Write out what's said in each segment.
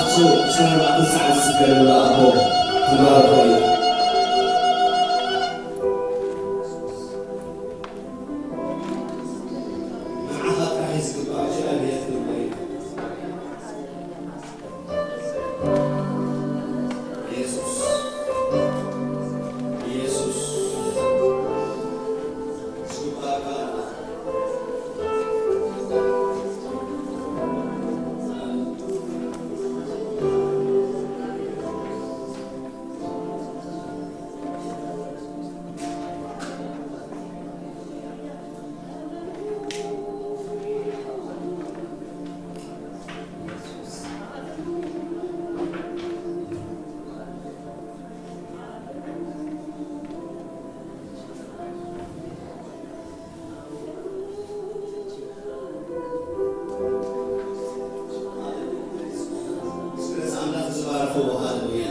ኣስሩ ዕስራን ኣርባዕተን ሰዓት ዝስገደሉ ኣቦ ተባረኹ እዩ። ንዓኻ ጥራሕ እዩ ዝግባእ፣ እግዚኣብሔር ክብሪ እዩ። ኢየሱስ፣ ኢየሱስ፣ ዝግባእካ ስለዚ ኣምላኽ ዝባረኽዎ፣ ሃሌሉያ።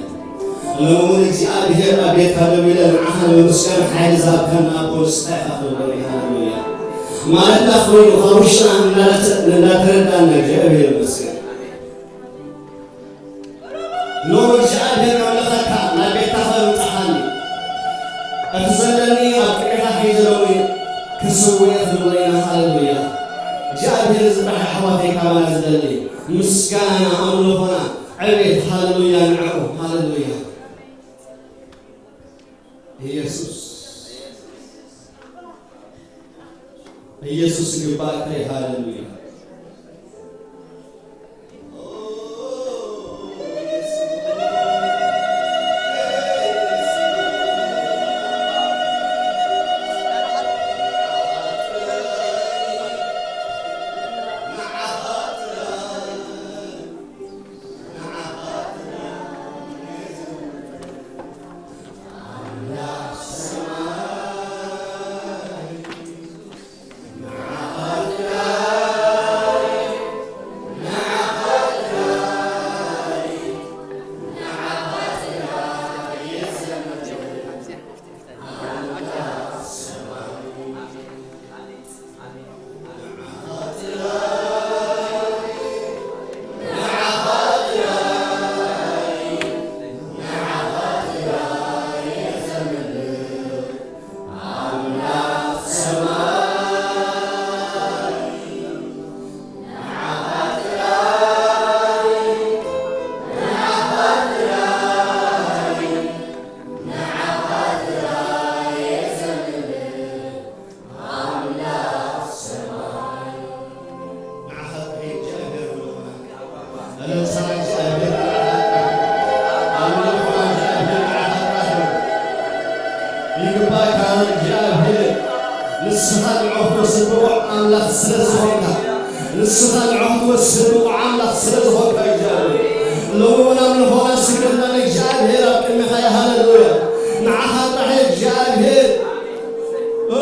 ሎሚ እውን እግዚኣብሔር ኣብ ቤትካ ደው ኢለ ንዓኻ ንምስጋን ሓይሊ ዝሃብካና ኣቦ ንስኻ ኢኻ ክብር። ሃሌሉያ። ማለት እንዳ ኮይኑ ካብ ውሽጥና እናተ-፣ እናተረዳእና እግዚኣብሔር ይመስገን። ሎሚ እግዚኣብሔር ከምልኸካ ናብ ቤትካ ከምጽኣኒ፣ እቲ ዘለኒ ኣብ ቅድሜኻ ሒዘ ሎሚ ክስውእ እየ ክንብሎ ኢና። ሃሌሉያ። እግዚኣብሔር እዚ ጥራሕ ኣሕዋተይ ካባና ዝደሊ ምስጋናና ኣምልኾና ዕቤት። ሃሌሉያ ንዕኡ። ሃሌሉያ። ኢየሱስ፣ ኢየሱስ ይግባእካ። ሃሌሉያ። ንዓኻ ጥራይ እግዚኣብሔር ምልኹና። እለምሳና እግዚኣብሔር ንዓኻ ጥራሕ። ኣምልኾና እግዚኣብሔር ንዓኻ ጥራሕ እዩ። ይግባእካ እግዚኣብሔር። ንስኻ ንዕኡ ክትወስድ ብቑዕ ኣምላኽ ስለ ዝኾንካ፣ ንስኻ ንዕኡ ክትወስድ ብቑዕ ኣምላኽ ስለ ዝኾንካ እግዚኣብሔር፣ ሎሚ እውን ኣምልኾና ስግደትና ንእግዚኣብሔር ኣብ ቅድሜኻ እዩ። ሃሌሉያ። ንዓኻ ጥራሕ እግዚኣብሔር። ኦ፣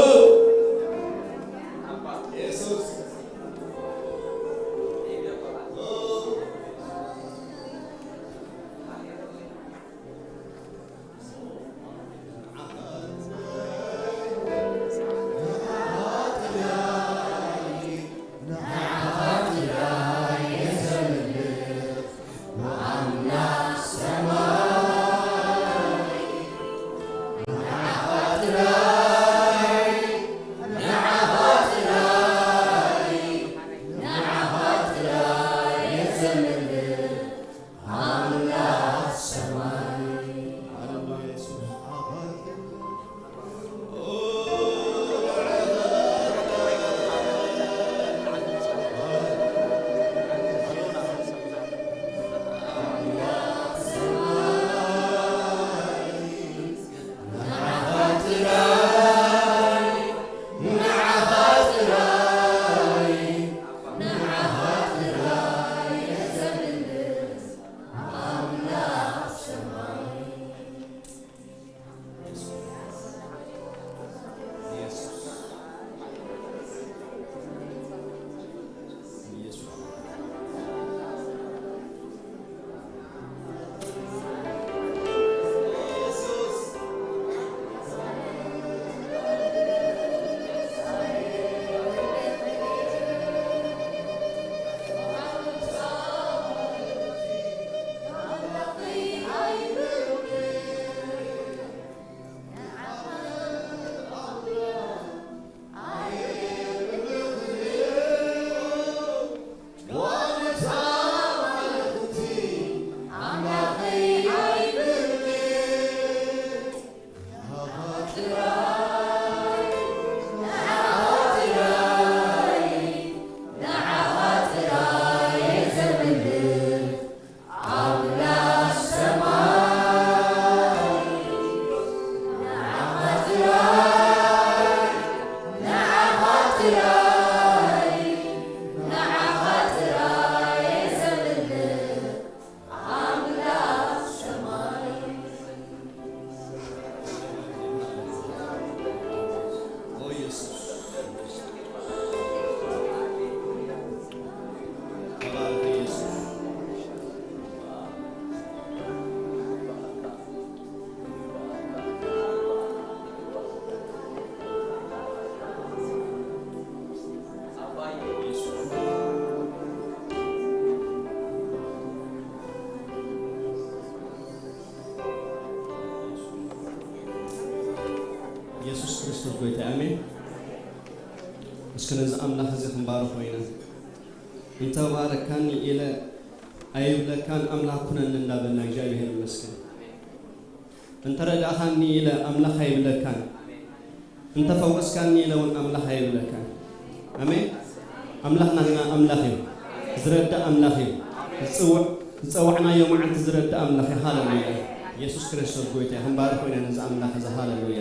ጎይታ ኣሜን። እስኪ ነዚ ኣምላኽ እዚ ክንባርኾ ኢና። እንተ ባረካኒ ኢለ ኣይብለካን፣ ኣምላኽ ኩነኒ እንዳበልና እግዚኣብሔር ይመስገን። እንተ ረዳእኻኒ ኢለ ኣምላኽ ኣይብለካን፣ እንተ ፈወስካኒ ኢለ እውን ኣምላኽ ኣይብለካን። ኣሜን። ኣምላኽና ግና ኣምላኽ እዩ፣ ዝረዳእ ኣምላኽ እዩ። ዝጽውዕ-፣ ዝጸዋዕናዮ መዓልቲ ዝረዳእ ኣምላኽ እዩ። ሃሌሉያ። ኢየሱስ ክርስቶስ ጎይታ እዩ። ክንባርኾ ኢና ነዚ ኣምላኽ እዚ። ሃሌሉያ።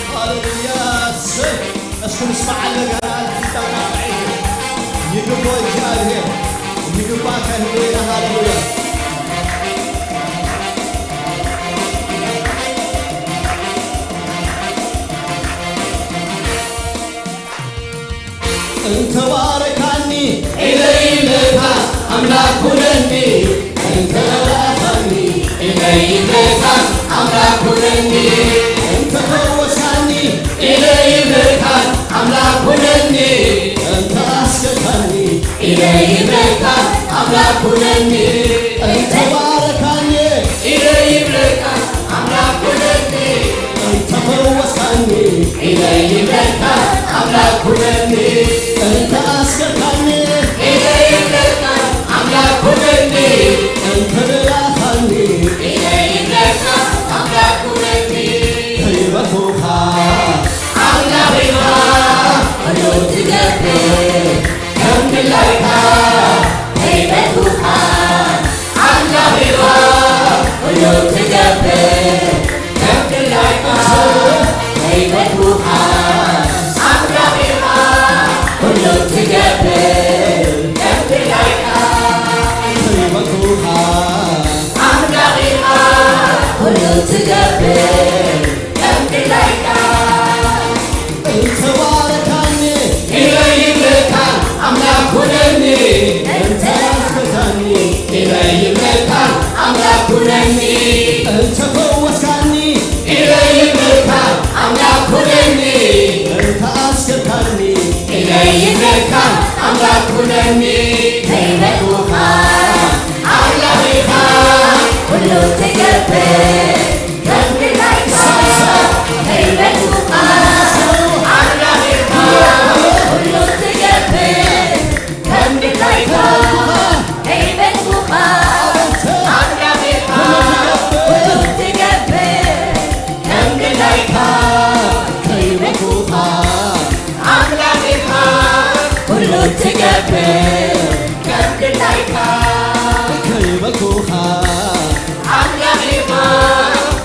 ሃሌሉያ። እሰይ። እስኪ ንስማዓለ ጋና ይግባእ እግዚኣብሔር፣ ይግባእ ከህልዌና። ሃሌሉያ። እንተ ባረካኒ ኢለ ይብለካ ኣምላኽ ኩነኒ፣ እንተ ረዳእካኒ ኢለ ይብለካ ኣምላኽ ኩነኒ፣ እንተ ፈወስካኒ ኢለ ይብለካ ኣምላኽ ኩነኒ፣ እንተ ኣስገድካኒ ኢለ ይብለካ ኣምላኽ ኩነኒ፣ እንተ ባረካኒ ኢለ ይብለካ ኣምላኽ ኩነኒ፣ እንተ ፈወስካኒ ኢለ ይብለካ ኣምላኽ ኩነኒ፣ እንተ ኣስገድካኒ ኢለ ይብለካ ኣምላኽ ኩነኒ፣ እንተ ደላኻኒ ኢለ ይብለካ ኣምላኽ ኩነኒ። ከይበልኩኻ ኣምላኽ ኢኻ ኩሉ ትገብር፣ ከም ድላይካ ከይበልኩኻ ኣምላኽ ኢኻ ኩሉ ትገብር፣ ከም ድላይካ ከይበልኩኻ ኣምላኽ ኢኻ ኩሉ ትገብር፣ ከም ድላይካ ከይበልኩኻ ኣምላኽ ኢኻ ኩሉ ትገብር፣ ከም ድላይካ እንተ ባረካኒ ኢለ ይብለካ ኣምላኽ ኩነኒ፣ እንተ ኣስገድካኒ ኢለ ይብለካ ኣምላኽ ኩነኒ፣ እንተ ፈወስካኒ ኢለ ይብለካ ኣምላኽ ኩነኒ፣ እንተ ኣስገድካኒ ኢለ ይብለካ ኣምላኽ ኩነኒ። ከይበልኩኻ ኣምላኽ ኢኻ ኩሉ ትገብር፣ ከም ድላይካ ከይበልኩኻ ኣምላኽ ኢኻ ኩሉ ትገብር፣ ከም ድላይካ ከይበልኩኻ ኣምላኽ ኢኻ ኩሉ ትገብር፣ ከም ድላይካ ከይበልኩኻ ኣምላኽ ኢኻ ኩሉ ትገብር፣ ከም ድላይካ ከይበልኩኻ ኣምላኽ ኢኻ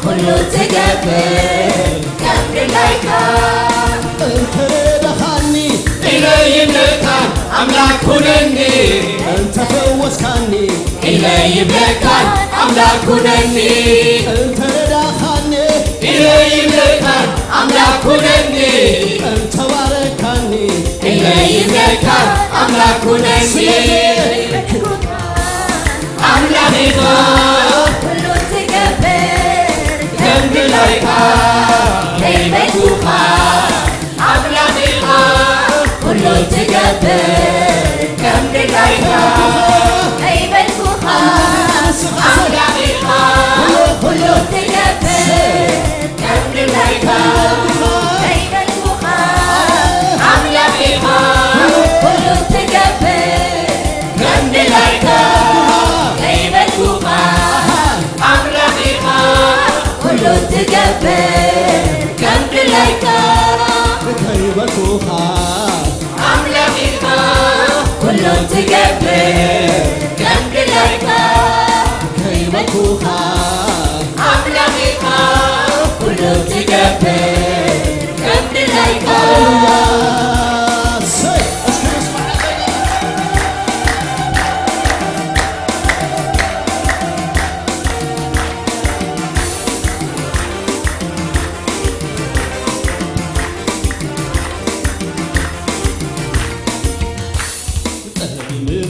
ኩሉ ትገብር፣ ከም ድላይካ እንተ ረዳኻኒ ኢለ ይብለካ ኣምላኽ ኩነኒ፣ እንተ ፈወስካኒ ኢለ ይብለካ ኣምላኽ ኩነኒ፣ እንተ ረዳኻኒ ኢለ ይብለካ ኣምላኽ ኩነኒ፣ እንተ ባረካኒ ኢለ ይብለካ ኣምላኽ ኩነኒ። ኣምላኽ ኢኻ ኩሉ ትገብር፣ ከም ድላይካ ከይበልኩኻ ኣምላኽ ኢኻ ኩሉ ትገብር፣ ከም ድላይካ ከይበልኩኻ ኣምላኽ ኢኻ ኩሉ ትገብር፣ ከም ድላይካ ከይበልኩኻ ኣምላኽ ኢኻ ኩሉ ትገብር፣ ከም ድላይካ ከይበልኩኻ ኣምላኽ ኢኻ ኩሉ ትገብር፣ ከም ድላይካ ሃሌሉያ። እሰይ። እስኪ ንስማዕ።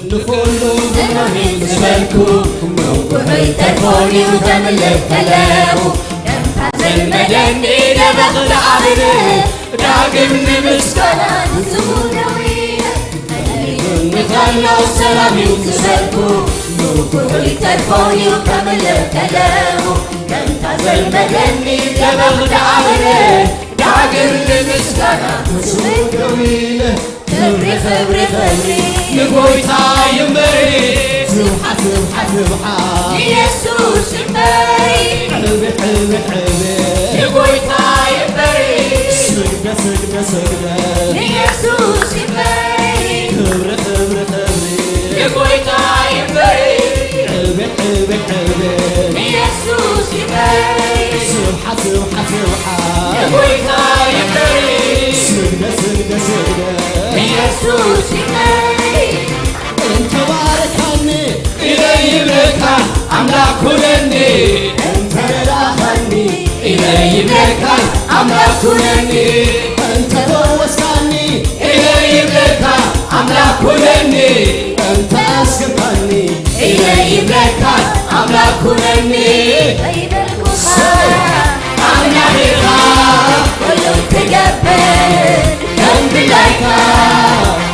ንኹሉ ብርህ ዝበልኩ፣ ምውጉዕይ ተርፎን እዩ ተምልእ ከለኹ። ከምታ ዘልመደኒ ደበኽ ደኣብር፣ ዳግም ንምስጋና ንስሙ ደዊለ። ንኸሎ ሰላም እዩ ዝበልኩ፣ ምውጉዕይ ተርፎን እዩ ተምልእ ከለኹ። ከምታ ዘልመደኒ ደበኽ ደኣብር፣ ዳግም ንምስጋና ንስሙ ደዊለ። ክብሪ፣ ክብሪ፣ ክብሪ ንጎይታ ይንበሪ። ስብሓት፣ ስብሓት፣ ስብሓት ንየሱስ ይንበሪ። ዕቤት፣ ዕቤት፣ ዕቤት ንጎይታ ይንበሪ። ስግደት፣ ስግደት፣ ስግደት ንየሱስ ይንበሪ። ክብሪ፣ ክብሪ፣ ክብሪ ንጎይታ ይንበሪ። ዕቤት፣ ዕቤት፣ ዕቤት ንየሱስ ይንበሪ። ስብሓት፣ ስብሓት፣ ስብሓት ንጎይታ ይንበሪ። ስግደት፣ ስግደት፣ ስግደት ንየሱስ ይንበሪ። እንተባረካኒ ኢለ ይብለካ ኣምላኽ ኩነኒ። እንተረዳእኻኒ ኢለ ይብለካ ኣምላኽ ኩነኒ። እንተፈወስካኒ ኢለ ይብለካ ኣምላኽ ኩነኒ። እንተ ኣስገርካኒ ኢለ ይብለካ ኣምላኽ ኩነኒ። ከይበልኩኻ ኣምላኽ ኢኻ ኩሉ ትገብር፣ ከም ድላይካ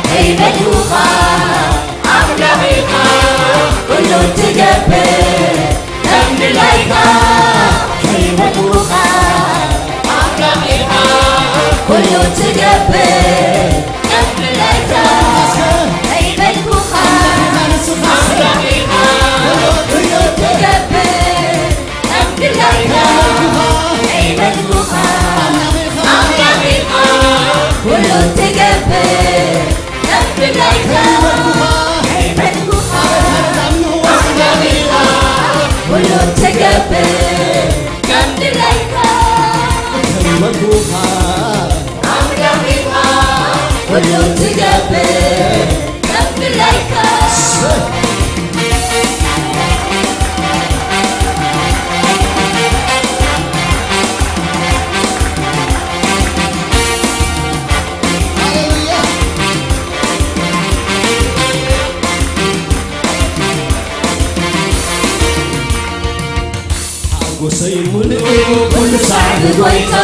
ከይበልኩኻ ኣምላኽ ኢኻ ኩሉ ትገብር፣ ከም ድላይካ ከይበልኩኻ ኣምላኽ ኢኻ ኩሉ ትገብር። ከም ድላይካ ከይበልኩኻ ኣምላኽ ኢኻ ኩሉ ትገብር፣ ከም ድላይካ ከይበልኩኻ ኣምላኽ ኢኻ ኩሉ ትገብር፣ ከም ድላይካ ከይበልኩኻ ኣምላኽ ኢኻ ኩሉ ትገብር፣ ከም ድላይካ ከይበልኩኻ ኣምላኽ ኢኻ ኩሉ ትገብር፣ ከም ድላይካ። ሓጎሰይ ሙሉእ ኩሉ ሳዕ ብጎይታ፣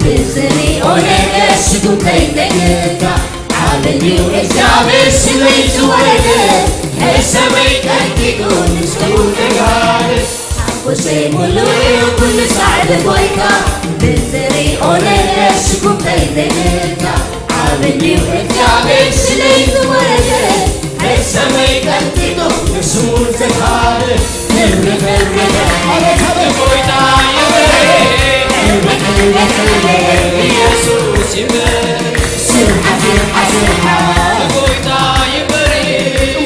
ብዝሪኦ ነገር ሽጉምተይ ተግታ። ዓብዩ እግዚኣብሔር ስለይ ዝወረደ፣ ሕሰመይ ጠንቂቁ ንስሙ ተጋደ። ሓጎሰይ ሙሉእ ኩሉ ሳዕ ብጎይታ፣ ብዝሪኦ ነገር ሽጉምተይ ተግታ። ዓብዩ እግዚኣብሔር ስለይ ዝወረደ፣ ሕሰመይ ጠንቂቁ ንስሙ ተጋደ። ክብሪ፣ ክብሪ፣ ክብሪ ንጎይታ ይበል። ክብሪ፣ ክብሪ፣ ክብሪ ንየሱስ ይበል። ስብሓት፣ ስብሓት፣ ስብሓት ንጎይታ ይበል።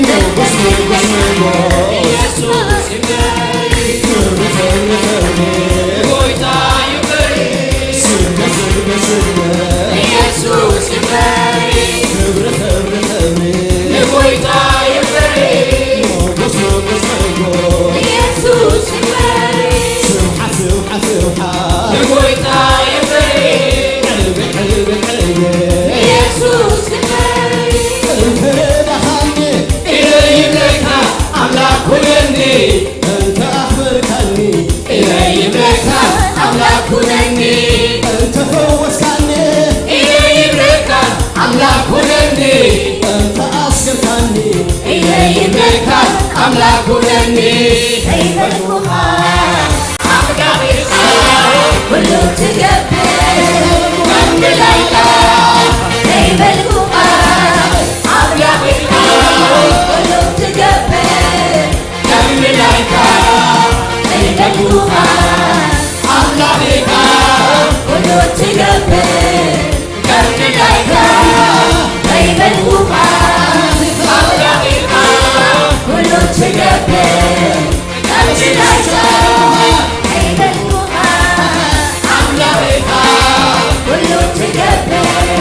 ሞጎስ፣ ሞጎስ፣ ሞጎስ ኢየሱስ ይበል። ክብሪ፣ ክብሪ፣ ክብሪ ንጎይታ ይበል። ስግደት፣ ስግደት፣ ስግደት ኢየሱስ ይበል። ክብሪ፣ ክብሪ፣ ክብሪ ንጎይታ ይበል። ሞጎስ፣ ሞጎስ፣ ሞጎስ ኢየሱስ ይበል። ስብሓት፣ ስብሓት፣ ስብሓት ንጎይታ ይበል። ዕልል፣ ዕልል፣ ዕልል ኢየሱስ ይበል። እንተ ረዳኻኒ ኢለ ይብለካ ኣምላኽ ኩነኒ። እንተ ኣኽበርካኒ ኢለ ይብለካ ኣምላኽ ኩነኒ። እንተ ፈወስካኒ ኢለ ይብለካ ኣምላኽ ኩነኒ። እንተ ኣስገርካኒ ኢለ ይብለካ ኣምላኽ ኩነኒ። ከይበልኩኻ ኣምላኽ ኢኻ ኩሉ ትገብር፣ ከም ድላይካ ከይበልኩኻ ኣምላኽ ኢኻ ኩሉ ትገብር። ከም ድላይካ ከይበልኩኻ ኣምላኽ ኢኻ ኩሉ ትገብር። ከም ድላይካ ከይበልኩኻ ኣምላኽ ኢኻ ኩሉ ትገብር። ከም ድላይካ ከይበልኩኻ ኣምላኽ ኢኻ ኩሉ ትገብር።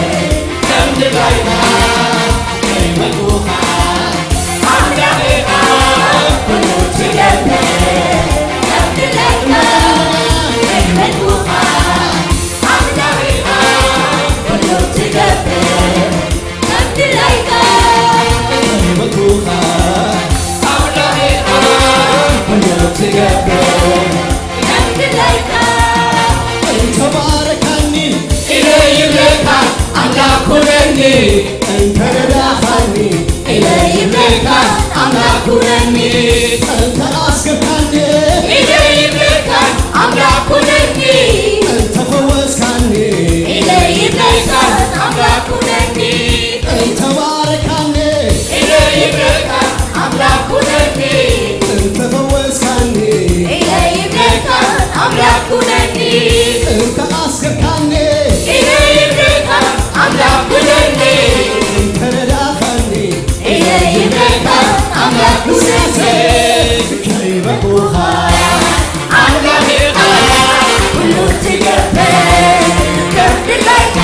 እንተ ረዳኻኒ ኢለ ይብለካ ኣምላኽ ኩነኒ። እንተ ኣስገድካኒ ኢለ ይብለካ ኣምላኽ ኩነኒ። እንተ ፈወስካኒ ኢለ ይብለካ ኣምላኽ ኩነኒ። እንተ ባረካኒ ኢለ ይብለካ ኣምላኽ ኩነኒ። እንተ ፈወስካኒ ኢለ ይብለካ ኣምላኽ ኩነኒ። እንተ ኣስገድካኒ ኢለ ይብለካ ኣምላኽ ኩነኒ። እንተ ረዳኻኒ ኢለ ይብለካ ኣምላኽ ኩነኒ። ከይበቁኻ ኣምላኽ ኢኻ ኩሉ ትገብር፣ ከም ድላይካ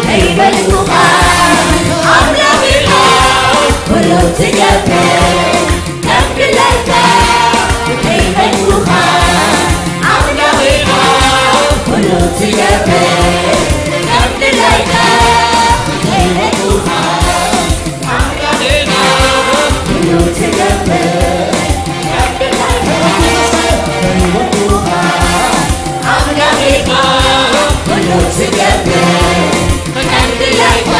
ከይበልኩኻ ኣምላኽ ኢኻ ኩሉ ትገብር፣ ከም ድላይካ ከይበልኩኻ ኣምላኽ ኢኻ ኩሉ ትገብር፣ ከም ድላይካ ከይበልኩኻ ኣምላኽ ኢኻ ኩሉ ትገብር፣ ከም ድላይካ ከይበልኩኻ ኣምላኽ ኢኻ ኩሉ ትገብር፣ ከም ድላይካ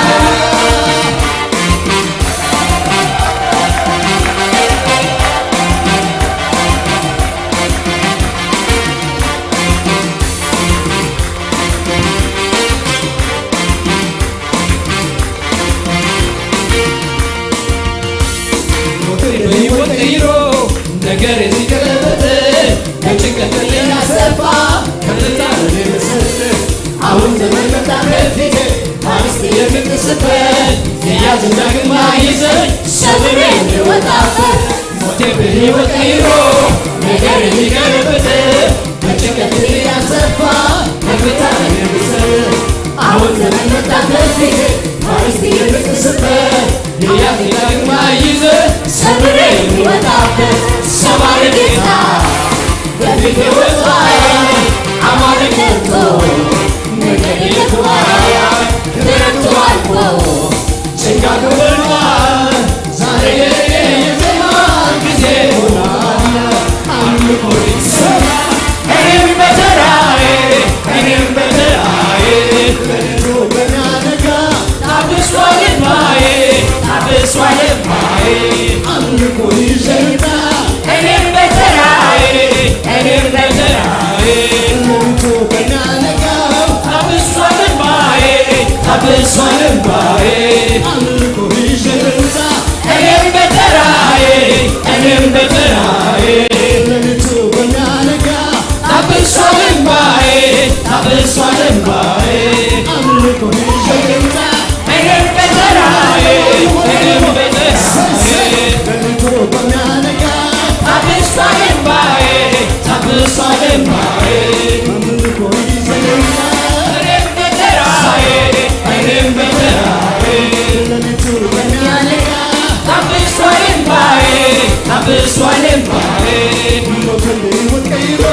ሞተይ በህይወት ቀይሮ፣ ነገር ዝገለበጠ፣ በጭንቀት ሌላ ሰፋ፣ ከፍታ ለኔ መሰረት። አሁን ዘመን መጣ ከፊቴ፣ ፋሪስ የምትስበት፣ የያዘ ዳግም አይዘን፣ ሰብሬ የምወጣበት። ሞቴ በህይወት ቀይሮ፣ ነገር የሚገለብጥ፣ በጭንቀት ያሰፋ፣ ከፍታ የሚሰጥ። አሁን ዘመን መጣ ከፊቴ፣ ፋሪስ የምትስበት፣ የያዘ ዳግም አይዘን፣ ሰብሬ የሚወጣበት። ሰባሪ ጌታ በፊቴ ወጥቷል፣ አማልክቶ መንገድ ይልኳል፣ ክረምቱ አልፎ ጭጋጉ በርቷል። ዛሬ የዜማ ጊዜ ሆኗል። አምልኮ ይሰማል። እኔም በተራዬ፣ እኔም በተራዬ፣ ሌሊቱ በሚያነጋ ታብሷል እንባዬ፣ ታብሷል እንባዬ። አምልኮ ይዘምራል። እኔም በተራዬ፣ እኔም በተራዬ፣ ሌሊቱ በሚያነጋ ታብሷል እንባዬ፣ ታብሷል እንባዬ። አምልኮ ይዘምራል። እኔም በተራዬ፣ እኔም በተራዬ፣ ሌሊቱ በሚያነጋ ታብሷል እንባዬ፣ ታብሷል እንባዬ። አምልኮ ይዘምራል። እኔም በተራዬ፣ እኔም በተራዬ፣ ሌሊቱ በሚያነጋ ታብሷል እንባዬ፣ ታብሷል እንባዬ። አምልኮ ይዘምራል። እኔም በተራዬ፣ እኔም በተራዬ፣ ሌሊቱ በሚያነጋ ታብሷል እንባዬ፣ ታብሷል እንባዬ። ሞትን በህይወት ቀይሮ፣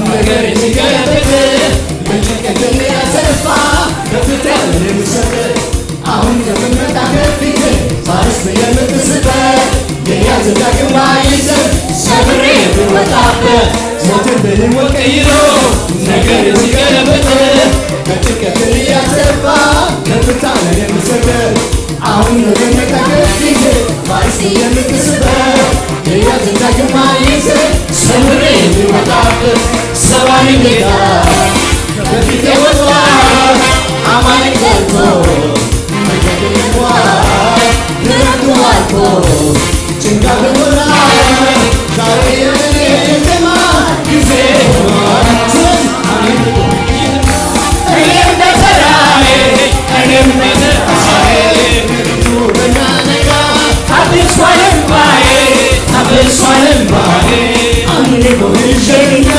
ነገር የሚገለብጥ፣ በጭንቀት የሚያሰፋ፣ ከፍታ የሚሰጥ። አሁን የምመጣ ከፊት፣ ፋሪስ የምትስበት፣ የያዘ ዳግም አይዘን፣ ሰብሬ የምወጣበት። ሞትን በህይወት ቀይሮ፣ ነገር የሚገለብጥ፣ በጭንቀት የሚያሰፋ፣ ከፍታ የሚሰጥ። አሁን ለመነቃቀፍ ጊዜ ፋሪስ የምትስበት፣ የያዘ ዳግም አይዘን፣ ሰምሬ የሚወጣበት። ሰባሪ ጌታ በፊቴ ወጥቷል፣ አማልክት ገብቶ መንገድ ልኳል። ክረምቱ አልፎ ጭጋግ ሞላ፣ ዛሬ የኔ የዜማ ጊዜ ሆኗል። አሜን። እኔም በተራዬ፣ እኔም በተራዬ፣ ሌሊቱ በሚያነጋ ታብሷል እንባዬ፣ ታብሷል እንባዬ። አምልኮ ይዤ ልምጣ።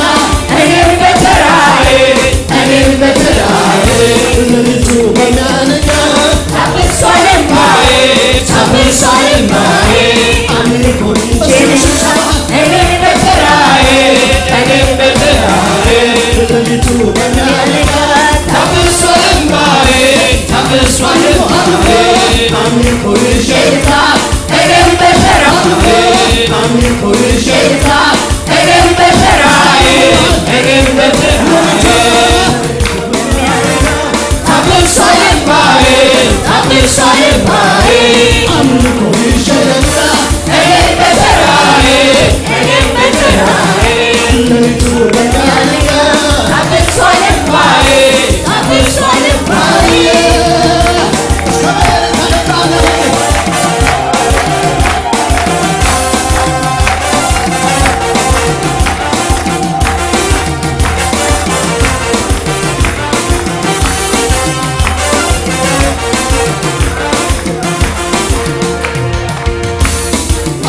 እኔም በተራዬ፣ እኔም በተራዬ፣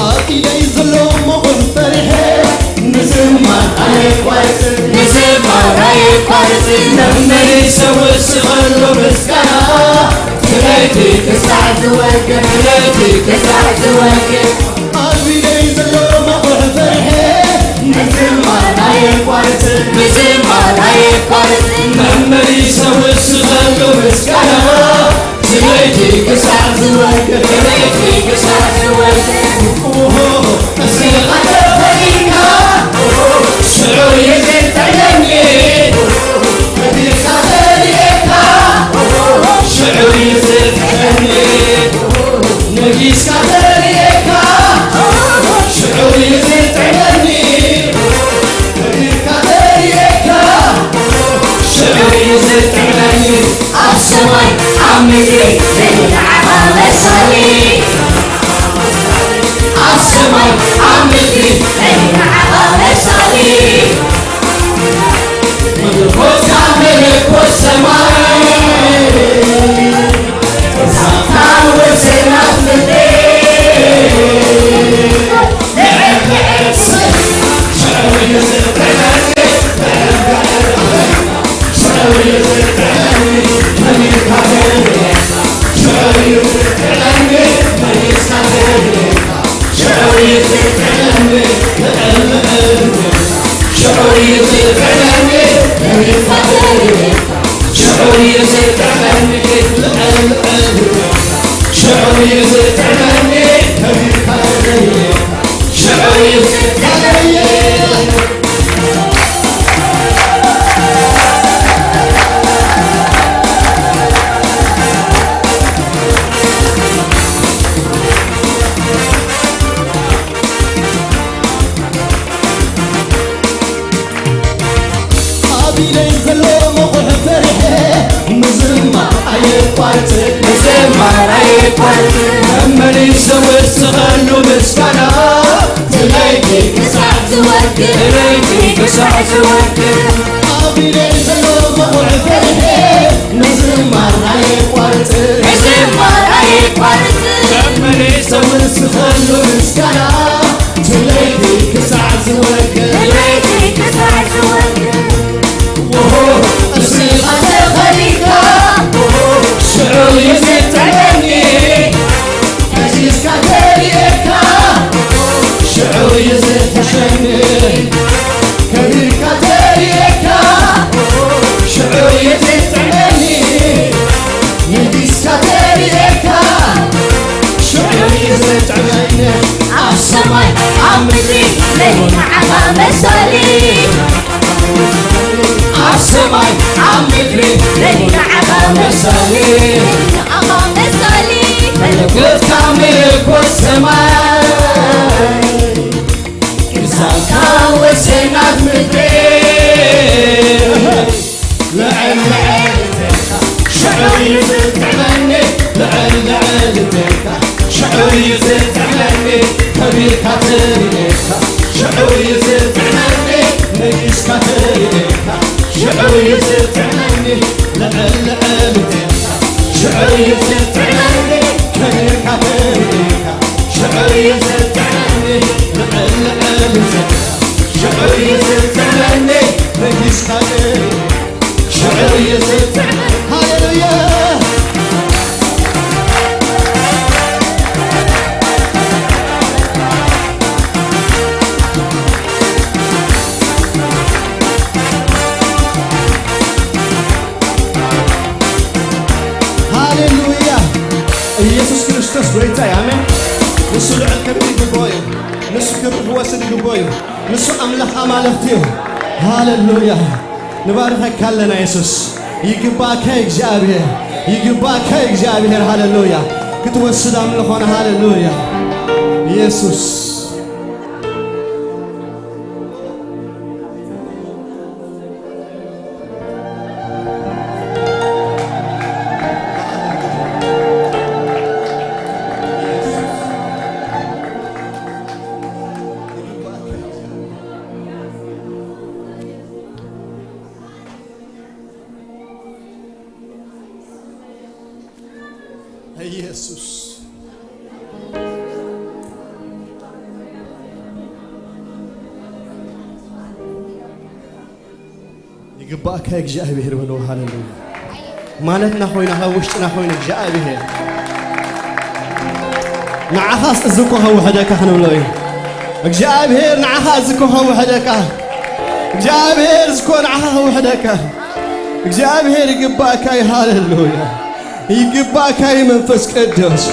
ኣብ ኢደይ ዘሎ መቑሕ ፈሪሐ ንዝማር ኣየቋርጽን፣ ንዝማር ኣየቋርጽን። መመሊሰ ወስኸሉ ምስጋና፣ ትለይቲ ክሳዕ ዝወግሕ፣ ትለይቲ ክሳዕ ዝወግሕ። ኣብ ኢደይ ዘሎ መቑሕ ፈሪሐ ንዝማር ኣየቋርጽን፣ ንዝማር ኣየቋርጽን። መመሊሰ ወስኸሉ ምስጋና፣ ትለይቲ ክሳዕ ዝወግሕ፣ ትለይቲ ክሳዕ ዝወግሕ። ኦሆ፣ እስኻ ተፈሊጥካ፣ ሽዑ እዩ ዝጥዕመኒ። ነጊስካ ተርእየካ፣ ሽዑ እዩ ዝጥዕመኒ። ነጊስካ ተርእየካ፣ ሽዑ እዩ ዝጥዕመኒ። ነጊስካ ተርእየካ፣ ሽዑ እዩ ዝጥዕመኒ። ኣብ ሰማይ ኣብ ምድሪ ዘይነዓኻ መሳሊ። ኣብ ሰማይ ኣብ ምድሪ ዘይነዓኻ መሳሊ። መለኮትካ መለኮት ሰማይ፣ እሳትካ ወሰናት ምድሪ። ኣብ ኢደይ ዘሎ መቑሕ ፈሪሐ ምዝማር ኣየቋርጽን፣ ምዝማር ኣየቋርጽን። መመሊሰ ወስኸሉ ምስጋና፣ ትለይቲ ክሳዕ ዝወግሕ፣ ትለይቲ ክሳዕ ዝወግሕ። ኣብ ኢደይ ዘሎ መቑሕ ፈሪሐ ምዝማር ኣየቋርጽን፣ ምዝማር ኣየቋርጽን። መመሊሰ ወስኸሉ ምስጋና፣ ትለይቲ ክሳዕ ዝወግሕ፣ ትለይቲ ክሳዕ ዝወግሕ። ኦሆ፣ እስኻ ተኸሊልካ፣ ሽዑ እዩ ዝጥዕመኒ። ነጊስካ ተርእየካ፣ ሽዑ እዩ ዝጥዕመኒ። ከቢርካ ተርእየካ፣ ሽዑ እዩ ዝጥዕመኒ። ነጊስካ ተርእየካ፣ ሽዑ እዩ ዝጥዕመኒ። ኣብ ሰማይ ኣብ ምድሪ ዘይነዓኻ መሳሊ። ኣብ ሰማይ ኣብ ምድሪ ዘይነዓኻ መሳሊ። ዘይነዓኻ መሳሊ። መለኮትካ መለኮት ሰማይ፣ ግዛትካ ወሰናት ምድሪ። ልዕል ልዕል ትብልካ ሽዑ እዩ ዝጥዕመኒ፣ ልዕል ልዕል ትብልካ ሽዑ እዩ ዝጥዕመኒ፣ ከቢርካ ትርእየካ ሽዑ እዩ ዝጥዕመኒ፣ ነጊስካ ትርእየካ ሽዑ እዩ ዝጥዕመኒ፣ ልዕል ልዕል ትብልካ ሽዑ እዩ ዝጥዕመኒ፣ ከቢርካ ትርእየካ ሽዑ እዩ ዝጥዕመኒ፣ ልዕል ልዕል ትብልካ ሽዑ እዩ ዝጥዕመኒ፣ ነጊስካ ትርእየካ ሽዑ እዩ ዝጥዕመኒ። ሃሌሉያ። ሃሌሉያ። ኢየሱስ ክርስቶስ ጎይታ እዩ። ኣሜን። ንሱ ልዑል ክብሪ ይግብኦ እዩ። ንሱ ክብሪ ክወስድ ይግብኦ እዩ። ንሱ ኣምላኽ ኣማልኽቲ እዩ። ሃሌሉያ። ንባርኸካ ኣለና የሱስ። ይግባእካ እግዚኣብሔር። ይግባእካ እግዚኣብሔር፣ ሃሌሉያ። ክትወስድ ኣምልኾና፣ ሃሌሉያ። ኢየሱስ። ኢየሱስ። ይግባእካ እግዚኣብሔር በሎ። ሃሌሉያ። ማለትና ኮይና፣ ካብ ውሽጥና ኮይኑ እግዚኣብሔር፣ ንዓኻስ እዚ እኮ ከውሕደካ ክንብሎ እዩ። እግዚኣብሔር ንዓኻ እዚ እኮ ከውሕደካ። እግዚኣብሔር እዚ እኮ ንዓኻ ከውሕደካ። እግዚኣብሔር ይግባእካ እዩ። ሃሌሉያ። ይግባእካ እዩ መንፈስ ቅዱስ።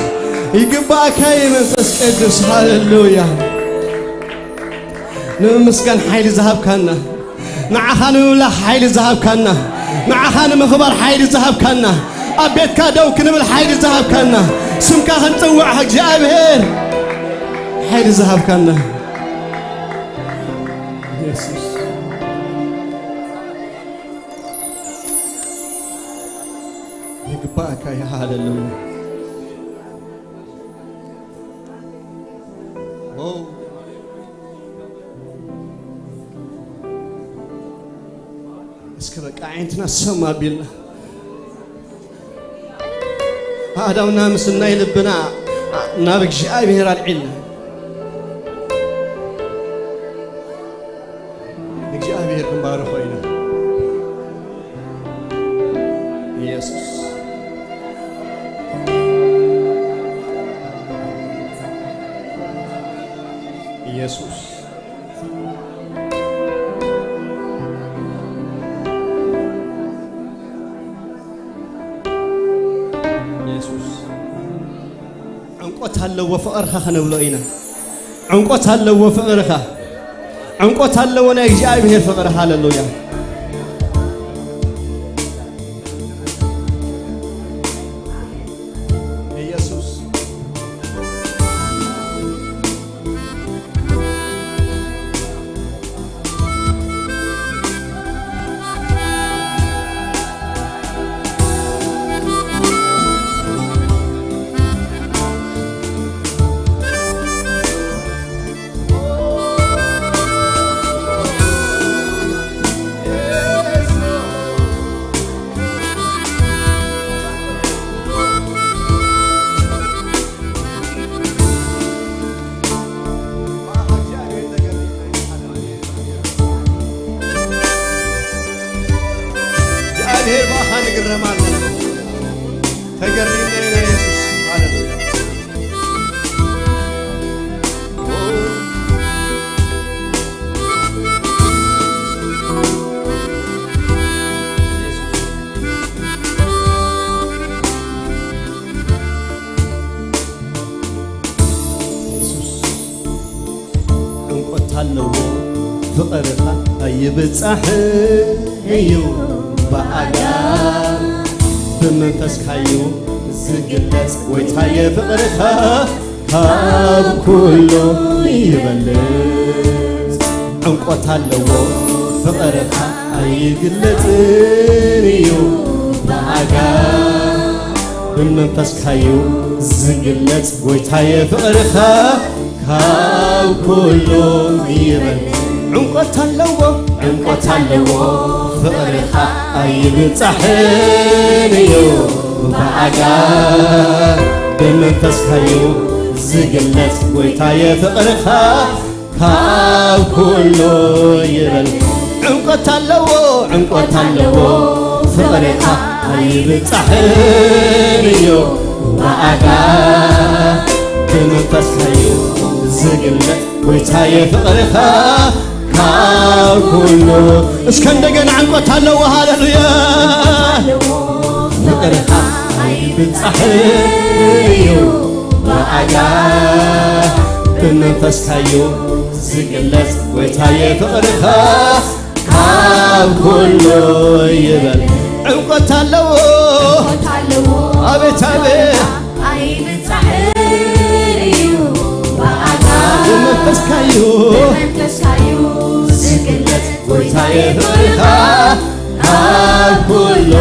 ይግባእካ እዩ መንፈስ ቅዱስ። ሃሌሉያ። ንምምስጋን ሓይሊ ዝሃብካና፣ ንዓኻ ንምምላኽ ሓይሊ ዝሃብካና፣ ንዓኻ ንምኽባር ሓይሊ ዝሃብካና፣ ኣብ ቤትካ ደው ክንብል ሓይሊ ዝሃብካና፣ ስምካ ክንጽውዕ እግዚኣብሔር ሓይሊ ዝሃብካና። ኢየሱስ። ይግባእካ እዩ። ሃሌሉያ። ኦ፣ እስከ በቃ ኣዒንትና ሰም ኣቢልና ኣእዳውና ምስ ናይ ልብና ናብ እግዚኣብሔር ኣልዒልና ንእግዚኣብሔር ክንባርኾ ኢና። ኢየሱስ። ኢየሱስ። ኢየሱስ። ዕምቆት ኣለዎ ፍቕርኻ ክንብሎ ኢና። ዕምቆት ኣለዎ ፍቕርኻ። ዕምቆት ኣለዎ ናይ እግዚኣብሔር ፍቕሪ። ሃሌሉያ። ኢየሱስ። እግዚኣብሔር ብኣኻ ንግረም ኣለና። ተገሪምና ኢና የሱስ። ሃሌሉያ። የሱስ። ዕምቆት ኣለዎ ፍቕርኻ ኣይብጻሕን እዩ ብኣጋ። ብመንፈስካዩ ዝግለጽ ጎይታየ ፍቕርኻ ካብ ኩሉ ይበልጽ። ዕምቆት ኣለዎ ፍቕርኻ ኣይግለጽን እዩ ብኣጋ። ብመንፈስካዩ ዝግለጽ ጎይታየ ፍቕርኻ ካብ ኩሉ ይበልጽ። ዕምቆት ኣለዎ፣ ዕምቆት ኣለዎ ፍቕርኻ ኣይብጻሕን እዩ ብኣጋ። ብመንፈስካዩ ዝግለጽ ጎይታየ ፍቕርኻ ካብ ኩሉ ይበልጽ። ዕምቆት ኣለዎ፣ ዕምቆት ኣለዎ ፍቕርኻ ኣይብጻሕን እዩ ብኣጋ። ብመንፈስካዩ ዝግለጽ ጎይታየ ፍቕርኻ ካብ ኩሉ። እስከ እንደገና ዕምቆት ኣለዎ። ሃሌሉያ። ፍቕርኻ ኣይብጻሕን እዩ ብኣጋ። ብመንፈስካዩ ዝግለጽ ጎይታየ ፍቕርኻ ካብ ኩሉ ይበልጽ። ዕምቆት ኣለዎ፣ ዕምቆት ኣለዎ ቤታበ ኣይብጻሕን እዩ ብኣጋ ብመንፈስካዩ ብመንፈስካዩ ዝግለጽ ጎይታየ ፍቕርኻ ካብ ኩሉ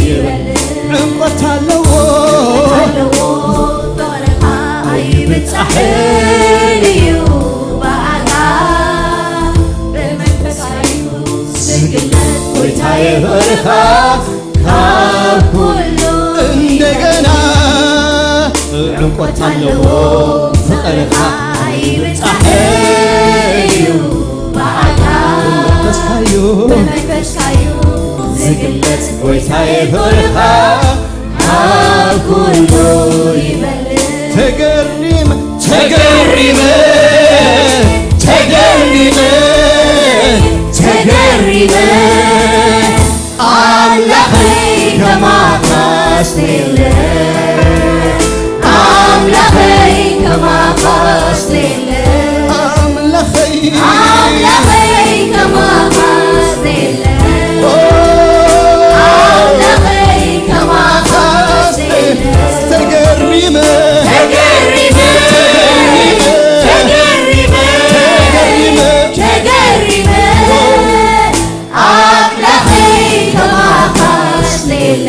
ይበልጽ ዕምቆት ኣለዎ። ኣለዎ ፍቕርኻ ኣይብጻሕን እዩ ብኣጋ ብመንፈስካዩ ዝግለጽ ጎይታየ ፍቕርኻ ካብ ኩሉ እንደገና ዕምቆት ኣለዎ ፍቕርኻ ኣይብጻሕን እዩ ብኣጋ ብመንፈስካዩ ብመንፈስካዩ ዝግለጽ ጎይታየ ፍቕርኻ ካብ ኩሉ ይበልጽ ተገሪመ ተገሪመ ተገሪመ ተገሪመ ኣምላኸይ ከማኻስ የለ ኣምላኸይ ከማኻስ የለ ኣምላኸይ ኣምላኸይ ከማኻስ የለ ኣምላኸይ ከማኻስ የለ ተገሪመ ተገሪመ ተገሪመ ተገሪመ ተገሪመ ኣምላኸይ ከማኻስ የለ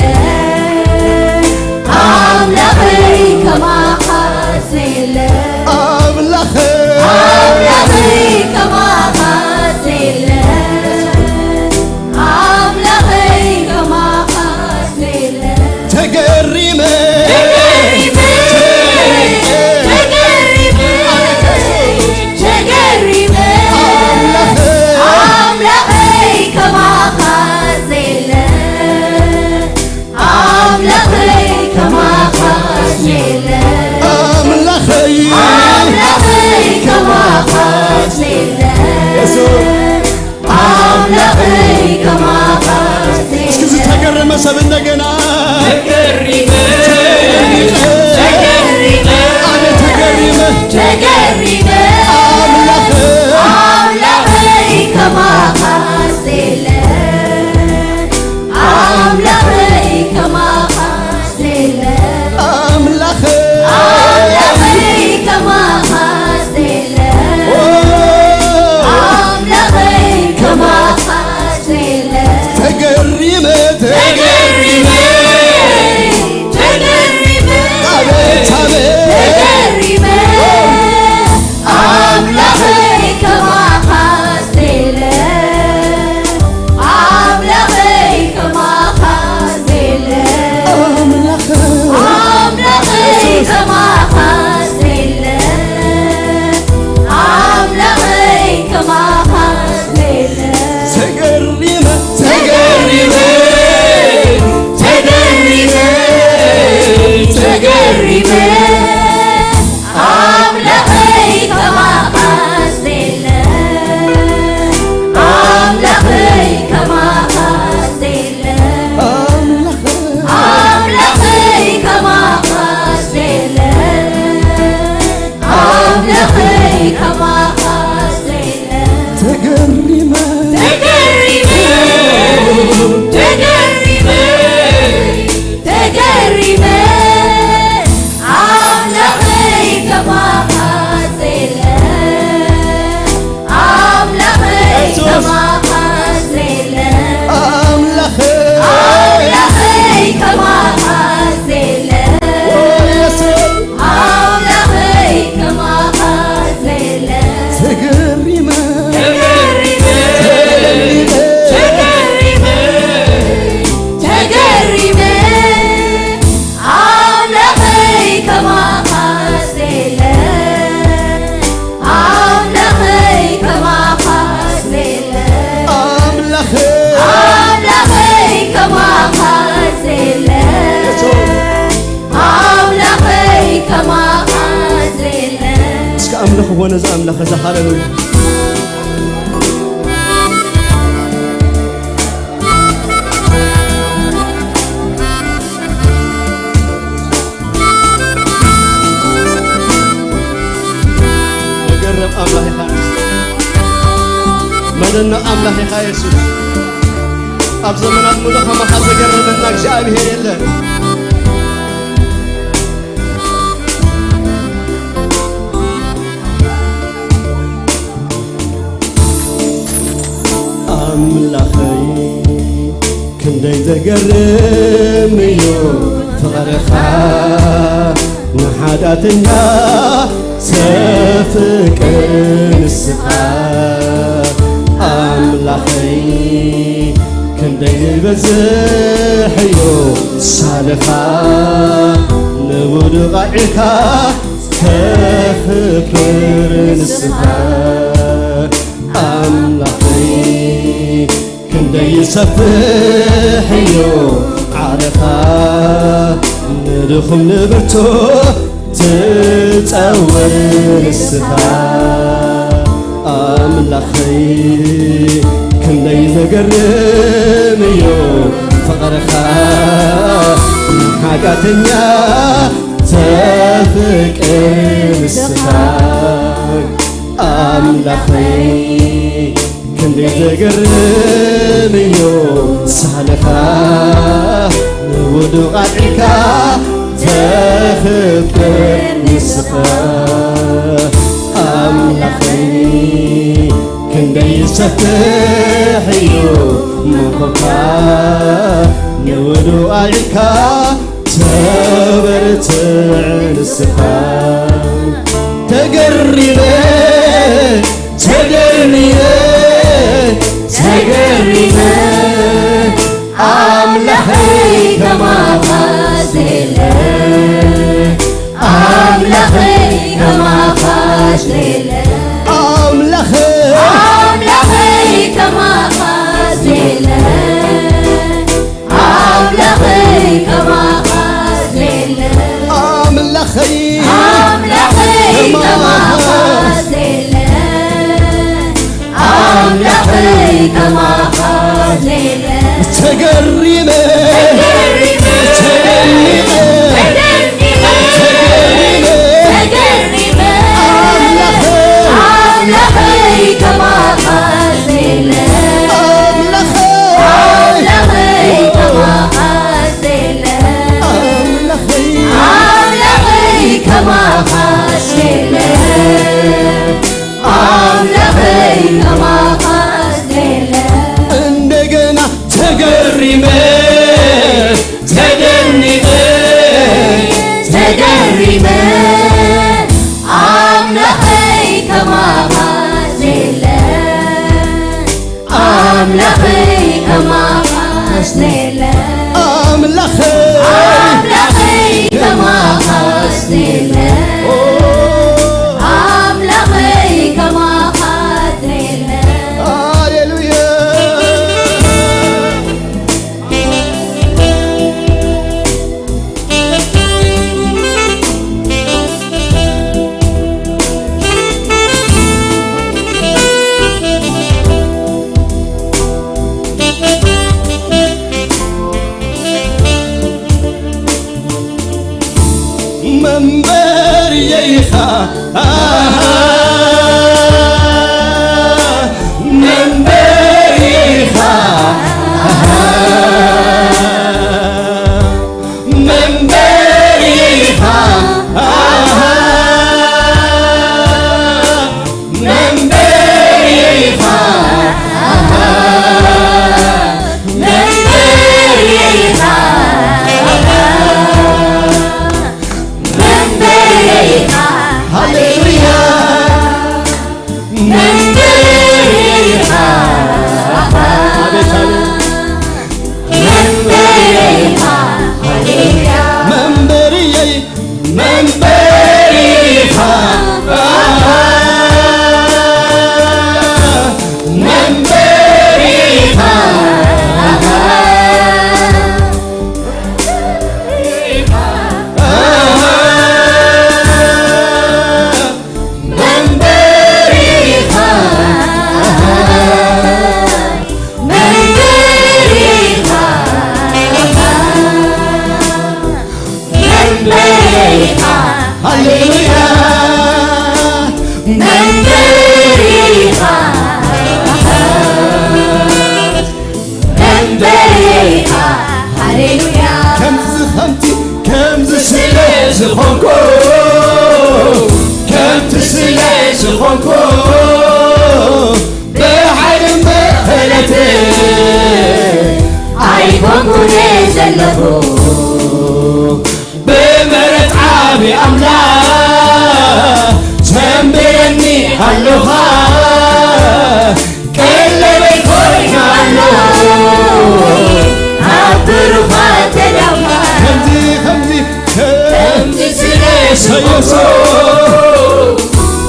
ኣምላኸይ ከማኻስ የለ ኣምላኸይ ኣምላኸይ ከማኻስ የለ ኣምላኸይ ከማኻስ የለ ተገሪመ ተገሪመ ተገሪመ ተገሪመ ኣምላኸይ ኣምላኸይ ከማኻስ የለ ኣምላኸይ ከማኻስ የለ ኣምላኸይ ኣምላኸይ ከማኻስ የለ የሱስ ኣምላኸይ ከማኻስ እስኪ የለ ዝተገረመ ሰብ እንደገና ተገሪመ ተገሪመ ኣነ ተገሪመ ተገሪመ ኣምላኸይ ኣምላኸይ ከማኻስ የለ ኣምላኸይ ከማኻስ የለ ኣምላኸይ ኣምላኸይ ከማኻስ የለ ኦ ኣምላኸይ ከማኻስ የለ ተገሪመ ተገሪመ ተገሪመ ተገሪመ አቤት አቤት ተገሪመ ኣምላኸይ ከማኻስ የለ ኣምላኸይ ከማኻስ የለ ኣምላኸይ ኣምላኸይ ከማኻስ የለ ኣምላኸይ ከማኻስ የለ ተገሪመ ተገሪመ ተገሪመ ተገሪመ ኣምላኸይ ከማኻስ የለ ኣምላኸይ ከማኻስ የለ ኣምላኸይ ከማኻስ የለ ኣምላኸይ ከማኻስ የለ ተገሪመ ተገሪመ ተገሪመ ተገሪመ ኣምላኸይ ከማኻስ የለ ኣምላኸይ ከማኻስ የለ ኣምላኸይ ኣምላኸይ ከማኻስ የለ ኣምላኸይ ከማኻስ የለ ተገሪመ ተገሪመ ተገሪመ ተገሪመ ተገሪመ ኣምላኸይ ከማኻስ የለ ኣምላኸይ ከማኻስ የለ ኣምላኸይ ኣምላኸይ ከማኻስ የለ ኣምላኸይ ከማኻስ የለ እስከ ኣምልኽዎ ነዚ ኣምላኽ እዚ ሃሌሉያ መገረም ኣምላኽ ኢኻ መደነቕ ኣምላኽ ኢኻ የሱስ ኣብ ዘመናት ሙሉ ከማኻ ዘገረመና እግዚኣብሔር የለን ዘገርም እዩ ፍቕርኻ፣ ንሓጢኣተኛ ዘፍቅር ንስኻ። ኣምላኸይ ክንደይ ዝበዝሕ እዩ ሳልኻ፣ ንውዱቕ ኣዒርካ ተኽብር ንስኻ። ኣምላኸይ ክንደይ ይሰፍሕ እዩ ዓርኻ፣ ንድኹም ንብርቱዕ ትጸውር ንስኻ። ኣምላኸይ ክንደይ ዘገርም እዩ ፍቕርኻ፣ ንሓጢኣተኛ ተፍቅር ንስኻ። ኣምላኸይ ክንደይ ዘገርም እዩ ሳልኻ፣ ንውዱቕ ኣልዒልካ ተኽብር ንስኻ። ኣምላኸይ ክንደይ ሰፍሕ እዩ መንኮካ፣ ንውዱቕ ኣልዒልካ ተበርትዕ ንስኻ። ተገሪመ፣ ተደኒነ፣ ተገሪመ፣ ኣምላኸይ ከማኻስ የለ፣ ኣምላኸይ ከማኻስ የለ፣ ኣምላኸይ፣ ኣምላኸይ ከማኻስ የለ። ኣምላኸይ ከማኻስ የለ። ኣምላኸይ ኣምላኸይ ከማኻስ የለ። ኣምላኸይ ከማኻስ የለ። ተገሪመ ተገሪመ ተደኒቐ ተገሪመ ተገሪመ ተገሪመ ኣምላኸይ ኣምላኸይ ከማኻስ የለ። ኣምላኸይ ኣምላኸይ ከማኻስ የለ። ኣምላኸይ ኣምላኸይ ከማኻስ የለ። ኣምላኸይ ከማኻስ የለ። እንደገና ተገሪመ ተደኒቐ ተገሪመ ኣምላኸይ ከማኻስ የለ። ኣምላኸይ ከማኻስ የለ። ኣምላኸይ ኣምላኸይ ከማኻስ የለ። ኦ ኣምላኸይ ከማኻስ የለ። ሃሌሉያ። መንበርየይ ኢኻ፣ ኣሃ፣ መንበርየይ ኢኻ፣ ኣሃ፣ መንበርየይ ኢኻ፣ ኣሃ፣ መንበርየይ ኢኻ፣ ኣሃ፣ መንበርየይ ኢኻ፣ ኣሃ፣ መንበርየይ ኢኻ። ሃሌሉያ። መንበርየይ ኢኻ። ኣቤት፣ ኣቤት። መንበርየይ ኢኻ። ሃሌሉያ። መንበርየይ፣ መንበርየይ ኢኻ። መንበርየይ ኢኻ። መንበርየይ ኢኻ፣ መንበርየይ ኢኻ፣ መንበርየይ ኢኻ። ሃሌሉያ። መንበርየይ ኢኻ። መንበርየይ ኢኻ። ሃሌሉያ። ከምዚ ከምቲ፣ ከምዚ ስለ ዝኾንኩ፣ ከምቲ ስለ ዝኾንኩ፣ ብሓይልን ብኽእለትን ኣይ ኣይኮንኩን ዘለኹ። ብምሕረት ዓቢ ኣምላኽ ዘንብረኒ ኣለኻ። ቀለበይ ኮይኑ ኣሎ ኣብ ብሩኻት ተዳፋ። ከምዚ፣ ከምዚ፣ ከምዚ ስለ ዝኾንኩ፣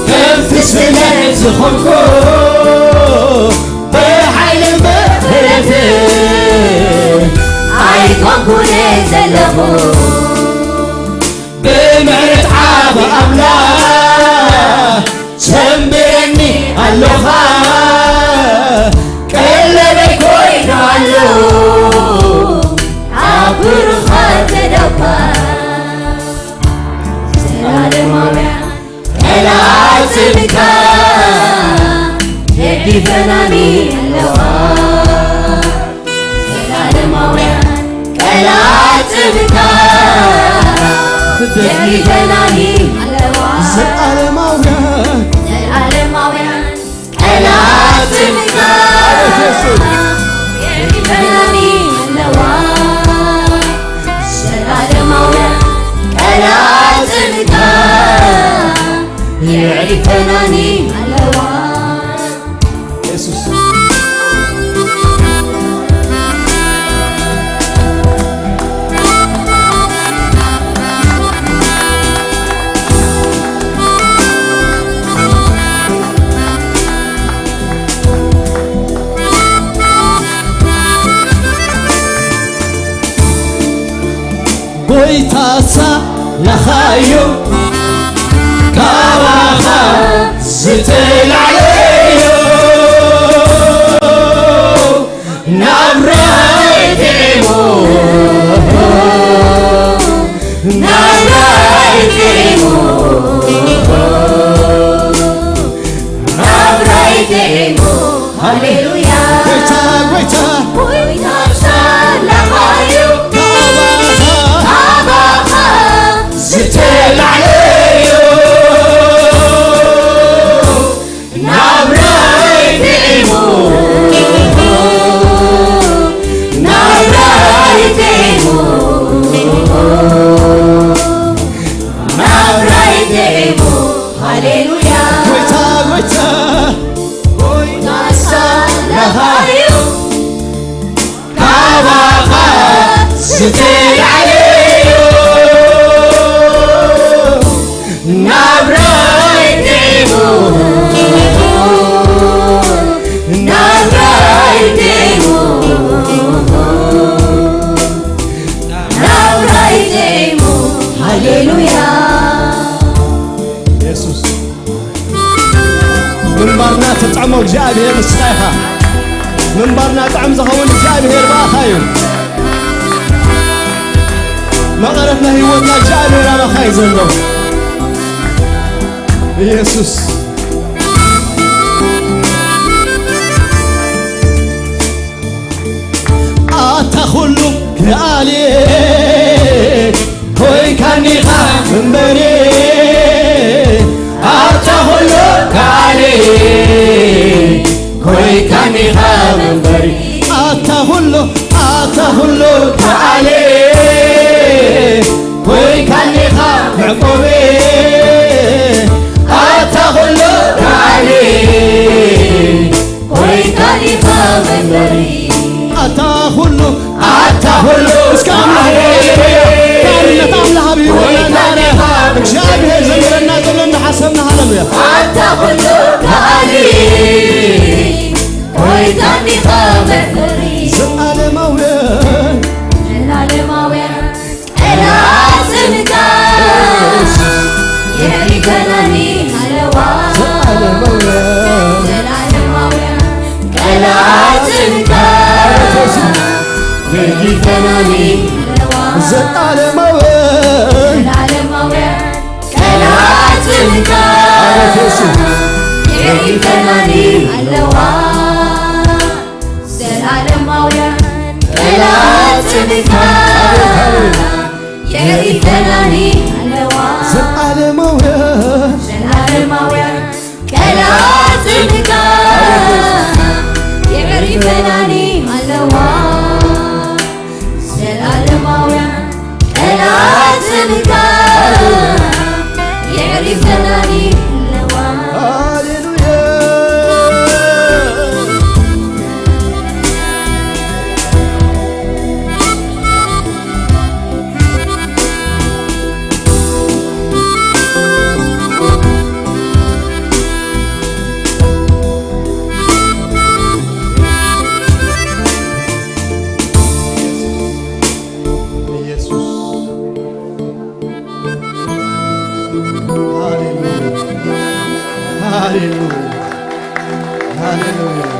ከምዚ ስለ ዝኾንኩ፣ ብሓይልን ብኽእለትን ኣይኮንኩን ዘለኹ። ብምሕረት ዓቢ ኣምላኽ ሰንብረኒ ኣለኻ። ቀለበይ ኮይኑ ኣሎ ኣብ ብሩኻት ተዳፋ። ዘላለማውያን ቀላጽምካ ገዲፈናኒ ኣለዋ። ዘላለማውያን ቀላጽምካ ገዲፈናኒ ኣለዋ። ዘላለማውያን፣ ዘላለማውያን ቀላጽምካ የዕሪፈናኒ ኣለዋ። ዘላለማውያን ቀላጽምካ የዕሪፈናኒ ኣለዋ። የሱስ። ጎይታ ሳላኻዮ ካባኻ ዝተላዕለዮ ናብራይ ጥዒሙ፣ ናብራይ ጥዒሙ፣ ናብራይ ጥዒሙ። ሃሌሉያ። ጎይታ፣ ጎይታ፣ ጎይታ ሳላኻዮ ካባኻ፣ ካባኻ ዝተላዕለዮ ናብራይ ጥዒሙ፣ ናብራይ ጥዒሙ፣ ናብራይ ጥዒሙ። ሃሌሉያ። ጎይታ፣ ጎይታ፣ ጎይታ ሳላኻዮ ካባኻ ዝተላዕለዮ ናብራይ ጥዒሙ፣ ናብራይ ጥዒሙ፣ ናብራይ ጥዒሙ። ሃሌሉያ። የሱስ። ምንባርና ተጥዕሞ እግዚኣብሔር ንስኻ ኢኻ። ምንባርና ጥዑም ዝኸውን እግዚኣብሔር ብኣኻ እዩ። መቐረትና ህይወትና እግዚኣብሔር ኣባኻ እዩ ዘሎ። ኢየሱስ። ኣታ ኩሉ ከኣሊ ኮይንካኒኻ እምበሪ፣ ኣታ ኩሉ ከኣሊ ኮይንካኒኻ እምበሪ፣ ኣታ ኩሉ፣ ኣታ ኩሉ ከኣሊ ኮይንካኒኻ መዕቆቢ፣ ኣታ ኩሉ ከኣሊ ኮይንካ ዲኻ መንበሪ? ኣታ ኩሉ፣ ኣታ ኩሉ እስከ ኣምላኽ ሃሌሉያ። ካህንነት ኣምላኽ ኣብ ህይወትና ኮይንካ እናረ ዲኻ እግዚኣብሔር ዘንብረና ዘሎ እናሓሰብና ሃሌሉያ። ኣታ ኩሉ ከኣሊ ኮይንካ ዲኻ መንበሪ? ዘላለማውያን ዘላለማውያን ቀላጽምካ የዕሪፈናኒ ኣለዋ። ዘላለማውያን ቀላጽምካ የዕሪፈናኒ ኣለዋ። ዘላለማውያን ቀላጽምካ የዕሪፈናኒ ኣለዋ። ዘላለማውያን ቀላጽምካ የዕሪፈናኒ ኣለዋ። ዘላለማውያን ዘላለማውያን ቀላጽምካ የዕሪፈናኒ ኣለዋ። የዕሪፍ ዘላኒ ኣለዋ። ሃሌሉያ። ኢየሱስ። ሃሌሉያ። ሃሌሉያ። ሃሌሉያ።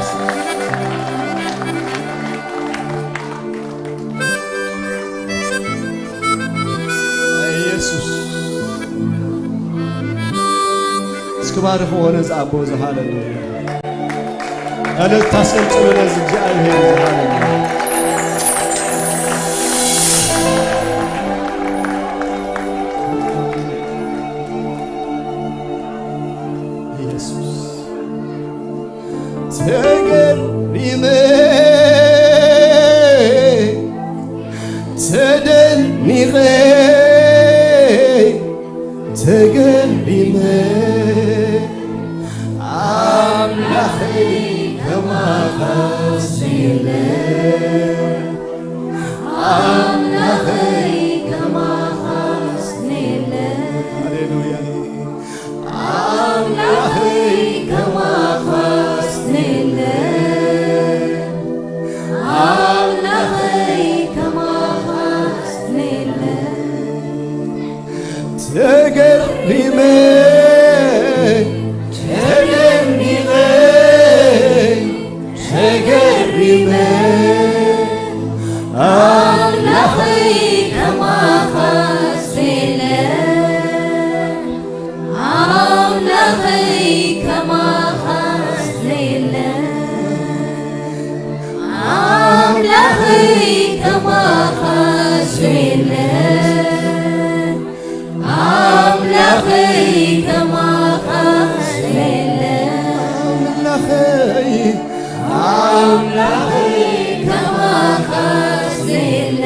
ኢየሱስ። እስኪ ባርኽዎ ነዚ ኣቦ እዚ። ሃሌሉያ። እልልታ ሰልጥኑ ነዚ እግዚኣብሔር እዚ። ሃሌሉያ። ኢየሱስ። ተገሪመ፣ ተደኒቐ፣ ተገሪመ፣ ኣምላኸይ ከማኻስ የለ። ኣምላኸይ ከማኻስ የለ። ሃሌሉያ። ኣምላኸይ ከማኻስ የለ። ኣምላኸይ ከማኻስ የለ። ተገሪመ፣ ተደኒቐ፣ ተገሪመ፣ ኣምላኸይ ከማኻስ የለ። ኣምላኸይ ከማኻስ የለ። ኣምላኸይ ከማኻስ የለ። ኣምላኸይ ከማኻስ የለ። ኣምላኸይ፣ ኣምላኸይ ከማኻስ የለ።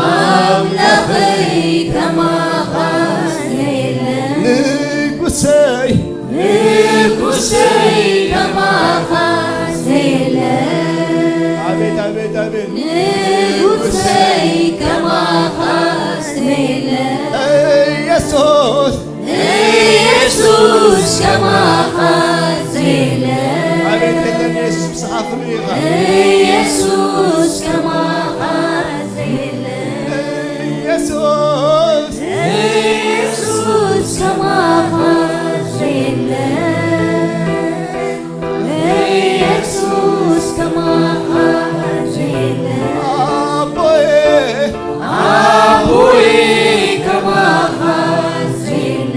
ኣምላኸይ ከማኻስ የለ። ንጉሰይ፣ ንጉሰይ ከማኻስ የለ። ኣቤት፣ ኣቤት፣ ኣቤት። ንጉሰይ ከማኻስ የለ። ኢየሱስ፣ ኢየሱስ ከማኻስ የለ። ኣቤት የለን ኢየሱስ፣ ምሳኻ ፍሉይ ኢኻ። ኢየሱስ ከማኻስ የለ። ኢየሱስ፣ ኢየሱስ ከማኻስ የለ። ኢየሱስ ከማኻስ የለ። ኣቦዬ፣ ኣቦዬ ከማኻስ የለ።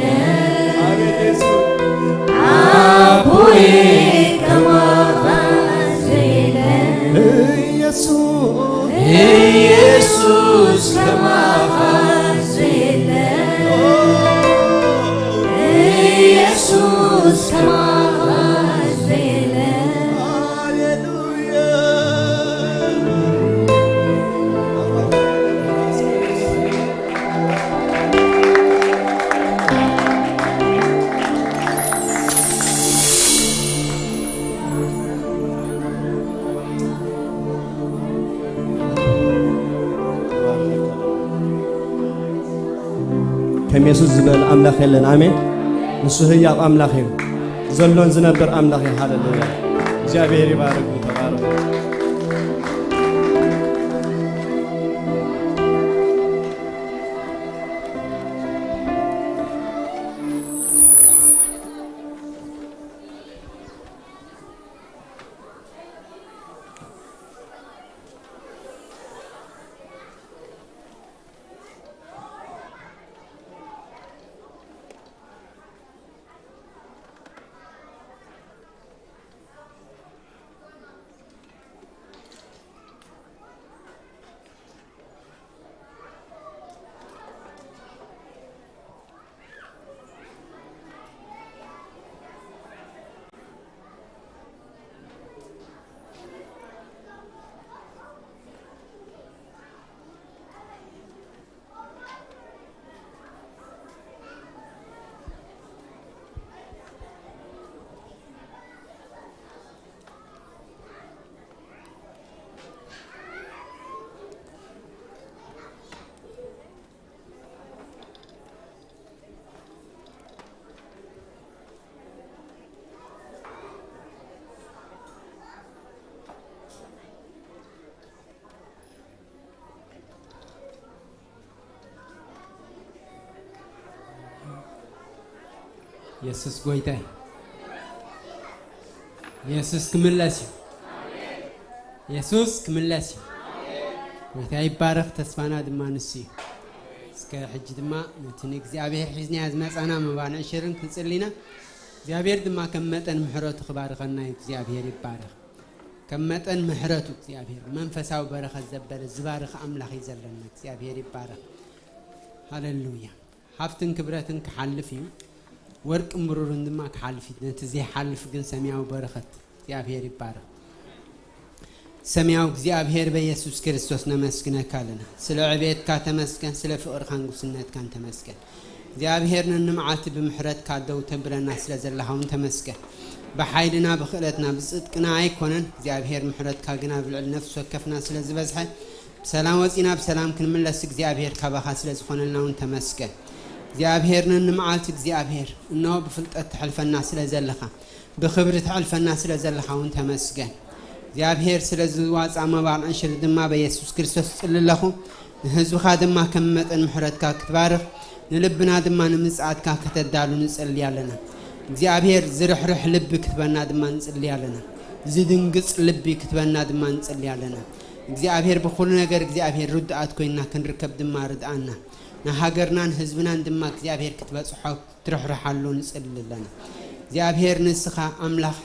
ኣቤት ኢየሱስ። ኣቦዬ ከማኻስ የለ። ኢየሱስ፣ ኢየሱስ ከማኻስ የለ። ኢየሱስ ከማኻስ የለ። ሃሌሉያ። ከም የሱስ ዝበል ኣምላኽ የለን። ኣሜን። ንሱ ህያው ኣምላኽ እዩ። ዘሎን ዝነብር ኣምላኽ እዩ። ሃሌሉያ። እግዚኣብሔር ይባርክ። ተባረኩ። የሱስ ጎይታይ። የሱስ ክምለስ እዩ። የሱስ ክምለስ እዩ። ጎይታ ይባረኽ። ተስፋና ድማ ንሱ እዩ። እስከ ሕጂ ድማ ነቲ ንእግዚኣብሔር ሒዝናያ ዝመጻና መባን ዕሽርን ክንጽሊና፣ እግዚኣብሔር ድማ ከም መጠን ምሕረቱ ክባርኸና እዩ። እግዚኣብሔር ይባረኽ። ከም መጠን ምሕረቱ እግዚኣብሔር መንፈሳዊ በረኸት ዘበለ ዝባርኽ ኣምላኽ እዩ ዘለና። እግዚኣብሔር ይባረኽ። ሃሌሉያ። ሃብትን ክብረትን ክሓልፍ እዩ፣ ወርቅን ብሩርን ድማ ክሓልፍ እዩ። ነቲ ዘይሓልፍ ግን ሰማያዊ በረኸት እግዚኣብሔር ይባረኽ። ሰማያዊ እግዚኣብሔር በኢየሱስ ክርስቶስ ነመስግነካ ኣለና። ስለ ዕቤትካ ተመስገን፣ ስለ ፍቕርካን ጉስነትካን ተመስገን። እግዚኣብሔር ነንመዓልቲ ብምሕረትካ ደው ተብለና ስለ ዘለኻ እውን ተመስገን። ብሓይልና ብኽእለትና ብጽድቅና ኣይኮነን እግዚኣብሔር ምሕረትካ ግን ኣብ ልዕሊ ነፍሲ ወከፍና ስለ ዝበዝሐ ብሰላም ወጺና ብሰላም ክንምለስ እግዚኣብሔር ካባኻ ስለ ዝኾነልና እውን ተመስገን። እግዚኣብሔር ነንመዓልቲ እግዚኣብሔር እነሆ ብፍልጠት ተሕልፈና ስለ ዘለኻ ብኽብሪ ተሕልፈና ስለ ዘለኻ እውን ተመስገን። እግዚኣብሔር ስለ ዝዋፃ መባል ዕሽር ድማ በኢየሱስ ክርስቶስ እጽሊ ኣለኹ። ንህዝብኻ ድማ ከም መጠን ምሕረትካ ክትባርኽ ንልብና ድማ ንምጽኣትካ ከተዳሉ ንጽሊ ኣለና። እግዚኣብሔር ዝርሕርሕ ልቢ ክትበና ድማ ንጽሊ ኣለና። ዝድንግጽ ልቢ ክትበና ድማ ንጽሊ ኣለና። እግዚኣብሔር ብኹሉ ነገር እግዚኣብሔር ርዱኣት ኮይንና ክንርከብ ድማ ርድኣና። ንሃገርናን ህዝብናን ድማ እግዚኣብሔር ክትበጽሖ ትርሕርሓሉ ንጽሊ ኣለና። እግዚኣብሔር ንስኻ ኣምላኽ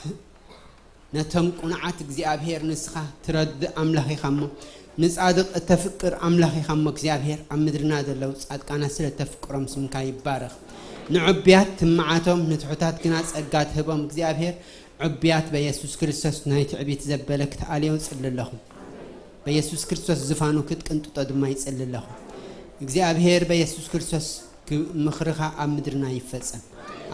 ነቶም ቁኑዓት እግዚኣብሔር ንስኻ ትረድእ ኣምላኽ ኢኻ እሞ፣ ንጻድቕ እተፍቅር ኣምላኽ ኢኻ እሞ፣ እግዚኣብሔር ኣብ ምድርና ዘለዉ ጻድቃናት ስለ ተፍቅሮም ስምካ ይባረኽ። ንዕቡያት ትመዓቶም፣ ንትሑታት ግና ጸጋ ትህቦም እግዚኣብሔር፣ ዕቡያት በየሱስ ክርስቶስ ናይ ትዕቢት ዘበለ ክትኣልዮ እጽሊ ኣለኹ። በየሱስ ክርስቶስ ዝፋኑ ክትቅንጥጦ ድማ ይጽሊ ኣለኹ። እግዚኣብሔር በየሱስ ክርስቶስ ግ-፣ ምኽርኻ ኣብ ምድርና ይፈጸም፣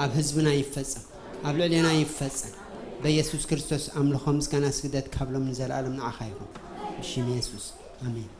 ኣብ ህዝብና ይፈጸም፣ ኣብ ልዕሌና ይፈጸም። በየሱስ ክርስቶስ ኣምልኾ፣ ምስጋና፣ ስግደት ካብ ሎም ንዘለኣለም ንዓኻ ይኹን። ብሽም የሱስ። ኣሜን።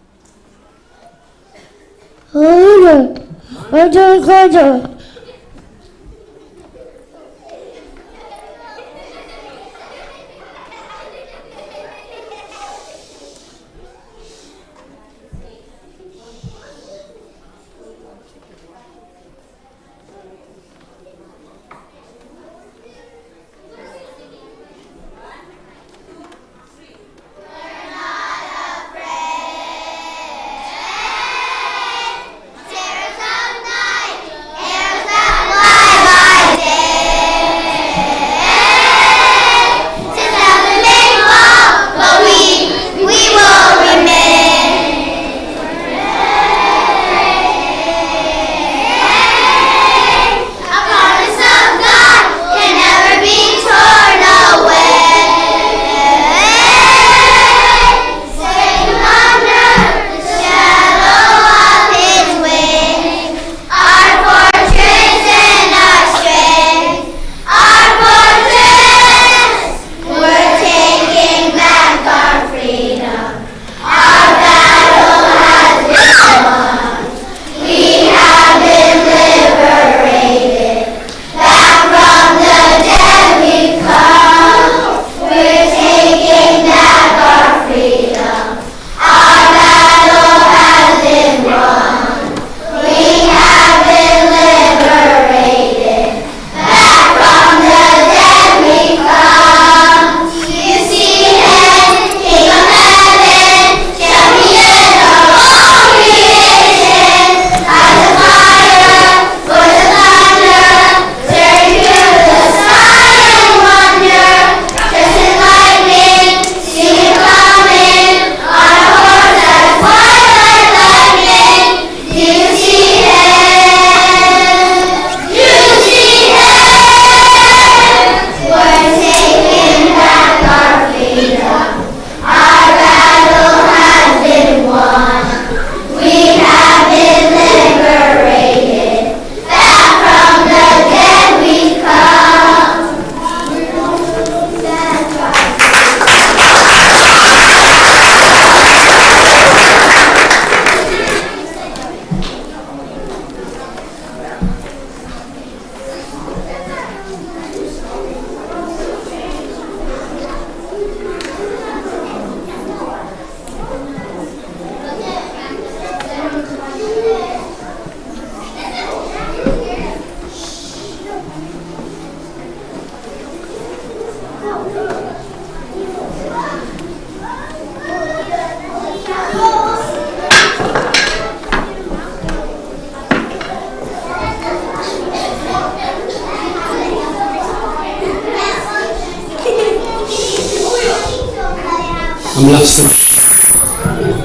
ኣምላኽ ስም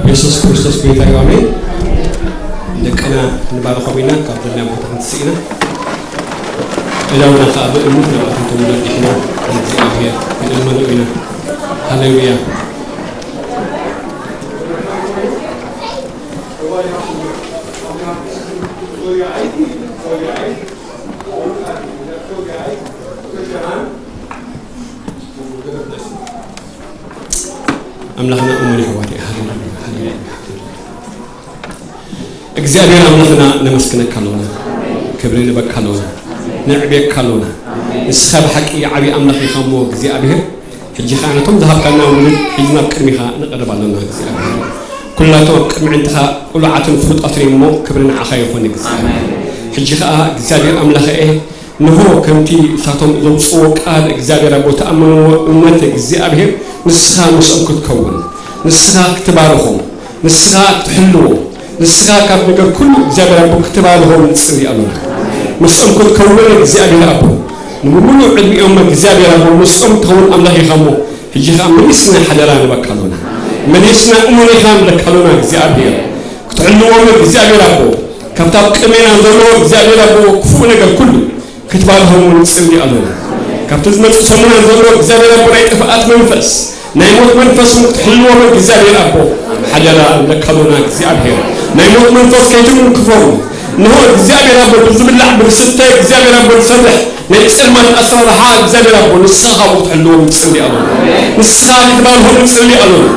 የሱስ ክርስቶስ ጎይታ እዩ። ኣሜን። ደቅና ንባርኾም ኢና ካብ ዘለና ቦታ ክንትስእ ኢና። እዳውና ከዓ ብእምነት ናባታቶም ነዲሕና ንእግዚኣብሔር ክንእመኖ ኢና። ሃሌሉያ። ኣምላኽና እሙን የሕዋት እዩ። ሃሌሉያ፣ ሃሌሉያ፣ ሃሌሉያ። እግዚኣብሔር ኣምላኽና ነመስግነካ ኣሎና፣ ክብሪ ንበካ ኣሎና፣ ነዕብየካ ኣሎና። ንስኻ ብሓቂ ዓብዪ ኣምላኽ ኢኻ እሞ እግዚኣብሔር፣ ሕጂ ኸዓ ነቶም ዝሃብካና ውሉድ ሒዝና ኣብ ቅድሚኻ ንቐርብ ኣሎና እግዚኣብሔር። ኩላቶም ኣብ ቅድሚ ዕንትኻ ቅሉዓትን ፍሉጣትን እዮም እሞ ክብሪ ንዓኻ ይኹን እግዚኣብሔር። ሕጂ ኸዓ እግዚኣብሔር ኣምላኸ እየ፣ ንሆ ከምቲ እሳቶም ዘውፅዎ ቃል እግዚኣብሔር ኣቦ ተኣመንዎ እምነት እግዚኣብሔር ንስኻ ምስኦም ክትከውን፣ ንስኻ ክትባርኾም፣ ንስኻ ክትሕልዎም፣ ንስኻ ካብ ነገር ኩሉ እግዚኣብሔር ኣቦ ክትባርኾም ንጽሊ ኣሎና። ምስኦም ክትከውን እግዚኣብሔር ኣቦ ንምሉእ ዕድሚኦም እግዚኣብሔር ኣቦ ምስኦም ትኸውን ኣምላኽ ኢኻ እሞ ሕጂ ኸዓ መሊስና ሓደራ ንበካ ኣሎና። መሊስና እሙን ኢኻ ንብለካ ኣሎና እግዚኣብሔር ክትሕልዎም እግዚኣብሔር ኣቦ ካብታ ኣብ ቅድሜና ዘለዎ እግዚኣብሔር ኣቦ ክፉእ ነገር ኩሉ ክትባርኾም እውን ንጽሊ ኣሎና። ካብቲ ዝመጽእ ሰሙናት ዘሎ እግዚኣብሔር ኣቦ ናይ ጥፍኣት መንፈስ፣ ናይ ሞት መንፈስ እውን ክትሕልዎም እግዚኣብሔር ኣቦ ሓደራ ንብለካ ኣሎና። እግዚኣብሔር ናይ ሞት መንፈስ ከይትንክፎም። እንሆ እግዚኣብሔር ኣቦ ብዝብላዕ ብዝስተ እግዚኣብሔር ኣቦ ዝሰርሕ ናይ ጸልማት ኣሰራርሓ እግዚኣብሔር ኣቦ ንስኻ ካብኡ ክትሕልዎም ንጽሊ ኣሎና። ንስኻ ክትባርኾም ንጽሊ ኣሎና።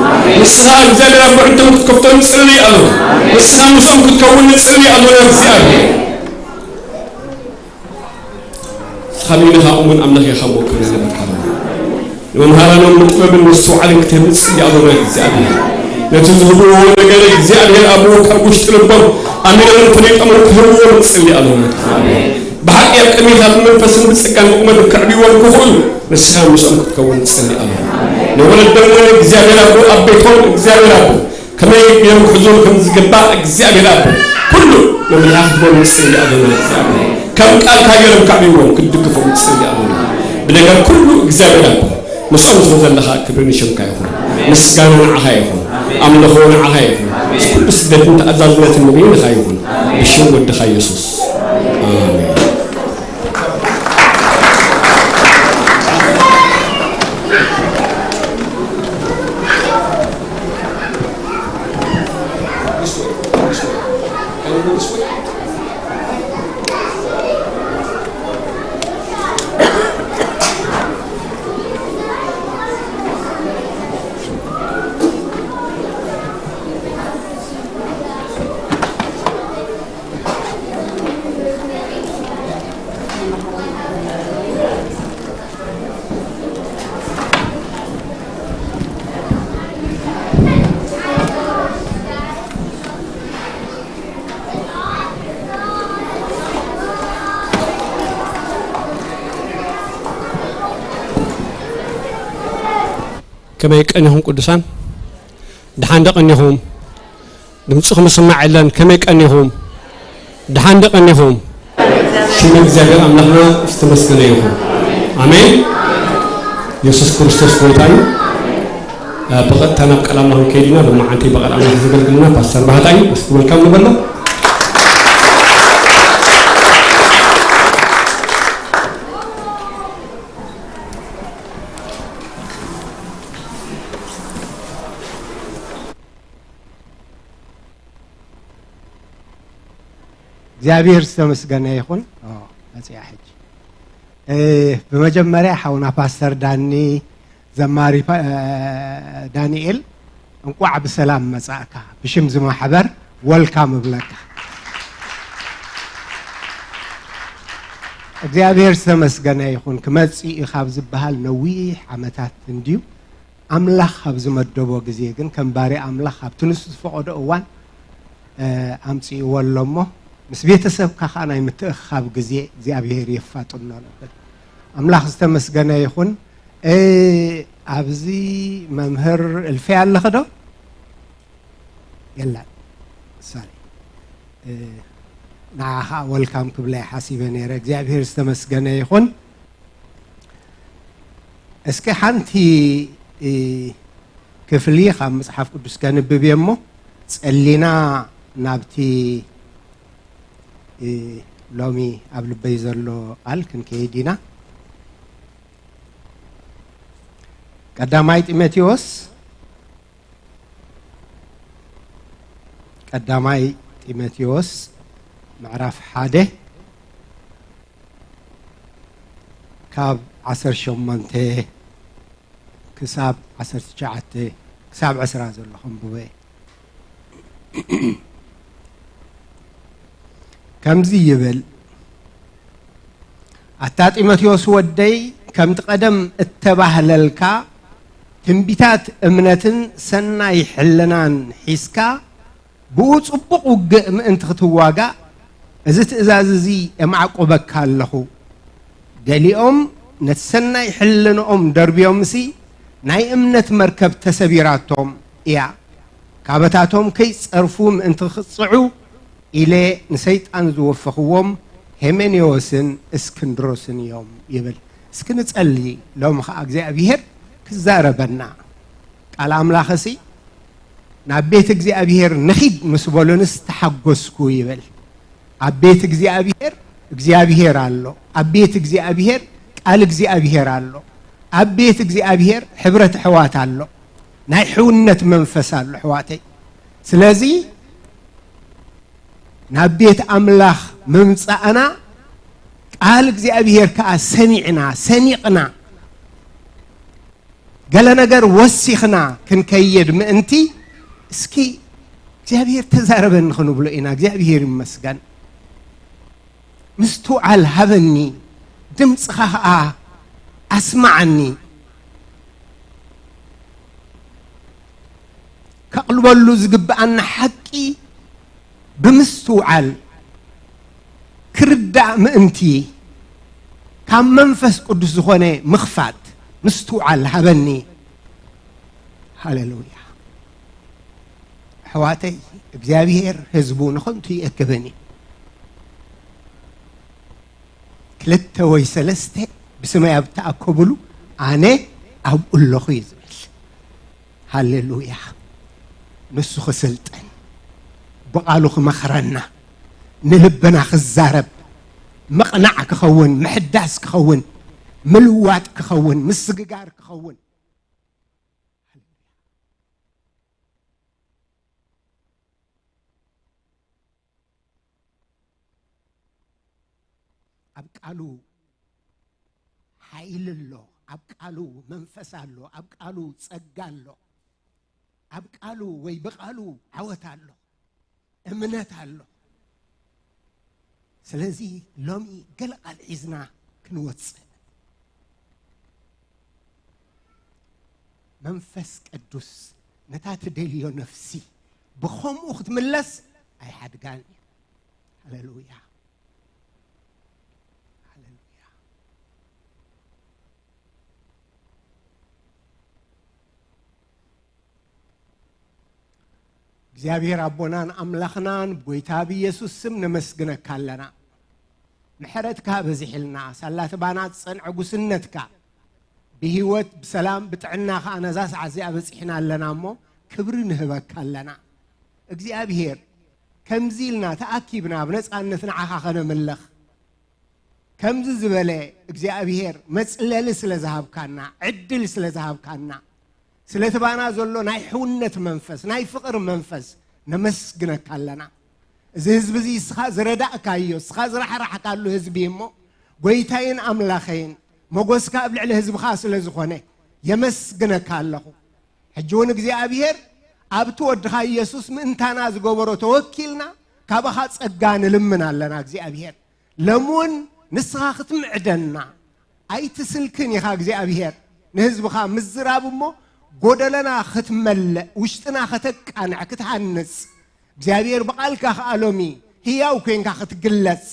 ንስኻ እግዚኣብሔር ኣቦ ዕድም ክትከፍቶም ንጽሊ ኣሎና። ንስኻ ምስኦም ክትከውን ንጽሊ ኣሎና እግዚኣብሔር። ንስኻ እሙን ኣምላኽ ኢኻ እሞ ክብሪ ንበካ ኣሎና። ንመምሃራኖም ንጥበብን ምስትውዓልን ክትህብ ንጽሊ ኣሎና እግዚኣብሔር። ነቲ ዝህብዎ ነገር እግዚኣብሔር ኣቦ ካብ ውሽጢ ልቦም ኣሚኖምን ፈሊጦምን ክህብዎ ንጽሊ ኣሎና። ብሓቂ ኣብ ቅድሚኻ ብመንፈስን ብጸጋን ብቑመትን ክዕብይዎም ክኽእሉ ንስኻ ምስኦም ክትከውን ንጽሊ ኣሎና። ንወለዶም እውን እግዚኣብሔር ኣቦ ኣብ ቤቶም እግዚኣብሔር ኣቦ ከመይ ገይሮም ክሕዙ ከም ዝግባእ እግዚኣብሔር ኣቦ ኩሉ መምርሒ ክትቦም ንጽሊ ኣሎና። እግዚኣብሔር ከም ቃልካ ገይሮም ከዕብይዎም ክትድግፎም ንጽሊ ኣሎና። ብነገር ኩሉ እግዚኣብሔር ኣቦ ምስኦም ስለ ዘለኻ ክብሪ ንሽምካ ይኹን፣ ምስጋና ንዓኻ ይኹን፣ ኣምልኾ ንዓኻ ይኹን። ምስ ኩሉ ስግደትን ተኣዛዝነትን ንበይንኻ ይኹን፣ ብሽም ወድኻ የሱስ ኣሜን። ከመይ ቀኒኹም ቅዱሳን? ደሓን ዶ ቀኒኹም? ድምፅኹም ዝስማዕ የለን። ከመይ ቀኒኹም? ደሓን ዶ ቀኒኹም? ሽም እግዚኣብሔር ኣምላኽና ዝተመስገነ ይኹን። ኣሜን። የሱስ ክርስቶስ ጎይታ እዩ። ብቐጥታ ናብ ቃል ኣምላኽ ከይድና፣ ሎማዓንቲ ብቓል ኣምላኽ ዘገልግልና ፓስተር ባህታ እዩ። እስኪ ወልካም ንበሎ። እግዚኣብሔር ዝተመስገነ ይኹን። ኦ፣ መጽያ ሕጂ። እ፣ ብመጀመርያ ሓውና ፓስተር ዳኒ፣ ዘማሪ ፓ-፣ እ፣ ዳንኤል፣ እንቋዕ ብሰላም መጻእካ። ብሽም እዚ ማሕበር ወልካም እብለካ። እግዚኣብሔር ዝተመስገነ ይኹን። ክመጽእ እዩ ካብ ዝበሃል ነዊሕ ዓመታት እንድዩ። ኣምላኽ ኣብ ዝመደቦ ግዜ ግን ከም ባርያ ኣምላኽ ኣብቲ ንሱ ዝፈቐዶ እዋን፣ እ፣ ኣምጺእዎ ኣሎ እሞ፣ ምስ ቤተሰብካ ኸኣ ናይ ምትእኽኻብ ግዜ እግዚኣብሔር የፋጥኖ ነብል። ኣምላኽ ዝተመስገነ ይኹን። እ፣ ኣብዚ መምህር እልፍያ ኣለኺ ዶ? የላን። ሶሪ። እ፣ ንዓ ኸኣ ወልካም ክብላ እየ ሓሲበ ነይረ። እግዚኣብሔር ዝተመስገነ ይኹን። እስኪ ሓንቲ፣ እ፣ ክፍሊ ካብ መጽሓፍ ቅዱስ ከንብብ እየ እሞ፣ ጸሊና ናብቲ፣ እ፣ ሎሚ ኣብ ልበይ ዘሎ ቃል ክንከይድ ኢና። ቀዳማይ ጢሞቴዎስ፣ ቀዳማይ ጢሞቴዎስ ምዕራፍ ሓደ ካብ ዓሰርተ ሸሞንተ ክሳብ ዓሰርተ ትሽዓተ ክሳብ ዕስራ ዘሎ ከንብቦ እየ። ከምዚ ይብል፣ ኣታ ጢሞቴዎስ ወደይ፣ ከምቲ ቀደም እተባህለልካ ትንቢታት እምነትን ሰናይ ሕልናን ሒዝካ፣ ብኡ ጽቡቕ ውግእ ምእንቲ ክትዋጋእ፣ እዚ ትእዛዝ እዚ የማዕቁበካ ኣለኹ። ገሊኦም ነቲ ሰናይ ሕልንኦም ደርብዮምሲ፣ ናይ እምነት መርከብ ተሰቢራቶም እያ። ካበታቶም ከይጸርፉ ምእንቲ ክጽዑ ኢለ ንሰይጣን ዝወፈኽዎም ሄሜኔዎስን እስክንድሮስን እዮም ይብል። እስኪ ንጸሊ፣ ሎሚ ኸዓ እግዚኣብሔር ክዛረበና። ቃል ኣምላኽሲ፣ ናብ ቤት እግዚኣብሔር ንኺድ ምስ በሉንስ ተሓጎስኩ ይብል። ኣብ ቤት እግዚኣብሔር እግዚኣብሔር ኣሎ። ኣብ ቤት እግዚኣብሔር ቃል እግዚኣብሔር ኣሎ። ኣብ ቤት እግዚኣብሔር ሕብረት ኣሕዋት ኣሎ። ናይ ሕውነት መንፈስ ኣሎ፣ ኣሕዋተይ። ስለዚ ናብ ቤት ኣምላኽ ምምጻእና፣ ቃል እግዚኣብሔር ከኣ ሰሚዕና፣ ሰኒቕና፣ ገለ ነገር ወሲኽና ክንከይድ ምእንቲ፣ እስኪ እግዚኣብሔር ተዛረበኒ ክንብሎ ኢና። እግዚኣብሔር ይመስገን። ምስትውዓል ሃበኒ፣ ድምፅኻ ኸዓ ኣስማዓኒ። ከቕልበሉ ዝግብኣና ሓቂ ብምስትውዓል ክርዳእ ምእንቲ፣ ካብ መንፈስ ቅዱስ ዝኾነ ምኽፋት ምስትውዓል ሃበኒ። ሃሌሉያ። ኣሕዋተይ፣ እግዚኣብሔር ህዝቡ ንኸንቱ ይእክብን እዩ። ክልተ ወይ ሰለስተ ብስመይ ኣብ ተኣከብሉ ኣነ ኣብኡ ኣለኹ እዩ ዝብል። ሃሌሉያ። ንሱ ክስልጠን፣ ብቓሉ ክመኽረና፣ ንልብና ክዛረብ፣ ምቕናዕ ክኸውን፣ ምሕዳስ ክኸውን፣ ምልዋጥ ክኸውን፣ ምስግጋር ክኸውን። ኣብ ቃሉ ሓይሊ ኣሎ፣ ኣብ ቃሉ መንፈስ ኣሎ፣ ኣብ ቃሉ ጸጋ ኣሎ፣ ኣብ ቃሉ ወይ ብቃሉ ዓወት ኣሎ፣ እምነት ኣሎ። ስለዚ ሎሚ ገለ ቃል ሒዝና ክንወጽእ፣ መንፈስ ቅዱስ ነታ ትደልዮ ነፍሲ ብኸምኡ ክትምለስ ኣይሓድጋን እዩ። ሃሌሉያ፣ ሃሌሉያ። እግዚኣብሔር ኣቦናን ኣምላኽናን ብጎይታ ብኢየሱስ ስም ነመስግነካ ኣለና። ምሕረትካ በዚሕልና፣ ሳላ እቲ ባና ዝጸንዐ ጉስነትካ ብህይወት ብሰላም ብጥዕና ከኣ ነዛ ሰዓት እዚኣ በጺሕና ኣለና እሞ ክብሪ ንህበካ ኣለና። እግዚኣብሔር ከምዚ ኢልና ተኣኪብና ብነጻነት ንዓኻ ከነምልኽ ከምዚ ዝበለ እግዚኣብሔር መጽለሊ ስለ ዝሃብካና፣ ዕድል ስለ ዝሃብካና፣ ስለቲ ባና ዘሎ ናይ ሕውነት መንፈስ፣ ናይ ፍቕሪ መንፈስ ነመስግነካ ኣለና። እዚ ህዝቢ እዚ እስኻ ዝረዳእካዮ፣ እስኻ ዝራሕራሕካሉ ህዝቢ እሞ፣ ጎይታይን ኣምላኸይን፣ መጎስካ ኣብ ልዕሊ ህዝብኻ ስለ ዝኾነ፣ የመስግነካ ኣለኹ። ሕጂ እውን እግዚኣብሔር ኣብቲ ወድኻ ኢየሱስ ምእንታና ዝገበሮ ተወኪልና ካባኻ ጸጋ ንልምን ኣለና። እግዚኣብሔር ሎሚ እውን ንስኻ ክትምዕደና ኣይትስልክን ኢኻ። እግዚኣብሔር ንህዝብኻ ምዝራብ እሞ ጎደለና ክትመልእ፣ ውሽጥና ከተቃንዕ፣ ክትሃንጽ፣ እግዚኣብሔር ብቓልካ ከኣ ሎሚ ህያው ኮይንካ ክትግለጽ፣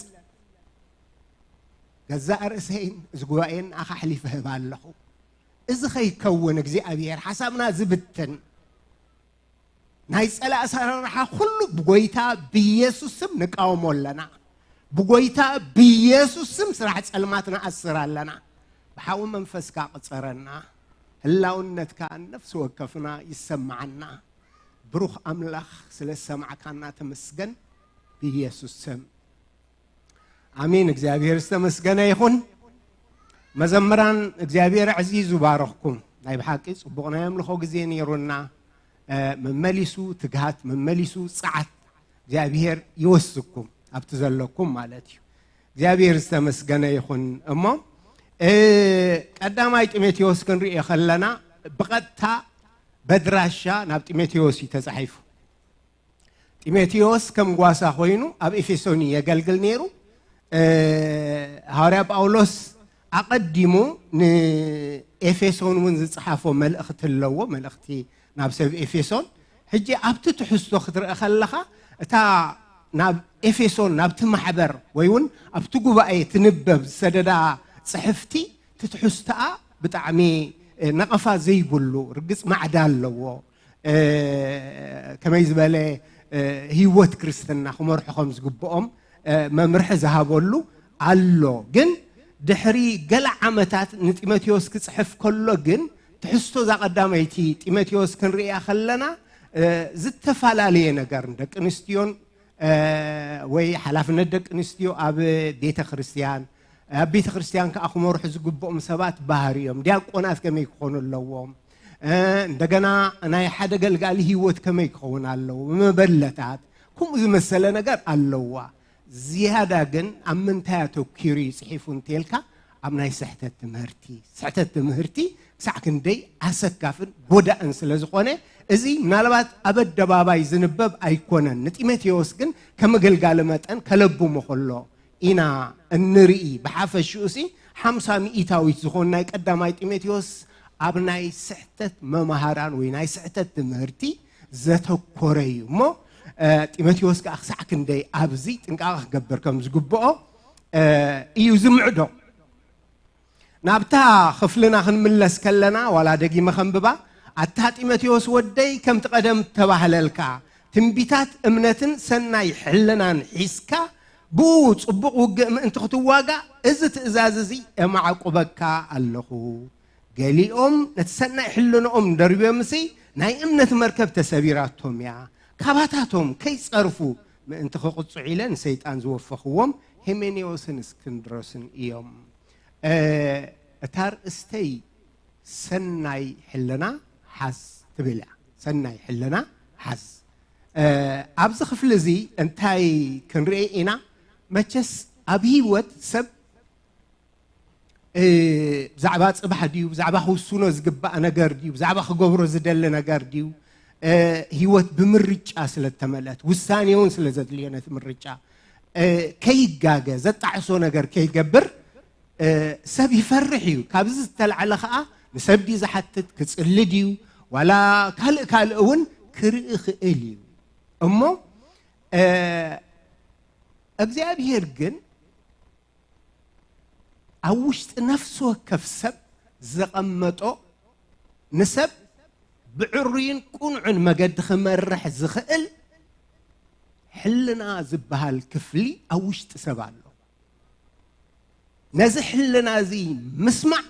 ገዛእ ርእሰይን እዚ ጉባኤን ንኣኻ ኣሕሊፈ እህብ ኣለኹ። እዚ ኸይከውን እግዚኣብሔር ሓሳብና ዝብትን ናይ ጸላእ ኣሰራርሓ ኩሉ ብጎይታ ብኢየሱስ ስም ንቃወሞ ኣለና። ብጎይታ ብኢየሱስ ስም ስራሕ ጸልማት ንኣስር ኣለና። ብሓዊ መንፈስካ ቅጸረና። ህላውነትካ ነፍሲ ወከፍና ይሰማዓና። ብሩኽ ኣምላኽ፣ ስለ ዝሰማዕካና ተመስገን፣ ብኢየሱስ ስም። ኣሜን። እግዚኣብሔር ዝተመስገነ ይኹን። መዘምራን፣ እግዚኣብሔር ኣዕዚዙ ባረኽኩም። ናይ ብሓቂ ጽቡቕ ናይ ኣምልኾ ግዜ ነይሩና። እ፣ መመሊሱ ትግሃት፣ መመሊሱ ጸዓት እግዚኣብሔር ይወስኩም፣ ኣብቲ ዘለኩም ማለት እዩ። እግዚኣብሔር ዝተመስገነ ይኹን። እሞ፣ እ፣ ቀዳማይ ጢሞቴዎስ ክንሪኦ ከለና፣ ብቐጥታ በድራሻ ናብ ጢሞቴዎስ እዩ ተጻሒፉ። ጢሞቴዎስ ከም ጓሳ ኮይኑ ኣብ ኤፌሶን እዩ የገልግል ነይሩ። እ፣ ሃዋርያ ጳውሎስ ኣቐዲሙ ንኤፌሶን እውን ዝጸሓፎ መልእኽቲ ኣለዎ፣ መልእኽቲ ናብ ሰብ ኤፌሶን። ሕጂ ኣብቲ ትሕዝቶ ክትርኢ ከለኻ፣ እታ ናብ ኤፌሶን፣ ናብቲ ማሕበር ወይ እውን ኣብቲ ጉባኤ ትንበብ ዝሰደዳ ጽሕፍቲ፣ እቲ ትሕዝቶኣ ብጣዕሚ፣ እ፣ ነቐፋ ዘይብሉ ርግጽ ማዕዳ ኣለዎ። እ፣ ከመይ ዝበለ፣ እ፣ ህይወት ክርስትና ክመርሑ ከም ዝግብኦም፣ እ፣ መምርሒ ዝሃበሉ ኣሎ። ግን ድሕሪ ገለ ዓመታት ንጢሞቴዎስ ክጽሕፍ ከሎ ግን፣ ትሕዝቶ እዛ ቀዳመይቲ ጢሞቴዎስ ክንርእያ ከለና፣ እ፣ ዝተፈላለየ ነገር፣ ንደቂ ኣንስትዮን፣ እ፣ ወይ ሓላፍነት ደቂ ኣንስትዮ ኣብ ቤተ ክርስቲያን፣ ኣብ ቤተ ክርስቲያን ከኣ ክመርሑ ዝግብኦም ሰባት ባህሪ እዮም። ዲያቆናት ከመይ ክኾኑ ኣለዎም? እ፣ እንደገና ናይ ሓደ ገልጋሊ ህይወት ከመይ ክኸውን ኣለዎ? መበለታት፣ ከምኡ ዝመሰለ ነገር ኣለዋ። ዝያዳ ግን ኣብ ምንታይ ኣተኪሩ እዩ ጽሒፉ እንተልካ፣ ኣብ ናይ ስሕተት ትምህርቲ። ስሕተት ትምህርቲ ክሳዕ ክንደይ ኣሰካፍን ጎዳእን ስለ ዝኾነ፣ እዚ ምናልባት ኣብ ኣደባባይ ዝንበብ ኣይኮነን። ንጢሞቴዎስ ግን ከም ኣገልጋሊ መጠን ከለብሞ ከሎ ኢና እንርኢ። ብሓፈሽኡሲ ሓምሳ ሚእታዊት ዝኾን ናይ ቀዳማይ ጢሞቴዎስ ኣብ ናይ ስሕተት መምሃራን ወይ ናይ ስሕተት ትምህርቲ ዘተኮረ እዩ። እሞ፣ እ፣ ጢሞቴዎስ ከኣ ክሳዕ ክንደይ ኣብዚ ጥንቃቐ ክገብር ከም ዝግብኦ፣ እ፣ እዩ ዝምዕዶ። ናብታ ክፍልና ክንምለስ ከለና፣ ዋላ ደጊመ ከንብባ፣ ኣታ ጢሞቴዎስ ወደይ፣ ከምቲ ቀደም ተባህለልካ፣ ትንቢታት እምነትን ሰናይ ሕልናን ሒዝካ፣ ብኡ ጽቡቕ ውግእ ምእንቲ ክትዋጋእ፣ እዚ ትእዛዝ እዚ የማዕቁበካ ኣለኹ። ገሊኦም ነቲ ሰናይ ሕልንኦም ደርብዮምሲ፣ ናይ እምነት መርከብ ተሰቢራቶም እያ። ካባታቶም ከይጸርፉ ምእንቲ ክቕጽዑ ኢለ ንሰይጣን ዝወፈኽዎም ሄሜኔዎስን እስክንድሮስን እዮም። እ፣ እታ ርእስተይ ሰናይ ሕልና ሓዝ ትብል እያ። ሰናይ ሕልና ሓዝ። እ፣ ኣብዚ ክፍሊ እዚ እንታይ ክንርኢ ኢና? መቸስ ኣብ ህይወት ሰብ፣ እ፣ ብዛዕባ ጽባሕ ድዩ፣ ብዛዕባ ክውስኖ ዝግባእ ነገር ድዩ፣ ብዛዕባ ክገብሮ ዝደሊ ነገር ድዩ፣ እ፣ ህይወት ብምርጫ ስለ እተመልአት፣ ውሳኔ እውን ስለ ዘድልዮ ነቲ ምርጫ፣ እ፣ ከይጋገ፣ ዘጣዕሶ ነገር ከይገብር፣ እ፣ ሰብ ይፈርሕ እዩ። ካብዚ ዝተላዕለ ኸኣ ንሰብ ድዩ ዝሓትት፣ ክጽሊ ድዩ፣ ዋላ ካልእ ካልእ እውን ክርኢ ይኽእል እዩ። እሞ፣ እ፣ እግዚኣብሄር ግን ኣብ ውሽጢ ነፍሲ ወከፍ ሰብ ዘቐመጦ፣ ንሰብ ብዕሩይን ቅኑዕን መገዲ ክመርሕ ዝኽእል ሕልና ዝበሃል ክፍሊ ኣብ ውሽጢ ሰብ ኣሎ። ነዚ ሕልና እዚ ምስማዕ፣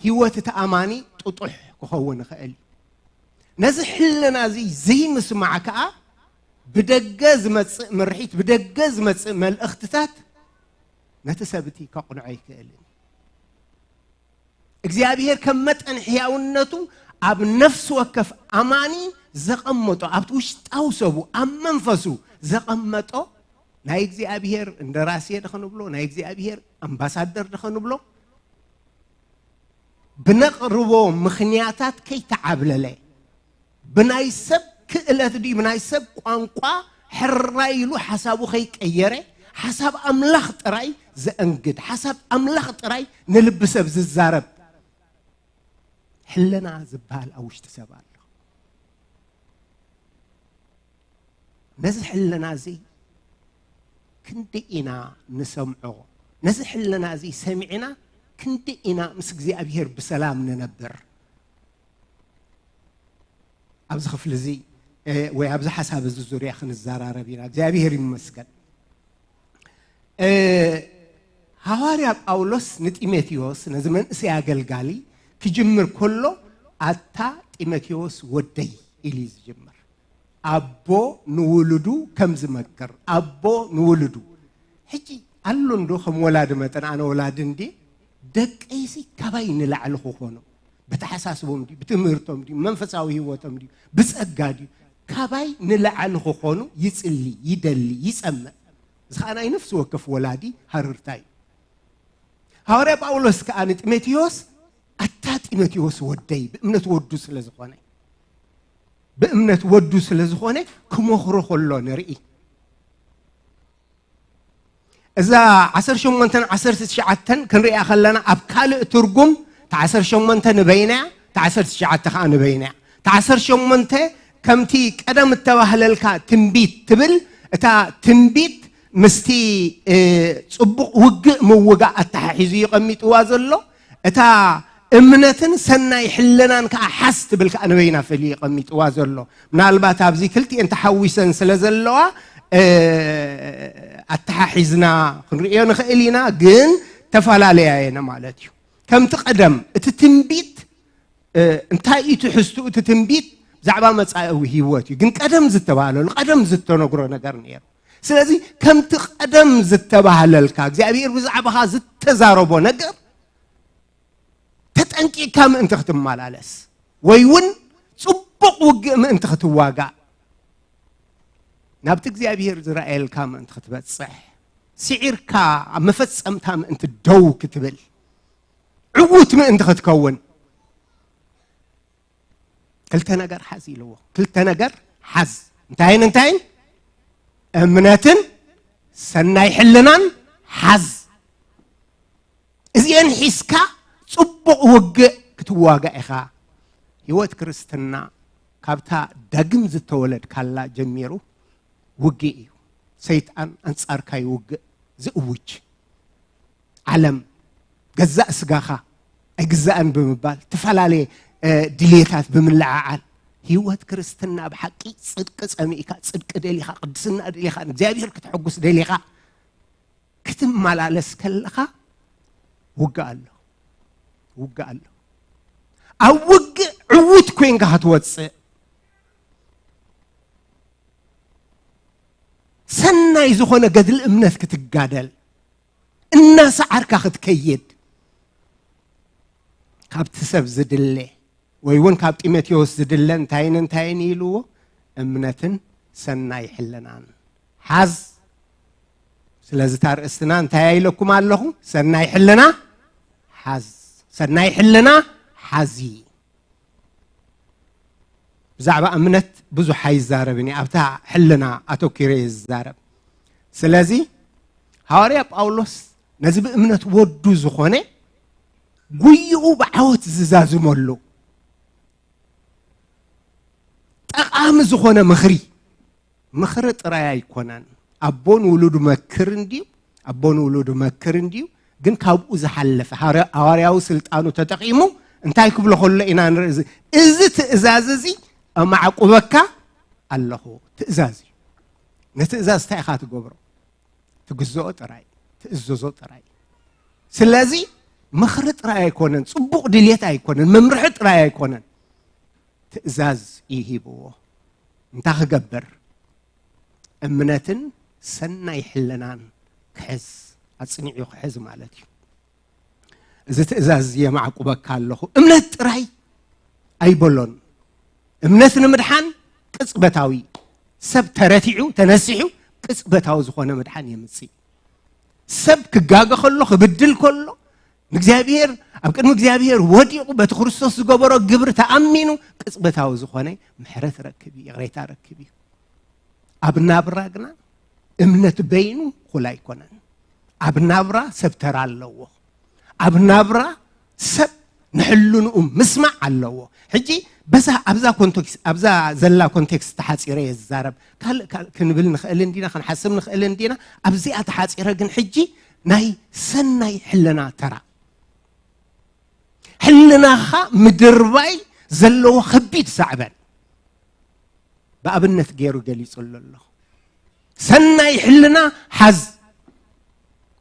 ህይወት እቲ ኣማኒ ጥጡሕ ክኸውን ይኽእል እዩ። ነዚ ሕልና እዚ ዘይምስማዕ ከኣ፣ ብደገ ዝመጽእ ምርሒት፣ ብደገ ዝመጽእ መልእኽትታት ነቲ ሰብ እቲ ከቕንዖ ኣይክእልን። እግዚኣብሄር ከም መጠን ሕያውነቱ ኣብ ነፍሲ ወከፍ ኣማኒ ዘቐመጦ፣ ኣብቲ ውሽጣዊ ሰቡ፣ ኣብ መንፈሱ ዘቐመጦ፣ ናይ እግዚኣብሄር እንደራሴ ዶ ክንብሎ፣ ናይ እግዚኣብሄር ኣምባሳደር ዶ ክንብሎ፣ ብነቕርቦ ምኽንያታት ከይተዓብለለ፣ ብናይ ሰብ ክእለት ድዩ፣ ብናይ ሰብ ቋንቋ ሕራይ ኢሉ ሓሳቡ ከይቀየረ፣ ሓሳብ ኣምላኽ ጥራይ ዘእንግድ፣ ሓሳብ ኣምላኽ ጥራይ ንልቢ ሰብ ዝዛረብ ሕልና ዝበሃል ኣብ ውሽጢ ሰብ ኣሎ። ነዚ ሕልና እዚ ክንደይ ኢና ንሰምዖ? ነዚ ሕልና እዚ ሰሚዕና ክንደይ ኢና ምስ እግዚኣብሄር ብሰላም ንነብር? ኣብዚ ክፍሊ እዚ፣ እ፣ ወይ ኣብዚ ሓሳብ እዚ ዙርያ ክንዘራረብ ኢና። እግዚኣብሄር ይመስገን። እ፣ ሃዋርያ ጳውሎስ ንጢሞቴዎስ፣ ነዚ መንእሰይ ኣገልጋሊ ክጅምር ከሎ፣ ኣታ ጢሞቴዎስ ወደይ ኢሉ እዩ ዝጅምር። ኣቦ ንውሉዱ ከም ዝመክር፣ ኣቦ ንውሉዱ። ሕጂ ኣሎ እንዶ ከም ወላዲ መጠን፣ ኣነ ወላዲ እንዲ፣ ደቀይሲ ካባይ ንላዕሊ ክኾኑ፣ ብተሓሳስቦም ድዩ፣ ብትምህርቶም ድዩ፣ መንፈሳዊ ህይወቶም ድዩ፣ ብጸጋ ድዩ፣ ካባይ ንላዕሊ ክኾኑ ይጽሊ፣ ይደሊ፣ ይጸምእ። እዚ ኸኣ ናይ ነፍሲ ወከፍ ወላዲ ሃረርታ እዩ። ሃዋርያ ጳውሎስ ከኣ ንጢሞቴዎስ፣ ኣታ ጢሞቴዎስ ወደይ፣ ብእምነት ወዱ ስለ ዝኾነ፣ ብእምነት ወዱ ስለ ዝኾነ ክመኽሮ ከሎ ንርኢ። እዛ ዓሰርተ ሸሞንተን ዓሰርተ ትሽዓተን ክንሪኣ ከለና፣ ኣብ ካልእ ትርጉም፣ እታ ዓሰርተ ሸሞንተ ንበይና እያ፣ እታ ዓሰርተ ትሽዓተ ከኣ ንበይና እያ። እታ ዓሰርተ ሸሞንተ ከምቲ ቀደም እተባህለልካ ትንቢት ትብል፣ እታ ትንቢት ምስቲ፣ እ፣ ጽቡቕ ውግእ ምውጋእ ኣተሓሒዙ እዩ ቀሚጥዋ ዘሎ። እታ እምነትን ሰናይ ሕልናን ከኣ ሓዝ ትብል ከኣ ንበይና ፈልዩ እዩ ቀሚጥዋ ዘሎ። ምናልባት ኣብዚ ክልቲኤን ተሓዊሰን ስለ ዘለዋ፣ እ፣ ኣተሓሒዝና ክንርእዮ ንኽእል ኢና፣ ግን ተፈላለያ እየን ማለት እዩ። ከምቲ ቀደም እቲ ትንቢት፣ እ፣ እንታይ እዩ ትሕዝትኡ? እቲ ትንቢት ብዛዕባ መጻኢ ህይወት እዩ። ግን ቀደም ዝተባህለሉ፣ ቀደም ዝተነግሮ ነገር ነይሩ። ስለዚ ከምቲ ቀደም ዝተባህለልካ፣ እግዚኣብሔር ብዛዕባኻ ዝተዛረቦ ነገር ተጠንቂቕካ ምእንቲ ክትመላለስ፣ ወይ እውን ጽቡቕ ውግእ ምእንቲ ክትዋጋእ፣ ናብቲ እግዚኣብሔር ዝረኣየልካ ምእንቲ ክትበጽሕ፣ ስዒርካ ኣብ መፈጸምታ ምእንቲ ደው ክትብል፣ ዕዉት ምእንቲ ክትከውን፣ ክልተ ነገር ሓዝ ኢልዎ። ክልተ ነገር ሓዝ። እንታይን እንታይን? እምነትን ሰናይ ሕልናን ሓዝ። እዚአን ሒዝካ ጽቡቕ ውግእ ክትዋጋእ ኢኻ። ህይወት ክርስትና ካብታ ዳግም ዝተወለድካላ ጀሚሩ ውግእ እዩ። ሰይጣን ኣንጻርካ ይውግእ፣ ዝእውጅ። ዓለም፣ ገዛእ ስጋኻ ኣይግዛእን ብምባል፣ ዝተፈላለየ፣ እ፣ ድልየታት ብምልዓዓል፣ ህይወት ክርስትና ብሓቂ ጽድቂ ጸሚእካ፣ ጽድቂ ደሊኻ፣ ቅድስና ደሊኻ፣ ንእግዚኣብሔር ክተሐጉስ ደሊኻ ክትመላለስ ከለኻ፣ ውግእ ኣሎ። ውግእ ኣሎ። ኣብ ውግእ ዕዉት ኮይንካ ክትወጽእ፣ ሰናይ ዝኾነ ገድሊ እምነት ክትጋደል፣ እናሰዓርካ ክትከይድ፣ ካብቲ ሰብ ዝድለ ወይ እውን ካብ ጢሞቴዎስ ዝድለ እንታይን እንታይን ኢልዎ? እምነትን ሰናይ ሕልናን ሓዝ። ስለዚ እታ ርእስትና እንታይ ኢለኩም ኣለኹ? ሰናይ ሕልና ሓዝ። ሰናይ ሕልና ሓዚ። ብዛዕባ እምነት ብዙሕ ኣይዛረብን እየ፣ ኣብታ ሕልና ኣተኪረ እየ ዝዛረብ። ስለዚ ሃዋርያ ጳውሎስ ነዚ ብእምነት ወዱ ዝኾነ ጉይኡ ብዓወት ዝዛዝመሉ ጠቓሚ ዝኾነ ምኽሪ፣ ምኽሪ ጥራይ ኣይኮነን። ኣቦ ንውሉዱ መክር እንድዩ፣ ኣቦ ንውሉዱ መክር እንድዩ፣ ግን ካብኡ ዝሓለፈ ሃዋርያ-፣ ሃዋርያዊ ስልጣኑ ተጠቒሙ እንታይ ክብሎ ከሎ ኢና ንርኢ። እዚ፣ እዚ ትእዛዝ እዚ ኣማዕቁበካ ኣለኹ። ትእዛዝ እዩ። ንትእዛዝ እንታይ ኢኻ ትገብሮ? ትግዝኦ ጥራይ፣ ትእዘዞ ጥራይ። ስለዚ ምኽሪ ጥራይ ኣይኮነን፣ ጽቡቕ ድልየት ኣይኮነን፣ መምርሒ ጥራይ ኣይኮነን። ትእዛዝ እዩ ሂብዎ። እንታይ ክገብር? እምነትን ሰናይ ሕልናን ክሕዝ፣ ኣጽኒዑ ክሕዝ ማለት እዩ። እዚ ትእዛዝ እዚ የማዕቁበካ ኣለኹ። እምነት ጥራይ ኣይበሎን። እምነት ንምድሓን ቅጽበታዊ፣ ሰብ ተረቲዑ፣ ተነሲሑ፣ ቅጽበታዊ ዝኾነ ምድሓን የምጽእ። ሰብ ክጋገ ከሎ፣ ክብድል ከሎ፣ ንእግዚኣብሔር፣ ኣብ ቅድሚ እግዚኣብሔር ወዲቑ፣ በቲ ክርስቶስ ዝገበሮ ግብሪ ተኣሚኑ፣ ቅጽበታዊ ዝኾነ ምሕረት ረክብ እዩ፣ ይቕሬታ ረክብ እዩ። ኣብ ናብራ ግና እምነት በይኑ እኹል ኣይኮነን። ኣብ ናብራ ሰብ ተራ ኣለዎ። ኣብ ናብራ ሰብ ንሕልንኡ ምስማዕ ኣለዎ። ሕጂ በዛ፣ ኣብዛ ኮንቴክስት፣ ኣብዛ ዘላ ኮንቴክስት ተሓጺረ እየ ዝዛረብ። ካልእ፣ ካልእ ክንብል ንኽእል እንዲና፣ ክንሓስብ ንኽእል እንዲና። ኣብዚኣ ተሓጺረ ግን ሕጂ ናይ ሰናይ ሕልና ተራ፣ ሕልናኻ ምድርባይ ዘለዎ ከቢድ ሳዕበን ብኣብነት ገይሩ ገሊጹ ኣሎ። ሰናይ ሕልና ሓዝ።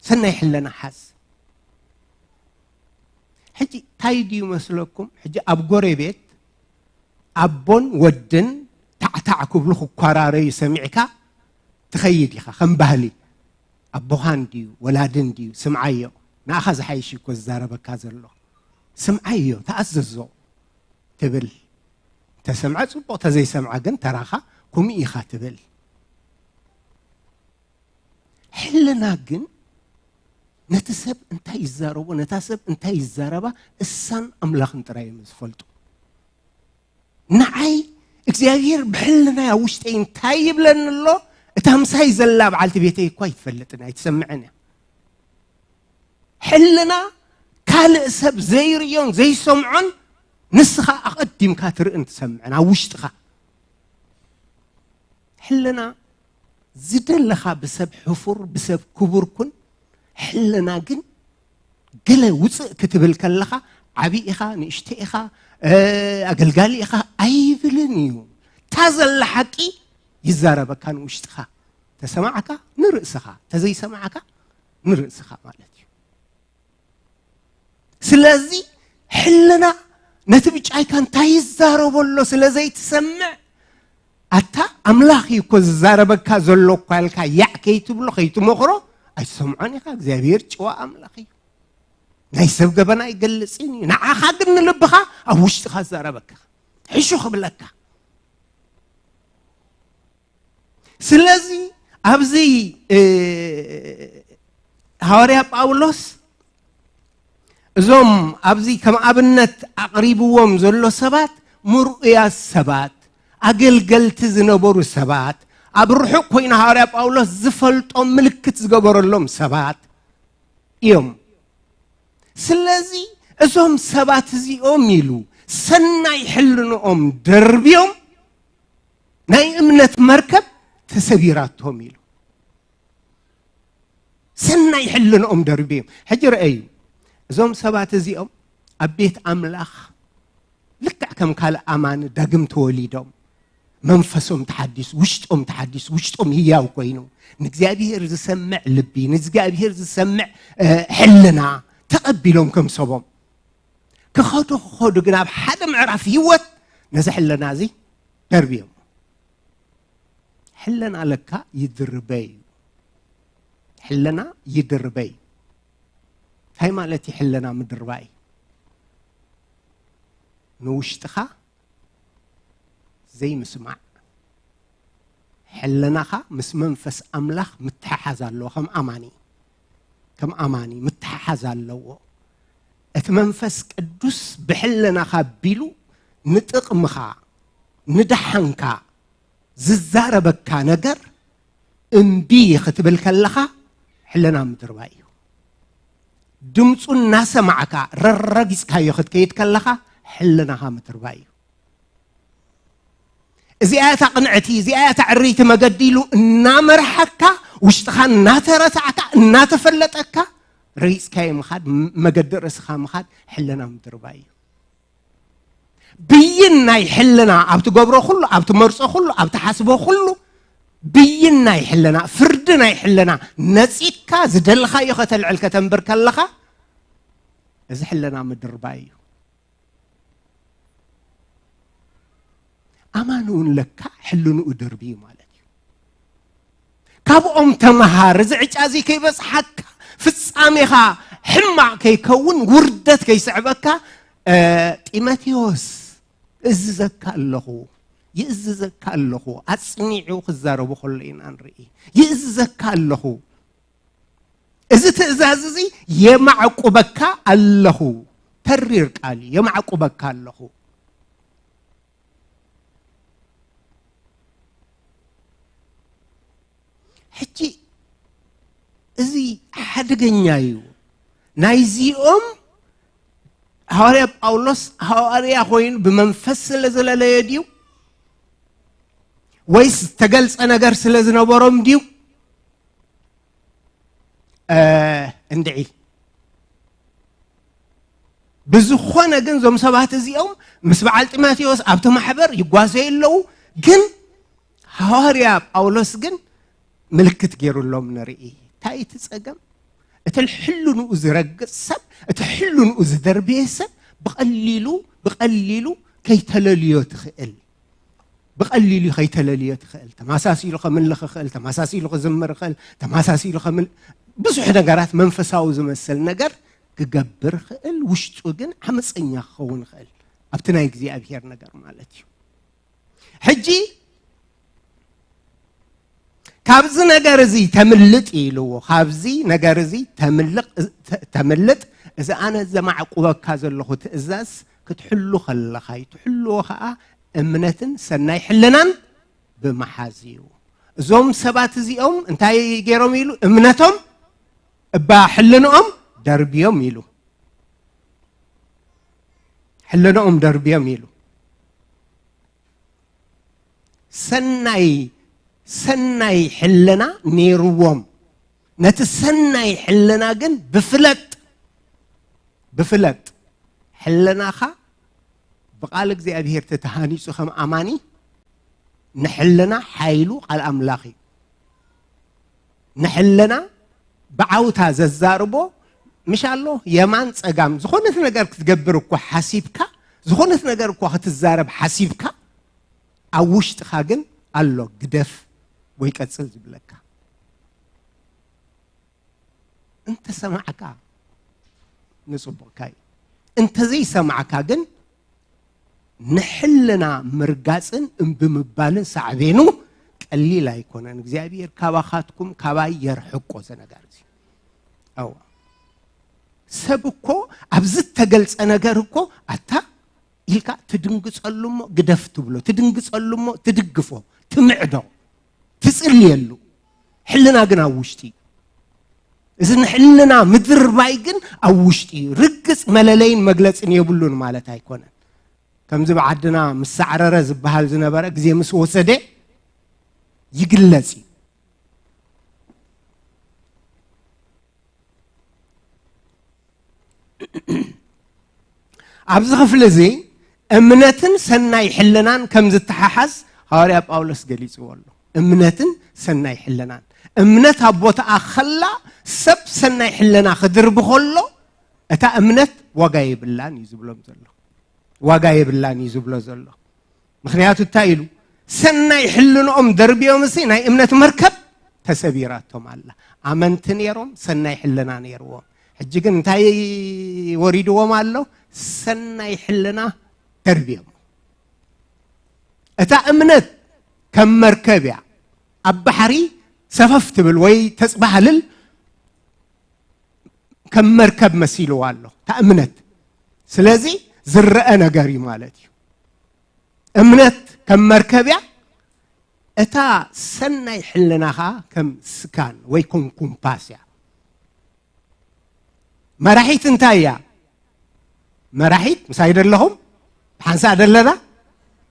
ሰናይ ሕልና ሓዝ። ሕጂ እንታይ ድዩ መስለኩም? ሕጂ ኣብ ጎረቤት ኣቦን ወድን ታዕታዕ ክብሉ ክኳራረዩ ሰሚዕካ ትኸይድ ኢኻ። ከም ባህሊ ኣቦኻን ድዩ ወላድን ድዩ ስምዓዮ፣ ንኣኻ ዝሓይሽ እኮ ዝዛረበካ ዘሎ፣ ስምዓዮ፣ ተኣዘዞ ትብል። ተሰምዐ ጽቡቕ፣ ተዘይሰምዐ ግን ተራኻ ኩምኡ ኢኻ ትብል። ሕልና ግን ነቲ ሰብ እንታይ ይዛረቦ፣ ነታ ሰብ እንታይ ይዛረባ፣ እሳን ኣምላኽን ጥራይ እዮም ዝፈልጡ። ንዓይ እግዚኣብሔር ብሕልናይ ኣብ ውሽጠይ እንታይ ይብለኒ ኣሎ፣ እታ ምሳይ ዘላ በዓልቲ ቤተይ እኳ ኣይትፈልጥን፣ ኣይትሰምዕን እያ። ሕልና ካልእ ሰብ ዘይርእዮን ዘይሰምዖን ንስኻ ኣቐዲምካ ትርእን ትሰምዕን ኣብ ውሽጥኻ። ሕልና ዝደለኻ ብሰብ ሕፉር፣ ብሰብ ክቡር ኩን፣ ሕልና ግን ገለ ውፅእ ክትብል ከለኻ ዓብዪ ኢኻ፣ ንእሽቶ ኢኻ፣ እ፣ ኣገልጋሊ ኢኻ ኣይብልን እዩ። እታ ዘላ ሓቂ ይዛረበካ ንውሽጥኻ። ተሰማዕካ ንርእስኻ፣ ተዘይሰማዕካ ንርእስኻ ማለት እዩ። ስለዚ ሕልና ነቲ ብጫይካ እንታይ ይዛረቦ ኣሎ ስለ ዘይትሰምዕ፣ ኣታ ኣምላኽ እዩ እኮ ዝዛረበካ ዘሎ እኳ ኢልካ ያዕ ከይትብሎ ከይትመኽሮ ኣይትሰምዖን ኢኻ። እግዚኣብሔር ጭዋ ኣምላኽ እዩ። ናይ ሰብ ገበና ኣይገልጽን እዩ። ንዓኻ ግን ንልብኻ ኣብ ውሽጥኻ ዝዛረበካ፣ ሕሹ ክብለካ። ስለዚ ኣብዚ፣ እ፣ ሃዋርያ ጳውሎስ እዞም ኣብዚ ከም ኣብነት ኣቕሪብዎም ዘሎ ሰባት ምርኡያት ሰባት፣ ኣገልገልቲ ዝነበሩ ሰባት፣ ኣብ ርሑቕ ኮይኑ ሃዋርያ ጳውሎስ ዝፈልጦም ምልክት ዝገበረሎም ሰባት እዮም። ስለዚ እዞም ሰባት እዚኦም ኢሉ ሰናይ ሕልንኦም ደርብዮም ናይ እምነት መርከብ ተሰቢራቶም ኢሉ። ሰናይ ሕልንኦም ደርብዮም። ሕጂ ረኣዩ፣ እዞም ሰባት እዚኦም ኣብ ቤት ኣምላኽ ልክዕ ከም ካልእ ኣማኒ ዳግም ተወሊዶም፣ መንፈሶም ተሓዲሱ፣ ውሽጦም ተሓዲሱ፣ ውሽጦም ህያው ኮይኑ፣ ንእግዚኣብሔር ዝሰምዕ ልቢ፣ ንእግዚኣብሔር ዝሰምዕ፣ እ፣ ሕልና ተቐቢሎም ከም ሰቦም ክኸዱ፣ ክኸዱ ግን ኣብ ሓደ ምዕራፍ ህይወት ነዚ ሕልና እዚ ደርብዮም። ሕልና ለካ ይድርበ እዩ። ሕልና ይድርበ እዩ። እንታይ ማለት እዩ ሕልና ምድርባይ? ንውሽጥኻ ዘይምስማዕ። ሕልናኻ ምስ መንፈስ ኣምላኽ ምትሕሓዝ ኣለዎ። ከም ኣማኒ፣ ከም ኣማኒ ምትሕሓዝ ኣለዎ። እቲ መንፈስ ቅዱስ ብሕልናኻ ኣቢሉ ንጥቕምኻ፣ ንደሓንካ ዝዛረበካ ነገር እምቢ ክትብል ከለኻ ሕልና ምድርባይ እዩ። ድምፁ እናሰማዕካ ረረጊፅካዮ ክትከይድ ከለኻ ሕልናኻ ምድርባይ እዩ። እዚኣ እታ ቅንዕቲ፣ እዚኣ እታ ዕርይቲ መገዲ ኢሉ እናመርሓካ፣ ውሽጥኻ እናተረታዕካ፣ እናተፈለጠካ፣ ረጊፅካዮ ምኻድ፣ ም-፣ መገዲ ርእስኻ ምኻድ ሕልና ምድርባይ እዩ። ብይን ናይ ሕልና ኣብ ትገብሮ ኩሉ፣ ኣብ ትመርጾ ኩሉ፣ ኣብ ትሓስቦ ኩሉ፣ ብይን ናይ ሕልና፣ ፍርዲ ናይ ሕልና ነጺግካ ዝደለኻዮ ከተልዕል ከተንብር ከለኻ፣ እዚ ሕልና ምድርባይ እዩ። ኣማኒ እውን ለካ ሕልንኡ ደርቢ እዩ ማለት እዩ። ካብኦም ተመሃር፣ እዚ ዕጫ እዚ ከይበጽሓካ፣ ፍጻሜኻ ሕማቕ ከይከውን፣ ውርደት ከይስዕበካ፣ እ፣ ጢሞቴዎስ፣ እዝዘካ ኣለኹ፣ ይእዝዘካ ኣለኹ፣ ኣጽኒዑ ክዛረቡ ከሎ ኢና ንርኢ። ይእዝዘካ ኣለኹ። እዚ ትእዛዝ እዚ የማዕቁበካ ኣለኹ። ተሪር ቃል እዩ፣ የማዕቁበካ ኣለኹ። ሕጂ እዚ ሓደገኛ እዩ። ናይዚኦም ሃዋርያ ጳውሎስ ሃዋርያ ኮይኑ ብመንፈስ ስለ ዝለለዮ ድዩ? ወይስ ዝተገልጸ ነገር ስለ ዝነበሮም ድዩ? እ፣ እንድዒ። ብዝኾነ ግን እዞም ሰባት እዚኦም ምስ በዓል ጢሞቴዎስ ኣብቲ ማሕበር ይጓዘዩ ኣለዉ። ግን ሃዋርያ ጳውሎስ ግን ምልክት ገይሩሎም ንርኢ። እንታይ እቲ ጸገም? እቲ ሕልንኡ ዝረግጽ ሰብ፣ እቲ ሕልንኡ ዝደርብየ ሰብ ብቐሊሉ ብቐሊሉ ከይተለልዮ ትኽእል። ብቐሊሉ ከይተለልዮ ትኽእል። ተማሳሲሉ ከምልኽ ይኽእል፣ ተማሳሲሉ ክዝምር ይኽእል፣ ተማሳሲሉ ከምል ብዙሕ ነገራት መንፈሳዊ ዝመስል ነገር ክገብር ይኽእል፣ ውሽጡ ግን ዓመፀኛ ክኸውን ይኽእል። ኣብቲ ናይ እግዚኣብሔር ነገር ማለት እዩ። ሕጂ ካብዚ ነገር እዚ ተምልጥ ኢልዎ፣ ካብዚ ነገር እዚ ተምልቕ ተምልጥ። እዚ ኣነ ዘማዕቁበካ ዘለኹ ትእዛዝ ክትሕሉ ከለኻ እዩ። ትሕልዎ ኸዓ እምነትን ሰናይ ሕልናን ብምሓዝ እዩ። እዞም ሰባት እዚኦም እንታይ ገይሮም ኢሉ? እምነቶም እባ ሕልንኦም ደርብዮም ኢሉ። ሕልንኦም ደርብዮም ኢሉ። ሰናይ ሰናይ ሕልና ነይርዎም። ነቲ ሰናይ ሕልና ግን ብፍለጥ ብፍለጥ ሕልናኻ ብቃል እግዚኣብሔር ተተሃኒጹ ከም ኣማኒ ንሕልና ሓይሉ ቃል ኣምላኽ እዩ። ንሕልና ብዓውታ ዘዛርቦ ምሽ ኣሎ። የማን ጸጋም ዝኾነት ነገር ክትገብር እኳ ሓሲብካ፣ ዝኾነት ነገር እኳ ክትዛረብ ሓሲብካ፣ ኣብ ውሽጥኻ ግን ኣሎ ግደፍ ወይ ቀጽል ዝብለካ። እንተሰማዕካ ንጽቡቕካ እዩ። እንተዘይሰማዕካ ግን ንሕልና ምርጋጽን እምቢ ምባልን ሳዕቤኑ ቀሊል ኣይኮነን። እግዚኣብሔር ካባኻትኩም ካባይ የርሕቆ እዚ ነገር እዚ። ኣዋ ሰብ እኮ ኣብዚ እተገልጸ ነገር እኮ ኣታ ኢልካ ትድንግጸሉ እሞ ግደፍ ትብሎ፣ ትድንግጸሉ እሞ ትድግፎ፣ ትምዕዶ፣ ትጽልየሉ። ሕልና ግን ኣብ ውሽጢ። እዚ ንሕልና ምድርባይ ግን ኣብ ውሽጢ እዩ። ርግጽ መለለይን መግለጽን የብሉን ማለት ኣይኮነን። ከምዚ ብዓድና ምስ ሳዕረረ ዝበሃል ዝነበረ ግዜ ምስ ወሰደ ይግለጽ እዩ። ኣብዚ ክፍሊ እዚ እምነትን ሰናይ ሕልናን ከም ዝተሓሓዝ ሃዋርያ ጳውሎስ ገሊጽዎ ኣሎ። እምነትን ሰናይ ሕልናን። እምነት ኣብ ቦታኣ ከላ ሰብ ሰናይ ሕልና ክድርቢ ከሎ እታ እምነት ዋጋ የብላን እዩ ዝብሎም ዘሎ። ዋጋ የብላን እዩ ዝብሎ ዘሎ። ምኽንያቱ እንታይ ኢሉ? ሰናይ ሕልንኦም ደርብዮም እሲ ናይ እምነት መርከብ ተሰቢራቶም ኣላ። ኣመንቲ ነይሮም፣ ሰናይ ሕልና ነይርዎም። ሕጂ ግን እንታይ ወሪድዎም ኣሎ? ሰናይ ሕልና ደርብዮም። እታ እምነት ከም መርከብ እያ። ኣብ ባሕሪ ሰፈፍ ትብል ወይ ተጽባህልል ከም መርከብ መሲልዋ ኣሎ እታ እምነት። ስለዚ ዝረአ ነገር እዩ ማለት እዩ። እምነት ከም መርከብ እያ። እታ ሰናይ ሕልና ኸዓ ከም ስካን ወይ ከም ኮምፓስ እያ። መራሒት እንታይ እያ? መራሒት ምሳይ ደለኹም? ብሓንሳእ ደለና?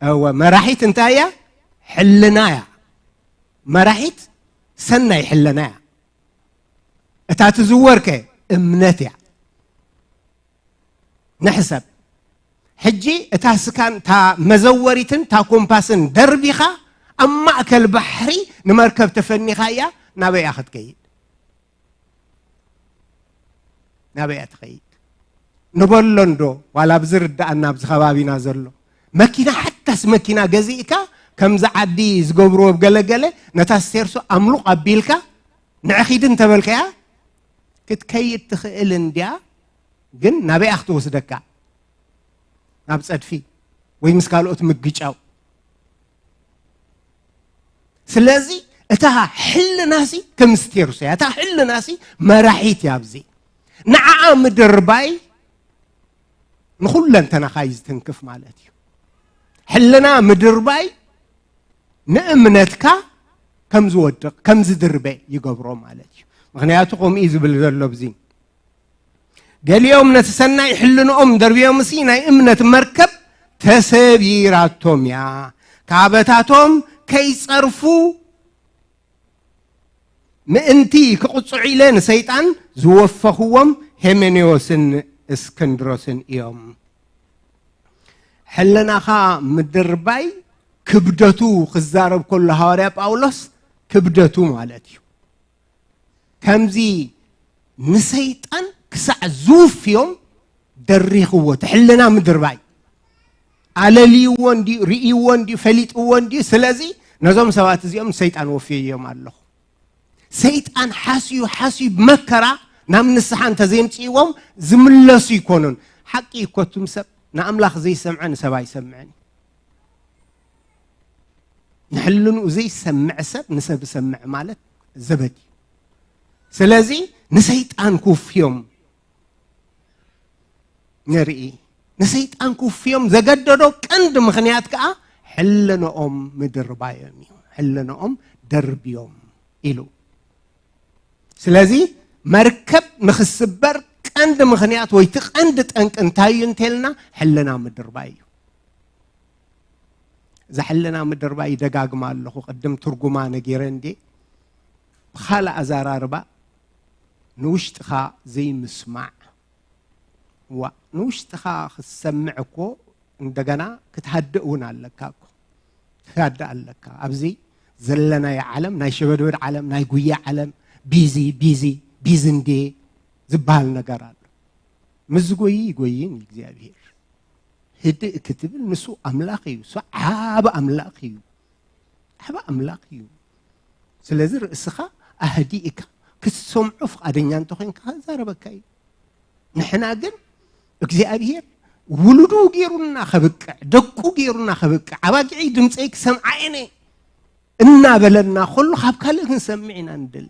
እወ፣ መራሒት እንታይ እያ? ሕልና እያ። መራሒት ሰናይ ሕልና እያ። እታ ትዝወርከ እምነት እያ። ንሕሰብ። ሕጂ እታ ስካን፣ እታ መዘወሪትን እታ ኮምፓስን ደርቢኻ ኣብ ማእከል ባሕሪ ንመርከብ ተፈኒኻ እያ፣ ናበይ እያ ክትከይድ? ናበይ እያ ትኸይድ? ንበሎ እንዶ፣ ዋላ ኣብዚ ርዳኣና ኣብዚ ከባቢና ዘሎ። መኪና፣ ሓታስ መኪና ገዚእካ፣ ከምዚ ዓዲ ዝገብርዎ ኣብ ገለገለ፣ ነታ ስቴርሶ ኣምሉቕ ኣቢልካ፣ ንዕኺድ እንተበልካያ፣ ክትከይድ ትኽእል እንድያ፣ ግን ናበይ እያ ክትወስደካ? ናብ ጸድፊ ወይ ምስ ካልኦት ምግጫው። ስለዚ እታ ሕልናሲ ከም ስቴርሶ እያ። እታ ሕልናሲ መራሒት እያ ኣብዚ። ንዓኣ ምድርባይ ንኹለንተናኻ እዩ ዝትንክፍ ማለት እዩ። ሕልና ምድርባይ ንእምነትካ ከም ዝወድቕ፣ ከም ዝድርበ ይገብሮ ማለት እዩ። ምኽንያቱ ከምኡ እዩ ዝብል ዘሎ ኣብዚ። ገሊኦም ነቲ ሰናይ ሕልንኦም ደርብዮምሲ ናይ እምነት መርከብ ተሰቢራቶም እያ። ካበታቶም ከይጸርፉ ምእንቲ ክቕጽዑ ኢለ ንሰይጣን ዝወፈኽዎም ሄሜኔዎስን እስክንድሮስን እዮም። ሕልናኻ ምድርባይ ክብደቱ ክዛረብ ከሎ ሃዋርያ ጳውሎስ ክብደቱ ማለት እዩ። ከምዚ ንሰይጣን ክሳዕ ዝውፍዮም ደሪኽዎ፣ ትሕልና ምድርባይ ኣለልይዎ እንድዩ፣ ርእይዎ እንድዩ፣ ፈሊጥዎ እንድዩ። ስለዚ ነዞም ሰባት እዚኦም ንሰይጣን ወፍየዮም ኣለኹ። ሰይጣን ሓስዩ ሓስዩ ብመከራ ናብ ንስሓ እንተዘይምፅእዎም ዝምለሱ ይኮኑን። ሓቂ ይኮቱም ሰብ ንኣምላኽ ዘይሰምዐ ንሰብ ኣይሰምዐን እዩ። ንሕልንኡ ዘይሰምዕ ሰብ ንሰብ ሰምዕ ማለት ዘበት እዩ። ስለዚ ንሰይጣን ክውፍዮም ንርኢ። ንሰይጣን ክውፍዮም ዘገደዶ ቀንዲ ምኽንያት ከዓ ሕልንኦም ምድርባዮም እዩ። ሕልንኦም ደርብዮም ኢሉ። ስለዚ መርከብ ንኽስበር ቀንዲ ምኽንያት ወይ እቲ ቀንዲ ጠንቂ እንታይ እዩ እንተልና ሕልና ምድርባይ እዩ። እዛ ሕልና ምድርባይ ይደጋግማ ኣለኹ፣ ቅድም ትርጉማ ነጊረ እንዴ። ብኻልእ ኣዘራርባ ንውሽጥኻ ዘይምስማዕ። ዋ ንውሽጥኻ ክትሰምዕ እኮ እንደገና ክትሃድእ እውን ኣለካ እኮ። ክትሃድእ ኣለካ። ኣብዚ ዘለናዮ ዓለም ናይ ሸበድበድ ዓለም፣ ናይ ጉያ ዓለም፣ ቢዚ ቢዚ ቢዚ እንዴ ዝበሃል ነገር ኣሎ። ምስ ዝጎይ ይጎይን እዩ እግዚኣብሄር። ህድእ ክትብል ንሱ ኣምላኽ እዩ። እሱ ዓብ ኣምላኽ እዩ። ዓብ ኣምላኽ እዩ። ስለዚ ርእስኻ ኣህዲእካ ክትሰምዖ ፍቓደኛ እንተኾይንካ ክዛረበካ እዩ። ንሕና ግን እግዚኣብሄር ውሉዱ ገይሩና ከብቅዕ፣ ደቁ ገይሩና ከብቅዕ፣ ኣባጊዐይ ድምፀይ ክሰምዓ እየን እናበለና ከሎ ካብ ካልእ ክንሰምዕ ኢና ንደሊ።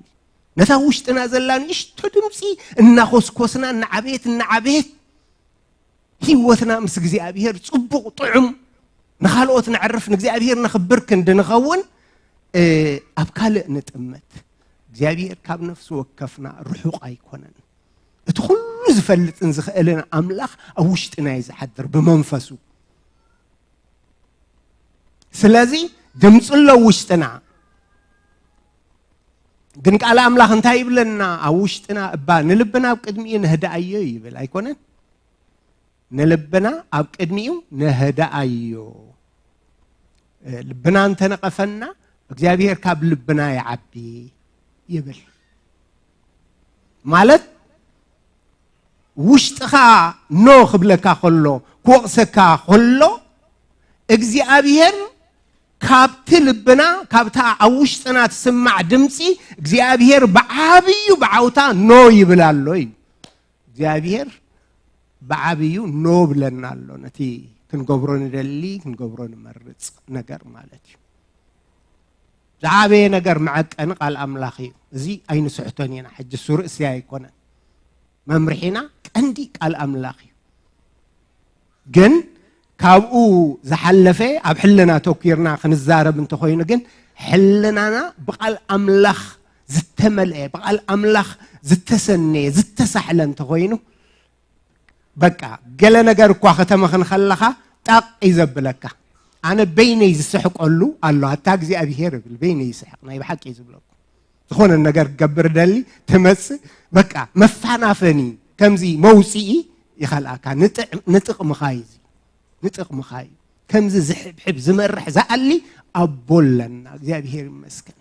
ነታ ውሽጥና ዘላ ንእሽቶ ድምፂ እናኾስኮስና እናዓበየት እናዓበየት ህይወትና ምስ እግዚኣብሄር ፅቡቕ ጥዑም ንኻልኦት ነዕርፍ ንእግዚኣብሄር ነኽብር ክንዲ ንኸውን ኣብ ካልእ ንጥመት። እግዚኣብሄር ካብ ነፍሲ ወከፍና ርሑቕ ኣይኮነን። እቲ ኩሉ ዝፈልጥን ዝኽእልን ኣምላኽ ኣብ ውሽጥና እዩ ዝሓድር ብመንፈሱ። ስለዚ ድምፂ ኣሎ ውሽጥና። ግን ቃል ኣምላኽ እንታይ ይብለና? ኣብ ውሽጥና እባ ንልብና ኣብ ቅድሚኡ ነህድኣዮ ይብል ኣይኮነን? ንልብና ኣብ ቅድሚኡ ነህድኣዮ። ልብና እንተነቐፈና እግዚኣብሔር ካብ ልብና ይዓቢ ይብል። ማለት ውሽጥኻ ኖ ክብለካ ከሎ ክወቕሰካ ከሎ እግዚኣብሔር ካብቲ ልብና ካብታ ኣብ ውሽጥና ትስማዕ ድምፂ እግዚኣብሔር ብዓብዩ ብዓውታ ኖ ይብል ኣሎ እዩ። እግዚኣብሔር ብዓብዩ ኖ ብለና ኣሎ ነቲ ክንገብሮ ንደሊ ክንገብሮ ንመርፅ ነገር ማለት እዩ። ዝዓበየ ነገር መዐቀኒ ቃል ኣምላኽ እዩ። እዚ ኣይንስሕቶን ኢና። ሕጂ እሱ ርእሲ ኣይኮነን መምርሒና ቀንዲ ቃል ኣምላኽ እዩ። ግን ካብኡ ዝሓለፈ ኣብ ሕልና ተኪርና ክንዛረብ እንተኮይኑ ግን ሕልናና ብቃል ኣምላኽ ዝተመልአ ብቃል ኣምላኽ ዝተሰነየ ዝተሳሕለ እንተኮይኑ በቃ ገለ ነገር እኳ ከተመኽን ከለኻ ጣቕ እዩ ዘብለካ። ኣነ በይነይ ዝስሕቀሉ ኣሎ ኣታ እግዚኣብሄር እብል በይነይ ይስሕቅ ናይ ብሓቂ እዩ ዝብለኩ። ዝኾነ ነገር ክገብር ደሊ ትመጽእ በቃ መፋናፈኒ ከምዚ መውፅኢ ይኸልኣካ። ንጥቕምኻ እዩ ንጥቕምኻ እዩ። ከምዚ ዝሕብሕብ ዝመርሕ ዝኣሊ ኣቦ ኣለና። እግዚኣብሄር ይመስገን።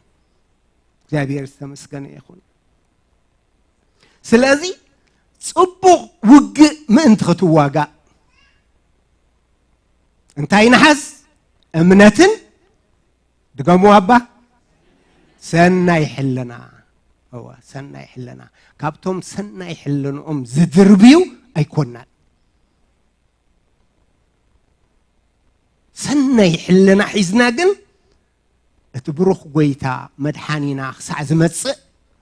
እግዚኣብሄር ዝተመስገነ ይኹን። ስለዚ ፅቡቕ ውግእ ምእንቲ ክትዋጋእ እንታይ ንሓዝ? እምነትን ድገሙ ኣባ ሰናይ ሕልና። እወ ሰናይ ሕልና። ካብቶም ሰናይ ሕልንኦም ዝድርብዩ ኣይኮናን። ሰናይ ሕልና ሒዝና ግን እቲ ብሩኽ ጎይታ መድሓኒና ክሳዕ ዝመፅእ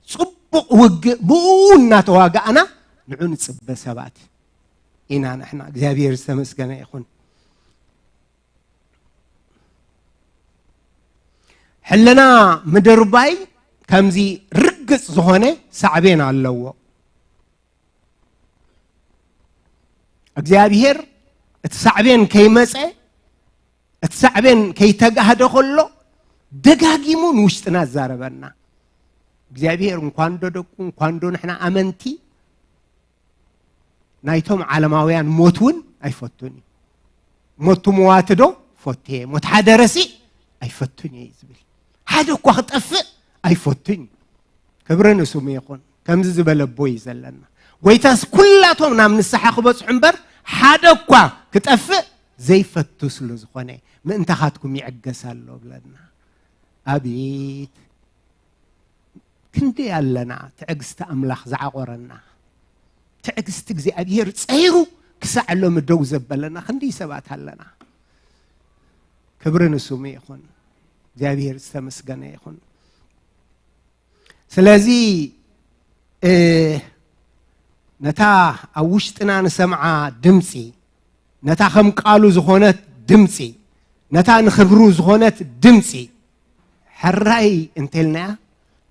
ፅቡቕ ውግእ ብኡ እናተዋጋእና ንዑ ንፅበ ሰባት ኢና ንሕና። እግዚኣብሔር ዝተመስገነ ይኹን። ሕልና ምድርባይ ከምዚ ርግፅ ዝኾነ ሳዕቤን ኣለዎ። እግዚኣብሔር እቲ ሳዕቤን ከይመፀ እቲ ሳዕቤን ከይተጋህደ ከሎ ደጋጊሙ ንውሽጥና ዛረበና። እግዚኣብሔር እንኳን ዶ ደቁ እንኳን ዶ ንሕና ኣመንቲ ናይቶም ዓለማውያን ሞት እውን ኣይፈቱን እዩ። ሞት ትምዋቲ ዶ ፈትየ ሞት ሓደ ረሲእ ኣይፈቱን እየ ዝብል ሓደ እኳ ክጠፍእ ኣይፈቱን እዩ። ክብሪ ንስሙ ይኹን። ከምዚ ዝበለ ኣቦ እዩ ዘለና። ጎይታስ ኩላቶም ናብ ንስሓ ክበጽሑ እምበር ሓደ እኳ ክጠፍእ ዘይፈቱ ስለ ዝኾነ ምእንታኻትኩም ይዕገስ ኣሎ ብለና። ኣቤት ክንደይ ኣለና ትዕግስቲ ኣምላኽ ዝዓቆረና። ትዕግስቲ እግዚኣብሔር ጸይሩ ክሳዕ ሎሚ ደው ዘበለና ክንደይ ሰባት ኣለና። ክብሪ ንስሙ ይኹን። እግዚኣብሔር ዝተመስገነ ይኹን። ስለዚ እ፣ ነታ ኣብ ውሽጥና ንሰምዓ ድምፂ፣ ነታ ከም ቃሉ ዝኾነት ድምፂ፣ ነታ ንኽብሩ ዝኾነት ድምፂ ሕራይ እንተልናያ፣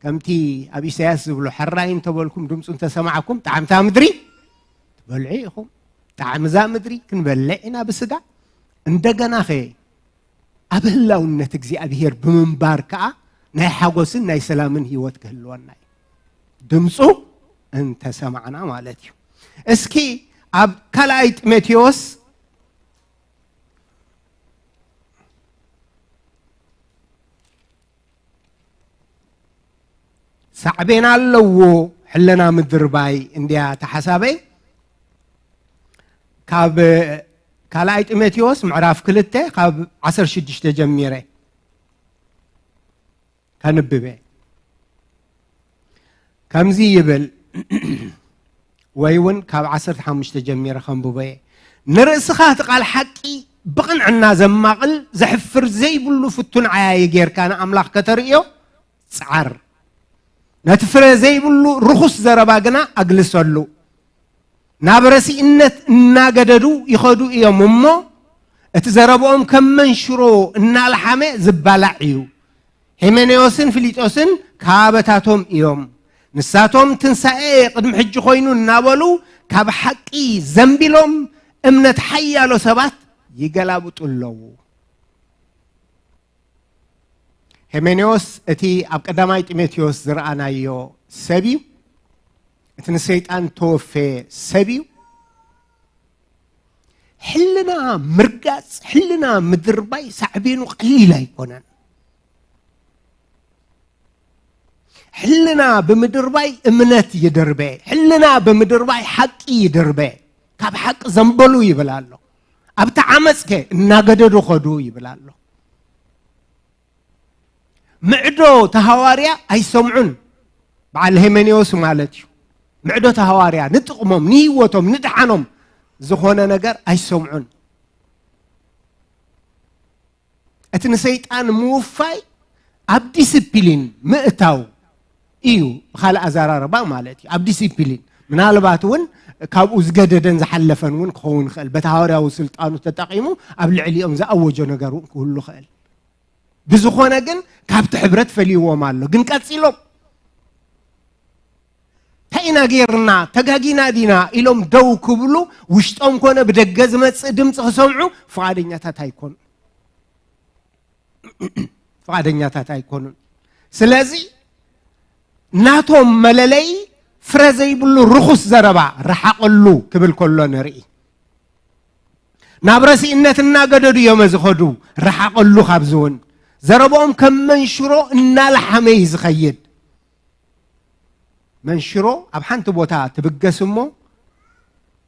ከምቲ ኣብ ኢሳያስ ዝብሎ ሕራይ እንተበልኩም ድምፁ እንተሰማዕኩም ጣዕምታ ምድሪ ትበልዑ ኢኹም። ጣዕምዛ ምድሪ ክንበልዕ ኢና ብስጋ። እንደገና ኸ ኣብ ህላውነት እግዚኣብሔር ብምንባር ከዓ ናይ ሓጎስን ናይ ሰላምን ህይወት ክህልወና እዩ። ድምፁ እንተሰማዕና ማለት እዩ። እስኪ ኣብ ካልኣይ ጢሞቴዎስ ሳዕቤን ኣለዎ። ሕልና ምድርባይ እንድያ ተሓሳበይ። ካብ ካልኣይ ጢሞቴዎስ ምዕራፍ ክልተ ካብ ዓሰርተ ሽዱሽተ ጀሚረ ከንብበ። ከምዚ ይብል፣ ወይ እውን ካብ ዓሰርተ ሓሙሽተ ጀሚረ ከንብቦ እየ። ንርእስኻ እቲ ቃል ሓቂ ብቕንዕና ዘማቕል ዘሕፍር ዘይብሉ ፍቱን ዓያዪ ጌርካ ንኣምላኽ ከተርእዮ ጸዓር። ነቲ ፍረ ዘይብሉ ርኹስ ዘረባ ግና ኣግልሰሉ። ናብ ረሲእነት እናገደዱ ይኸዱ እዮም እሞ፣ እቲ ዘረብኦም ከም መንሽሮ እናልሓመ ዝባላዕ እዩ። ሄሜኔዎስን ፊሊጦስን ካበታቶም እዮም። ንሳቶም ትንሳኤ ቅድሚ ሕጂ ኮይኑ እናበሉ ካብ ሓቂ ዘንቢሎም እምነት ሓያሎ ሰባት ይገላብጡ ኣለዉ። ሄሜኔዎስ እቲ ኣብ ቀዳማይ ጢሞቴዎስ ዝረኣናዮ ሰብ እዩ። እቲ ንሰይጣን ተወፈየ ሰብ እዩ። ሕልና ምርጋጽ፣ ሕልና ምድርባይ ሳዕቤኑ ቀሊል ኣይኮነን። ሕልና ብምድርባይ እምነት ይድርበ፣ ሕልና ብምድርባይ ሓቂ ይድርበ። ካብ ሓቂ ዘንበሉ ይብል ኣሎ። ኣብቲ ዓመጽከ እናገደዱ ኸዱ ይብል ኣሎ። ምዕዶ ተሃዋርያ ኣይሰምዑን። በዓል ሄሜኔዎስ ማለት እዩ። ምዕዶ ተሃዋርያ ንጥቕሞም፣ ንህይወቶም፣ ንድሓኖም ዝኾነ ነገር ኣይሰምዑን። እቲ ንሰይጣን ምውፋይ ኣብ ዲስፕሊን ምእታው እዩ፣ ብኻልእ ኣዘራርባ ማለት እዩ። ኣብ ዲስፕሊን ምናልባት እውን ካብኡ ዝገደደን ዝሓለፈን እውን ክኸውን ይኽእል። በቲ ሃዋርያዊ ስልጣኑ ተጠቒሙ ኣብ ልዕሊኦም ዝኣወጆ ነገር እውን ክህሉ ይኽእል። ብዝኾነ ግን ካብቲ ሕብረት ፈልይዎም ኣሎ። ግን ቀጺሎም እንታይ ኢና ጌርና፣ ተጋጊና ዲና ኢሎም ደው ክብሉ፣ ውሽጦም ኮነ ብደገ ዝመጽእ ድምፂ ክሰምዑ ፍቓደኛታት ኣይኮኑን። ፍቓደኛታት ኣይኮኑን። ስለዚ ናቶም መለለይ ፍረ ዘይብሉ ርኹስ ዘረባ ርሓቐሉ ክብል ከሎ ንርኢ። ናብ ረሲእነት እናገደዱ እዮም ዝኸዱ። ርሓቐሉ ካብዚ እውን። ዘረብኦም ከም መንሽሮ እናለሓመ እዩ ዝኸይድ። መንሽሮ ኣብ ሓንቲ ቦታ ትብገስ እሞ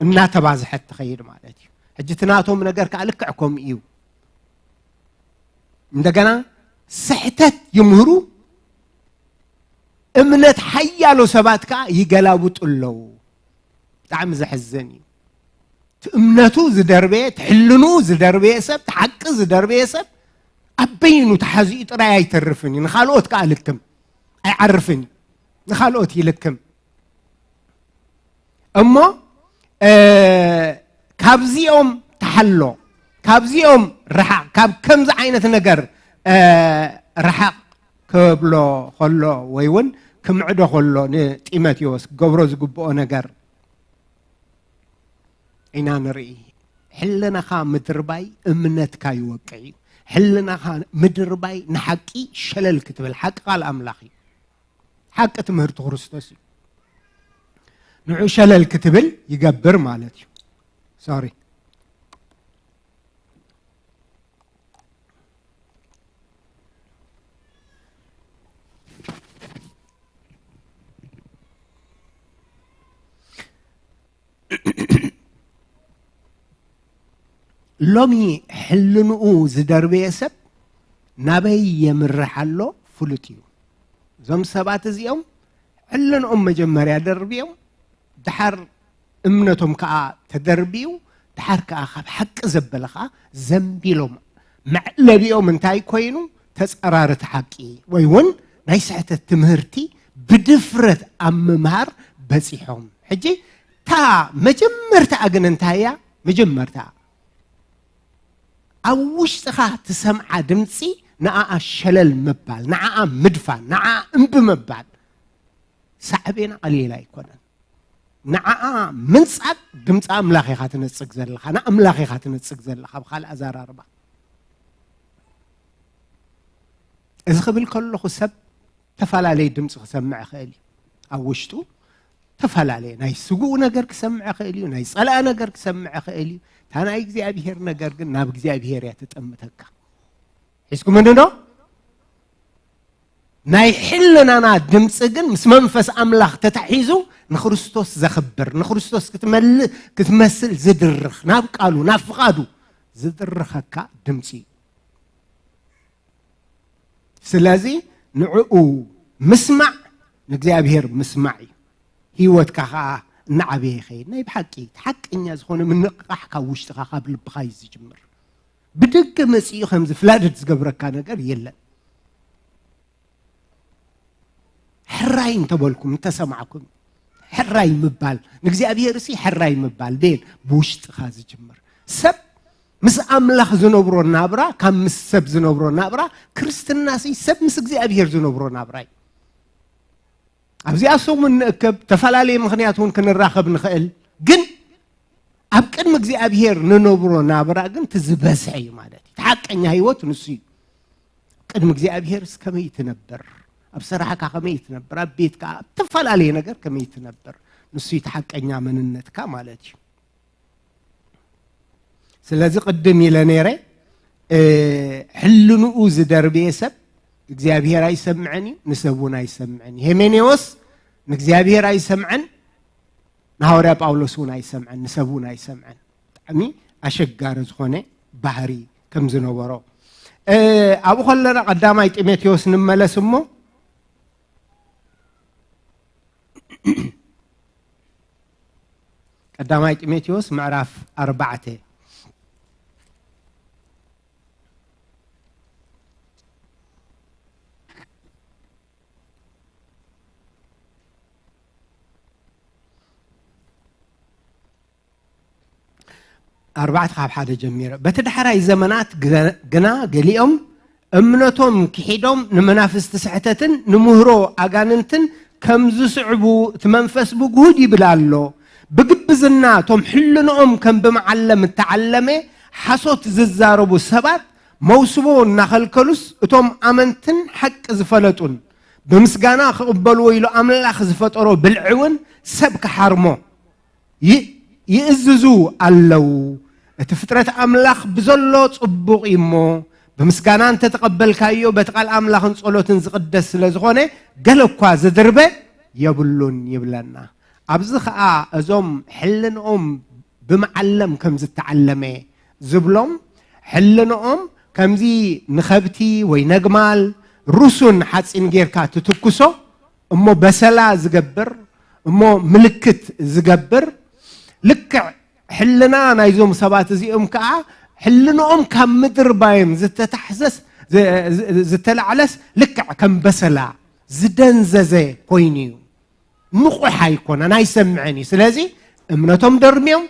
እናተባዝሐት ትኸይድ ማለት እዩ። ሕጂ እቲ ናቶም ነገር ከዓ ልክዕ ከምኡ እዩ። እንደገና ስሕተት ይምህሩ፣ እምነት ሓያሎ ሰባት ከዓ ይገላብጡ ኣለዉ። ብጣዕሚ ዘሕዝን እዩ። እቲ እምነቱ ዝደርበየ፣ እቲ ሕልንኡ ዝደርበየ ሰብ፣ እቲ ሓቂ ዝደርበየ ሰብ ኣብ በይኑ ተሓዚኡ ጥራይ ኣይተርፍን እዩ። ንኻልኦት ከዓ ልክም ኣይዓርፍን እዩ። ንኻልኦት ይልክም። እሞ እ፣ ካብዚኦም ተሓሎ፣ ካብዚኦም ርሓቕ፣ ካብ ከምዚ ዓይነት ነገር እ፣ ርሓቕ ክብሎ ከሎ ወይ እውን ክምዕዶ ከሎ ንጢሞቴዎስ ክገብሮ ዝግብኦ ነገር ኢና ንርኢ። ሕልናኻ ምድርባይ እምነትካ ይወቅዕ እዩ። ሕልናኻ ምድርባይ ንሓቂ ሸለል ክትብል፣ ሓቂ ቃል ኣምላኽ እዩ። ሓቂ ትምህርቲ ክርስቶስ እዩ። ንዑ ሸለል ክትብል ይገብር ማለት እዩ። ሶሪ። ሎሚ ሕልንኡ ዝደርበየ ሰብ ናበይ የምርሕ ኣሎ ፍሉጥ እዩ። እዞም ሰባት እዚኦም ሕልንኦም መጀመርያ ደርብዮም፣ ድሓር እምነቶም ከዓ ተደርብዩ፣ ድሓር ከዓ ካብ ሓቂ ዘበለ ከዓ ዘንቢሎም። መዕለቢኦም እንታይ ኮይኑ? ተጸራርቲ ሓቂ ወይ እውን ናይ ስሕተት ትምህርቲ ብድፍረት ኣብ ምምሃር በጺሖም። ሕጂ እታ መጀመርታኣ ግን እንታይ እያ? መጀመርታ ኣብ ውሽጥኻ ትሰምዓ ድምፂ ንዓኣ ሸለል ምባል፣ ንዓኣ ምድፋን፣ ንዓኣ እምቢ ምባል። ሳዕቤና ቀሊል ኣይኮነን። ንዓኣ ምንጻግ ድምፂ ኣምላኽ ኢኻ ትነጽግ ዘለኻ፣ ንኣምላኽ ኢኻ ትነጽግ ዘለኻ። ብኻልእ ኣዘራርባ፣ እዚ ክብል ከለኹ ሰብ ተፈላለየ ድምፂ ክሰምዕ ይኽእል እዩ። ኣብ ውሽጡ ተፈላለየ ናይ ስጉኡ ነገር ክሰምዕ ይኽእል እዩ፣ ናይ ጸላእ ነገር ክሰምዕ ይኽእል እዩ። እታ ናይ እግዚኣብሔር ነገር ግን ናብ እግዚኣብሔር እያ ትጠምተካ። ሒዝኩም እንዶ? ናይ ሕልናና ድምፂ ግን ምስ መንፈስ ኣምላኽ ተታሒዙ ንክርስቶስ ዘኽብር፣ ንክርስቶስ ክትመል-፣ ክትመስል ዝድርኽ፣ ናብ ቃሉ፣ ናብ ፍቓዱ ዝድርኸካ ድምፂ እዩ። ስለዚ ንዕኡ ምስማዕ ንእግዚኣብሔር ምስማዕ እዩ። ህይወትካ ኸዓ እናዓበየ ይኸይድ። ናይ ብሓቂ፣ እቲ ሓቀኛ ዝኾነ ምንቕቓሕ ካብ ውሽጥኻ፣ ካብ ልብኻ እዩ ዝጅምር። ብደገ መጺኡ ከምዚ ፍላድድ ዝገብረካ ነገር የለን። ሕራይ እንተበልኩም፣ እንተሰማዕኩም፣ ሕራይ ምባል፣ ንእግዚኣብሔር ሲ ሕራይ ምባል፣ ቤል ብውሽጥኻ ዝጅምር። ሰብ ምስ ኣምላኽ ዝነብሮ ናብራ፣ ካብ ምስ ሰብ ዝነብሮ ናብራ፣ ክርስትና ሲ ሰብ ምስ እግዚኣብሔር ዝነብሮ ናብራ እዩ። ኣብዚኣ ሰሙን ንእከብ፣ ተፈላለየ ምኽንያት እውን ክንራኸብ ንኽእል፣ ግን ኣብ ቅድሚ እግዚኣብሔር ንነብሮ ናብራ ግን እቲ ዝበዝሐ እዩ ማለት እዩ። እቲ ሓቀኛ ህይወት ንሱ እዩ። ቅድሚ እግዚኣብሔር ከመይ ትነብር፣ ኣብ ስራሕካ ከመይ ትነብር፣ ኣብ ቤትካ፣ ኣብ ተፈላለየ ነገር ከመይ ትነብር፣ ንሱ እዩ እቲ ሓቀኛ መንነትካ ማለት እዩ። ስለዚ ቅድም ኢለ ነይረ፣ እ፣ ሕልንኡ ዝደርብየ ሰብ እግዚኣብሔር ኣይሰምዕን እዩ፣ ንሰብ እውን ኣይሰምዕን እዩ። ሄሜኔዎስ ንእግዚኣብሔር ኣይሰምዐን፣ ንሃዋርያ ጳውሎስ እውን ኣይሰምዐን፣ ንሰብ እውን ኣይሰምዐን። ብጣዕሚ ኣሸጋሪ ዝኾነ ባህሪ ከም ዝነበሮ፣ እ፣ ኣብኡ ከለና ቀዳማይ ጢሞቴዎስ ንመለስ እሞ፣ ቀዳማይ ጢሞቴዎስ ምዕራፍ ኣርባዕተ። ኣርባዕተ ካብ ሓደ ጀሚረ። በቲ ዳሕራይ ዘመናት ግና ገሊኦም እምነቶም ክሒዶም ንመናፍስቲ ስሕተትን ንምህሮ ኣጋንንትን ከም ዝስዕቡ እቲ መንፈስ ብግሁድ ይብል ኣሎ። ብግብዝና እቶም ሕልንኦም ከም ብመዓለም እተዓለመ ሓሶት ዝዛረቡ ሰባት መውስቦ እናኸልከሉስ እቶም ኣመንትን ሓቂ ዝፈለጡን ብምስጋና ክቕበልዎ ኢሉ ኣምላኽ ዝፈጠሮ ብልዒ እውን ሰብ ክሓርሞ ይ-፣ ይእዝዙ ኣለዉ። እቲ ፍጥረት ኣምላኽ ብዘሎ ጽቡቕ እዩ እሞ፣ ብምስጋና እንተተቐበልካዮ፣ በቲ ቃል ኣምላኽን ጸሎትን ዝቕደስ ስለ ዝኾነ፣ ገለ እኳ ዝድርበ የብሉን ይብለና። ኣብዚ ኸኣ እዞም ሕልንኦም ብመዓለም ከም ዝተዓለመ ዝብሎም፣ ሕልንኦም ከምዚ ንኸብቲ ወይ ነግማል ርሱን ሓጺን ጌርካ ትትኩሶ፣ እሞ በሰላ ዝገብር፣ እሞ ምልክት ዝገብር፣ ልክዕ ሕልና ናይዞም ሰባት እዚኦም ከኣ ሕልንኦም ካብ ምድርባዮም ዝተታሕዘስ፣ ዝ-፣ ዝ-፣ ዝተላዕለስ ልክዕ ከም በሰላ ዝደንዘዘ ኮይኑ እዩ። ንቑሕ ኣይኮነን፣ ኣይሰምዕን እዩ። ስለዚ እምነቶም ደርብዮም፣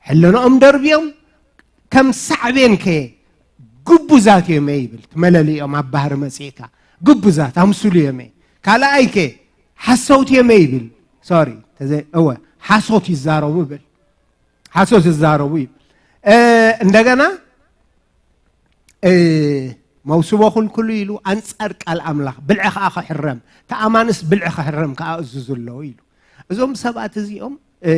ሕልንኦም ደርብዮም፣ ከም ሳዕቤን ከ ግቡዛት እዮም እየ ይብል። እቲ መለልኦም ኣብ ባህሪ መጺእካ፣ ግቡዛት ኣምስሉ እዮም እየ። ካልኣይ ከ ሓሰውቲ እዮም እየ ይብል። ሶሪ፣ ተዘ-፣ እወ፣ ሓሶት ይዛረቡ ይብል። ሓሶት ይዛረቡ ይብል። እ፣ እንደገና፣ እ፣ መውስቦ ኩልኩሉ ኢሉ ኣንጻር ቃል ኣምላኽ፣ ብልዒ ከኣ ክሕረም፣ ተኣማንስ ብልዒ ክሕረም ከኣ እዝዙ ኣለዉ ኢሉ። እዞም ሰባት እዚኦም፣ እ፣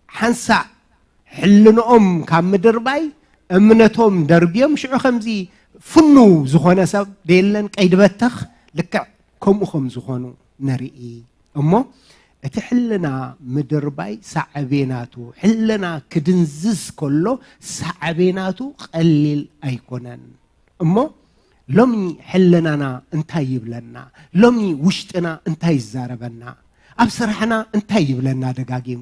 ሓንሳእ ሕልንኦም ካብ ምድርባይ እምነቶም ደርብዮም፣ ሽዑ ከምዚ ፍኑው ዝኾነ ሰብ ደየለን ቀይዲ በተኽ፣ ልክዕ ከምኡ ከም ዝኾኑ ንርኢ እሞ፣ እቲ ሕልና ምድርባይ ሳዕቤናቱ፣ ሕልና ክድንዝዝ ከሎ ሳዕቤናቱ ቀሊል ኣይኮነን። እሞ ሎሚ ሕልናና እንታይ ይብለና? ሎሚ ውሽጥና እንታይ ይዛረበና? ኣብ ስራሕና እንታይ ይብለና? ደጋጊሙ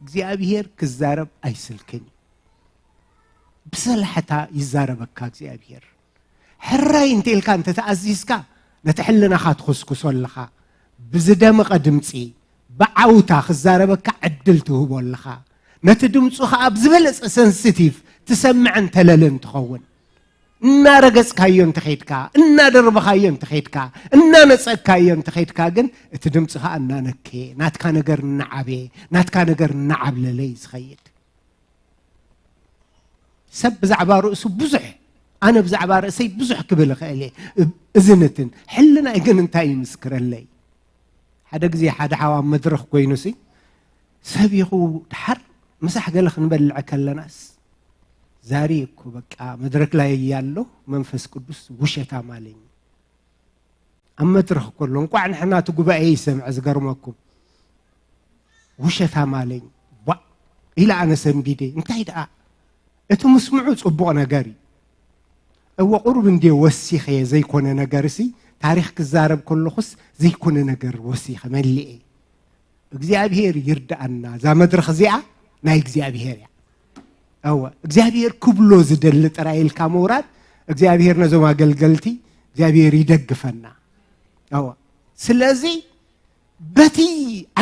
እግዚኣብሔር ክዛረብ ኣይስልክን እዩ። ብሰላሕታ ይዛረበካ እግዚኣብሔር። ሕራይ እንተ ኢልካ እንተ ተኣዚዝካ፣ ነቲ ሕልናኻ ትኹስኩሶ ኣለኻ። ብዝደመቐ ድምፂ፣ ብዓውታ ክዛረበካ ዕድል ትህቦ ኣለኻ። ነቲ ድምፁ ኸዓ ብዝበለፀ ሰንሲቲቭ ትሰምዕን ተለልን ትኸውን። እናረገፅካዮ እንተኸይድካ፣ እናደርበኻዮ እንተኸይድካ፣ እናነፀግካዮ እንተኸይድካ ግን እቲ ድምፂ ኸዓ እናነከየ፣ ናትካ ነገር እናዓበየ፣ ናትካ ነገር እናዓብለለ እዩ ዝኸይድ። ሰብ ብዛዕባ ርእሱ ብዙሕ፣ ኣነ ብዛዕባ ርእሰይ ብዙሕ ክብል እኽእል እየ። እዝንትን ሕልናይ ግን እንታይ ይምስክረለይ? ሓደ ግዜ ሓደ ሓው ኣብ መድረኽ ኮይኑ ሲ ሰብ ይኹ ድሓር ምሳሕ ገለ ክንበልዕ ከለናስ ዛሬ እኮ በቃ መድረክ ላይ እያለሁ መንፈስ ቅዱስ ውሸታም አለኝ። ኣብ መድረኽ ከሎ እንቋዕ ንሕና እቲ ጉባኤ ይሰምዐ ዝገርመኩም ውሸታም ኣለኝ። ቧ ኢለ ኣነ ሰንቢደ። እንታይ ደኣ እቲ ምስምዑ ጽቡቕ ነገር እዩ። እወ ቁሩብ እንድየ ወሲኸ ዘይኮነ ነገር ሲ ታሪኽ ክዛረብ ከለኹስ ዘይኮነ ነገር ወሲኸ መሊኤ። እግዚኣብሔር ይርዳኣና። እዛ መድረኽ እዚኣ ናይ እግዚኣብሔር እያ። እወ እግዚኣብሔር ክብሎ ዝደሊ ጥራይ ኢልካ ምውራድ እግዚኣብሔር ነዞም ኣገልገልቲ እግዚኣብሔር ይደግፈና። እወ ስለዚ በቲ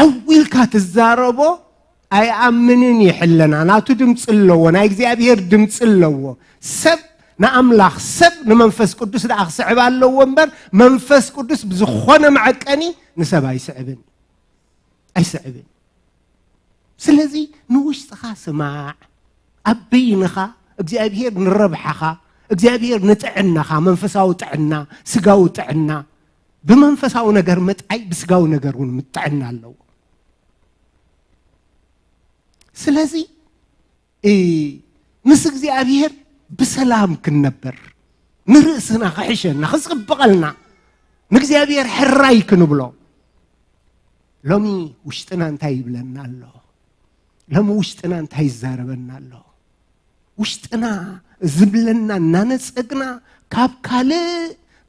ዓው ኢልካ ትዛረቦ ኣይኣምንን ይሕለና ናቱ ድምፂ ኣለዎ ናይ እግዚኣብሔር ድምፂ ኣለዎ። ሰብ ንኣምላኽ ሰብ ንመንፈስ ቅዱስ ደኣ ክስዕብ ኣለዎ እምበር መንፈስ ቅዱስ ብዝኾነ መዐቀኒ ንሰብ ኣይስዕብን ኣይስዕብን። ስለዚ ንውሽጥኻ ስማዕ። ኣብ በይንኻ እግዚኣብሔር ንረብሓኻ እግዚኣብሔር ንጥዕናኻ መንፈሳዊ ጥዕና ስጋዊ ጥዕና ብመንፈሳዊ ነገር ምጥዓይ ብስጋዊ ነገር እውን ምጥዕና ኣለዎ። ስለዚ ምስ እግዚኣብሔር ብሰላም ክንነብር ንርእስና ክሕሸና ክፅብቐልና ንእግዚኣብሔር ሕራይ ክንብሎ ሎሚ ውሽጥና እንታይ ይብለና ኣሎ? ሎሚ ውሽጥና እንታይ ይዛረበና ኣሎ? ውሽጥና ዝብለና እናነፀግና ካብ ካልእ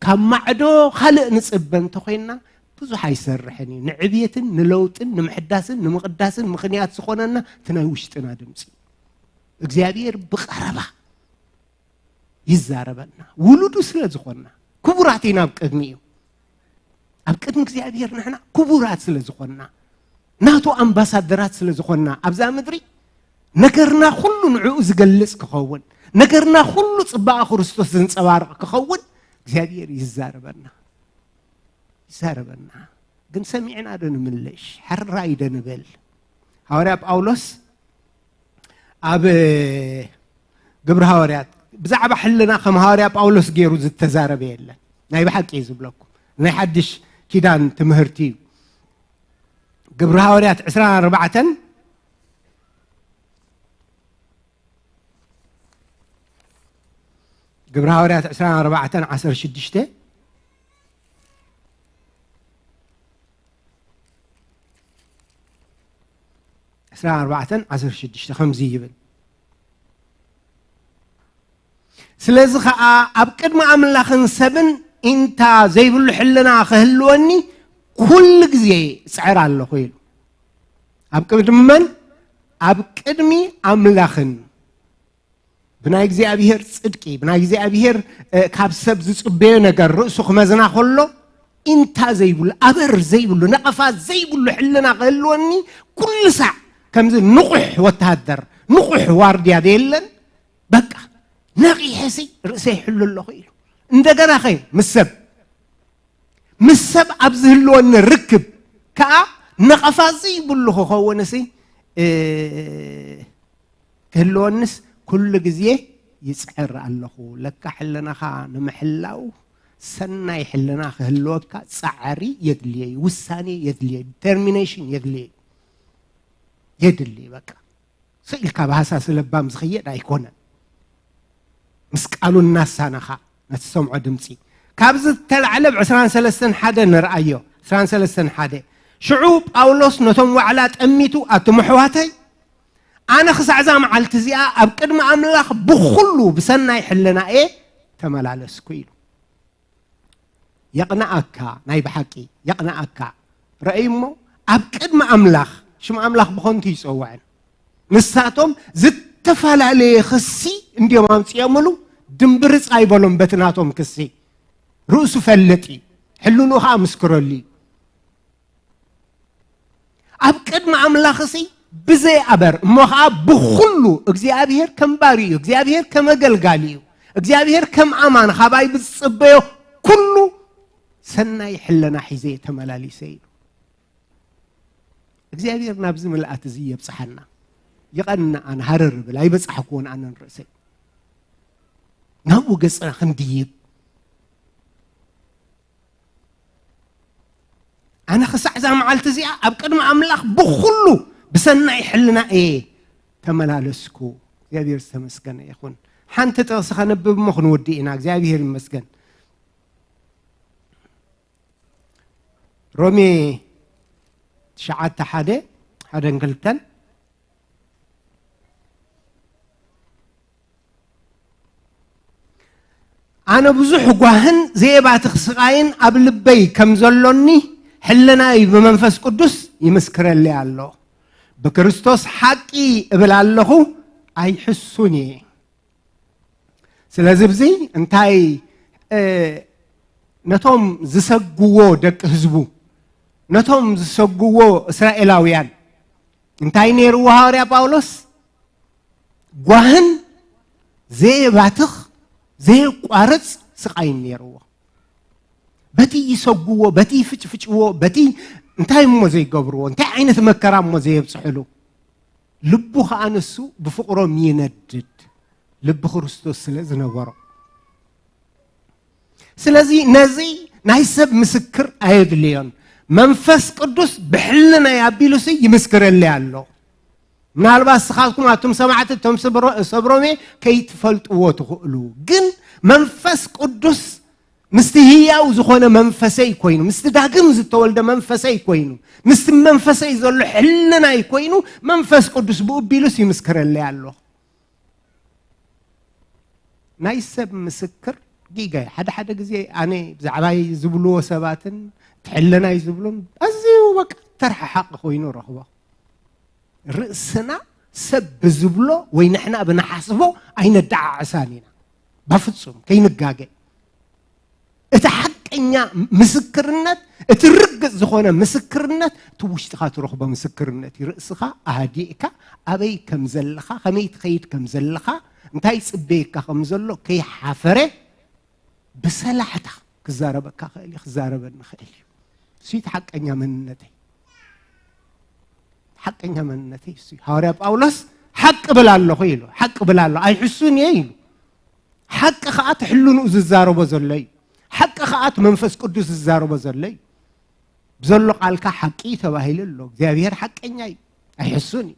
ካብ ማዕዶ ካልእ ንፅበ እንተኮይንና ብዙሕ ኣይሰርሕን እዩ። ንዕብየትን ንለውጥን ንምሕዳስን ንምቕዳስን ምኽንያት ዝኾነና እቲ ናይ ውሽጥና ድምፂ እግዚኣብሔር ብቐረባ ይዛረበና ውሉዱ ስለ ዝኾንና ክቡራት ኢና ኣብ ቅድሚ እዩ ኣብ ቅድሚ እግዚኣብሔር ንሕና ክቡራት ስለ ዝኾንና ናቱ ኣምባሳደራት ስለ ዝኾንና ኣብዛ ምድሪ ነገርና ኩሉ ንዕኡ ዝገልጽ ክኸውን ነገርና ኩሉ ጽባቐ ክርስቶስ ዘንጸባርቕ ክኸውን እግዚኣብሔር ይዛረበና ይዛረበና ግን ሰሚዕና ዶ ንምልሽ ሕራይ ዶ ንብል ሃዋርያ ጳውሎስ ኣብ ግብሪ ሃዋርያት ብዛዕባ ሕልና ከም ሃዋርያ ጳውሎስ ገይሩ ዝተዛረበ የለን ናይ ብሓቂ እዩ ዝብለኩም ናይ ሓድሽ ኪዳን ትምህርቲ እዩ ግብሪ ሃዋርያት ዕስራን ኣርባዕተን ግብሪ ሃዋርያት ዕስራን ኣርባዕተን ዓሰርተ ሽዱሽተ ዕስራን ኣርባዕተን ዓሰርተ ሽዱሽተ ከምዚ ይብል ስለዚ ኸዓ ኣብ ቅድሚ ኣምላኽን ሰብን ኢንታ ዘይብሉ ሕልና ክህልወኒ ኩሉ ግዜ እፅዕር ኣለኹ ኢሉ ኣብ ቅድሚ መን ኣብ ቅድሚ ኣምላኽን ብናይ እግዚኣብሔር ፅድቂ ብናይ እግዚኣብሔር ካብ ሰብ ዝፅበዮ ነገር ርእሱ ክመዝና ከሎ ኢንታ ዘይብሉ ኣበር ዘይብሉ ነቐፋ ዘይብሉ ሕልና ክህልወኒ ኩሉ ሳዕ ከምዚ ንቑሕ ወተሃደር ንቑሕ ዋርድያ ደየለን በቃ ነቒሐሲ ርእሰይ ይሕሉ ኣለኹ ኢሉ እንደገና ኸ ምስ ሰብ ምስ ሰብ ኣብ ዝህልወኒ ርክብ ከዓ ነቐፋ ዘይብሉ ክኸውንሲ ክህልወንስ ኩሉ ግዜ ይፅዕር ኣለኹ ለካ ሕልናኻ ንምሕላው ሰናይ ሕልና ክህልወካ ፃዕሪ የድልየ እዩ ውሳኔ የድልየ ዲተርሚኔሽን የድልየ እዩ የድሊ በቃ ስኢልካ ብሃሳሲ ለባም ዝኽየድ ኣይኮነን ምስ ቃሉ እናሳነኻ ነቲ ሰምዖ ድምፂ ካብዚ ዝተላዕለ ብ ዕስራን ሰለስተን ሓደ ንርኣዮ ዕስራን ሰለስተን ሓደ ሽዑ ጳውሎስ ነቶም ዋዕላ ጠሚቱ፣ ኣቱም ኣሕዋተይ፣ ኣነ ክሳዕ እዛ መዓልቲ እዚኣ ኣብ ቅድሚ ኣምላኽ ብኹሉ ብሰናይ ሕልና እየ ተመላለስኩ ኢሉ። የቕንኣካ፣ ናይ ብሓቂ የቕንኣካ። ረእይ እሞ ኣብ ቅድሚ ኣምላኽ፣ ሽም ኣምላኽ ብኸንቱ ይጸውዕን። ንሳቶም ዝተፈላለየ ክሲ እንዲዮም ኣምጽኦምሉ፣ ድምብርጽ ኣይበሎም በቲ ናቶም ክሲ። ርእሱ ፈልጥ እዩ፣ ሕልንኡ ኸዓ ምስክረሉ እዩ። ኣብ ቅድሚ ኣምላኽሲ ብዘይ ኣበር እሞ ኸዓ ብኹሉ እግዚኣብሔር ከም ባርዩ፣ እግዚኣብሔር ከም ኣገልጋሊ እዩ፣ እግዚኣብሔር ከም ኣማን ኻባይ ብዝጽበዮ ኩሉ ሰናይ ሕልና ሒዘ ተመላሊሰ ኢሉ። እግዚኣብሔር ናብዚ ምልኣት እዚ የብጽሓና። ይቐንእ ኣነ ሃረር ብል ኣይበጻሕኩዎን ኣነን ርእሰይ ናብኡ ገጽና ክንድይብ ኣነ ክሳዕ እዛ መዓልቲ እዚኣ ኣብ ቅድሚ ኣምላኽ ብኹሉ ብሰናይ ሕልና እየ ተመላለስኩ። እግዚኣብሔር ዝተመስገነ ይኹን። ሓንቲ ጥቕሲ ከነብብ እሞ ክንወዲ ኢና። እግዚኣብሔር ይመስገን። ሮሜ ትሽዓተ ሓደ፣ ሓደን ክልተን። ኣነ ብዙሕ ጓህን ዘየባትኽ ስቓይን ኣብ ልበይ ከም ዘሎኒ፣ ሕልናይ ብመንፈስ ቅዱስ ይምስክረለይ ኣሎ። ብክርስቶስ ሓቂ እብል ኣለኹ፣ ኣይሕሱን እየ። ስለዚ፣ ብዚ እንታይ፣ እ፣ ነቶም ዝሰግዎ ደቂ ህዝቡ፣ ነቶም ዝሰግዎ እስራኤላውያን እንታይ ነይርዎ ሃዋርያ ጳውሎስ? ጓህን ዘየባትኽ ዘየቋርጽ ስቓይን ነይርዎ። በቲ ይሰግዎ፣ በቲ ይፍጭፍጭዎ፣ በቲ እንታይ እሞ ዘይገብርዎ፣ እንታይ ዓይነት መከራ እሞ ዘየብጽሕሉ። ልቡ ኸኣ ንሱ ብፍቕሮም ይነድድ፣ ልቢ ክርስቶስ ስለ ዝነበሮ። ስለዚ ነዚ ናይ ሰብ ምስክር ኣየድልዮን። መንፈስ ቅዱስ ብሕልናይ ኣቢሉሲ ይምስክረለይ ኣሎ። ምናልባት ስኻትኩም ኣቱም ሰማዕቲ እቶም ሰብ ሮ-፣ ሰብ ሮሜ ከይትፈልጥዎ ትኽእሉ። ግን መንፈስ ቅዱስ ምስቲ ህያው ዝኾነ መንፈሰይ ኮይኑ፣ ምስቲ ዳግም ዝተወልደ መንፈሰይ ኮይኑ፣ ምስቲ መንፈሰይ ዘሎ ሕልናይ ኮይኑ፣ መንፈስ ቅዱስ ብኡ ኣቢሉስ ይምስክረለይ ኣሎ። ናይ ሰብ ምስክር ጌጋ እዩ። ሓደ ሓደ ግዜ ኣነ ብዛዕባይ ዝብልዎ ሰባትን እቲ ሕልናይ ዝብሉን ኣዝዩ በቃ ተርሓሓቂ ኮይኑ ረኽቦ። ርእስና ሰብ ብዝብሎ ወይ ንሕና ብንሓስቦ ኣይነደዓዕሳን ኢና። በፍጹም ከይንጋገ። እቲ ሓቀኛ ምስክርነት፣ እቲ ርግጽ ዝኾነ ምስክርነት፣ እቲ ውሽጥኻ ትረኽቦ ምስክርነት እዩ። ርእስኻ ኣህዲእካ ኣበይ ከም ዘለኻ፣ ከመይ ትኸይድ ከም ዘለኻ፣ እንታይ ይጽበየካ ከም ዘሎ ከይሓፈረ ብሰላሕታ ክዛረበካ ክእል እዩ፣ ክዛረበኒ ክእል እዩ። እሱ እቲ ሓቀኛ መንነተይ። ሓቀኛ መንነተይ እሱ እዩ። ሃዋርያ ጳውሎስ ሓቂ ብል ኣለኹ ኢሉ፣ ሓቂ ብል ኣለኹ፣ ኣይሕሱን እየ ኢሉ። ሓቂ ኸኣ እቲ ሕልንኡ ዝዛረቦ ዘሎ እዩ። ሓቂ ኸኣ እቲ መንፈስ ቅዱስ ዝዛረቦ ዘሎ እዩ። ብዘሎ ቃልካ ሓቂ እዩ ተባሂሉ ኣሎ። እግዚኣብሔር ሓቀኛ እዩ፣ ኣይሕሱን እዩ።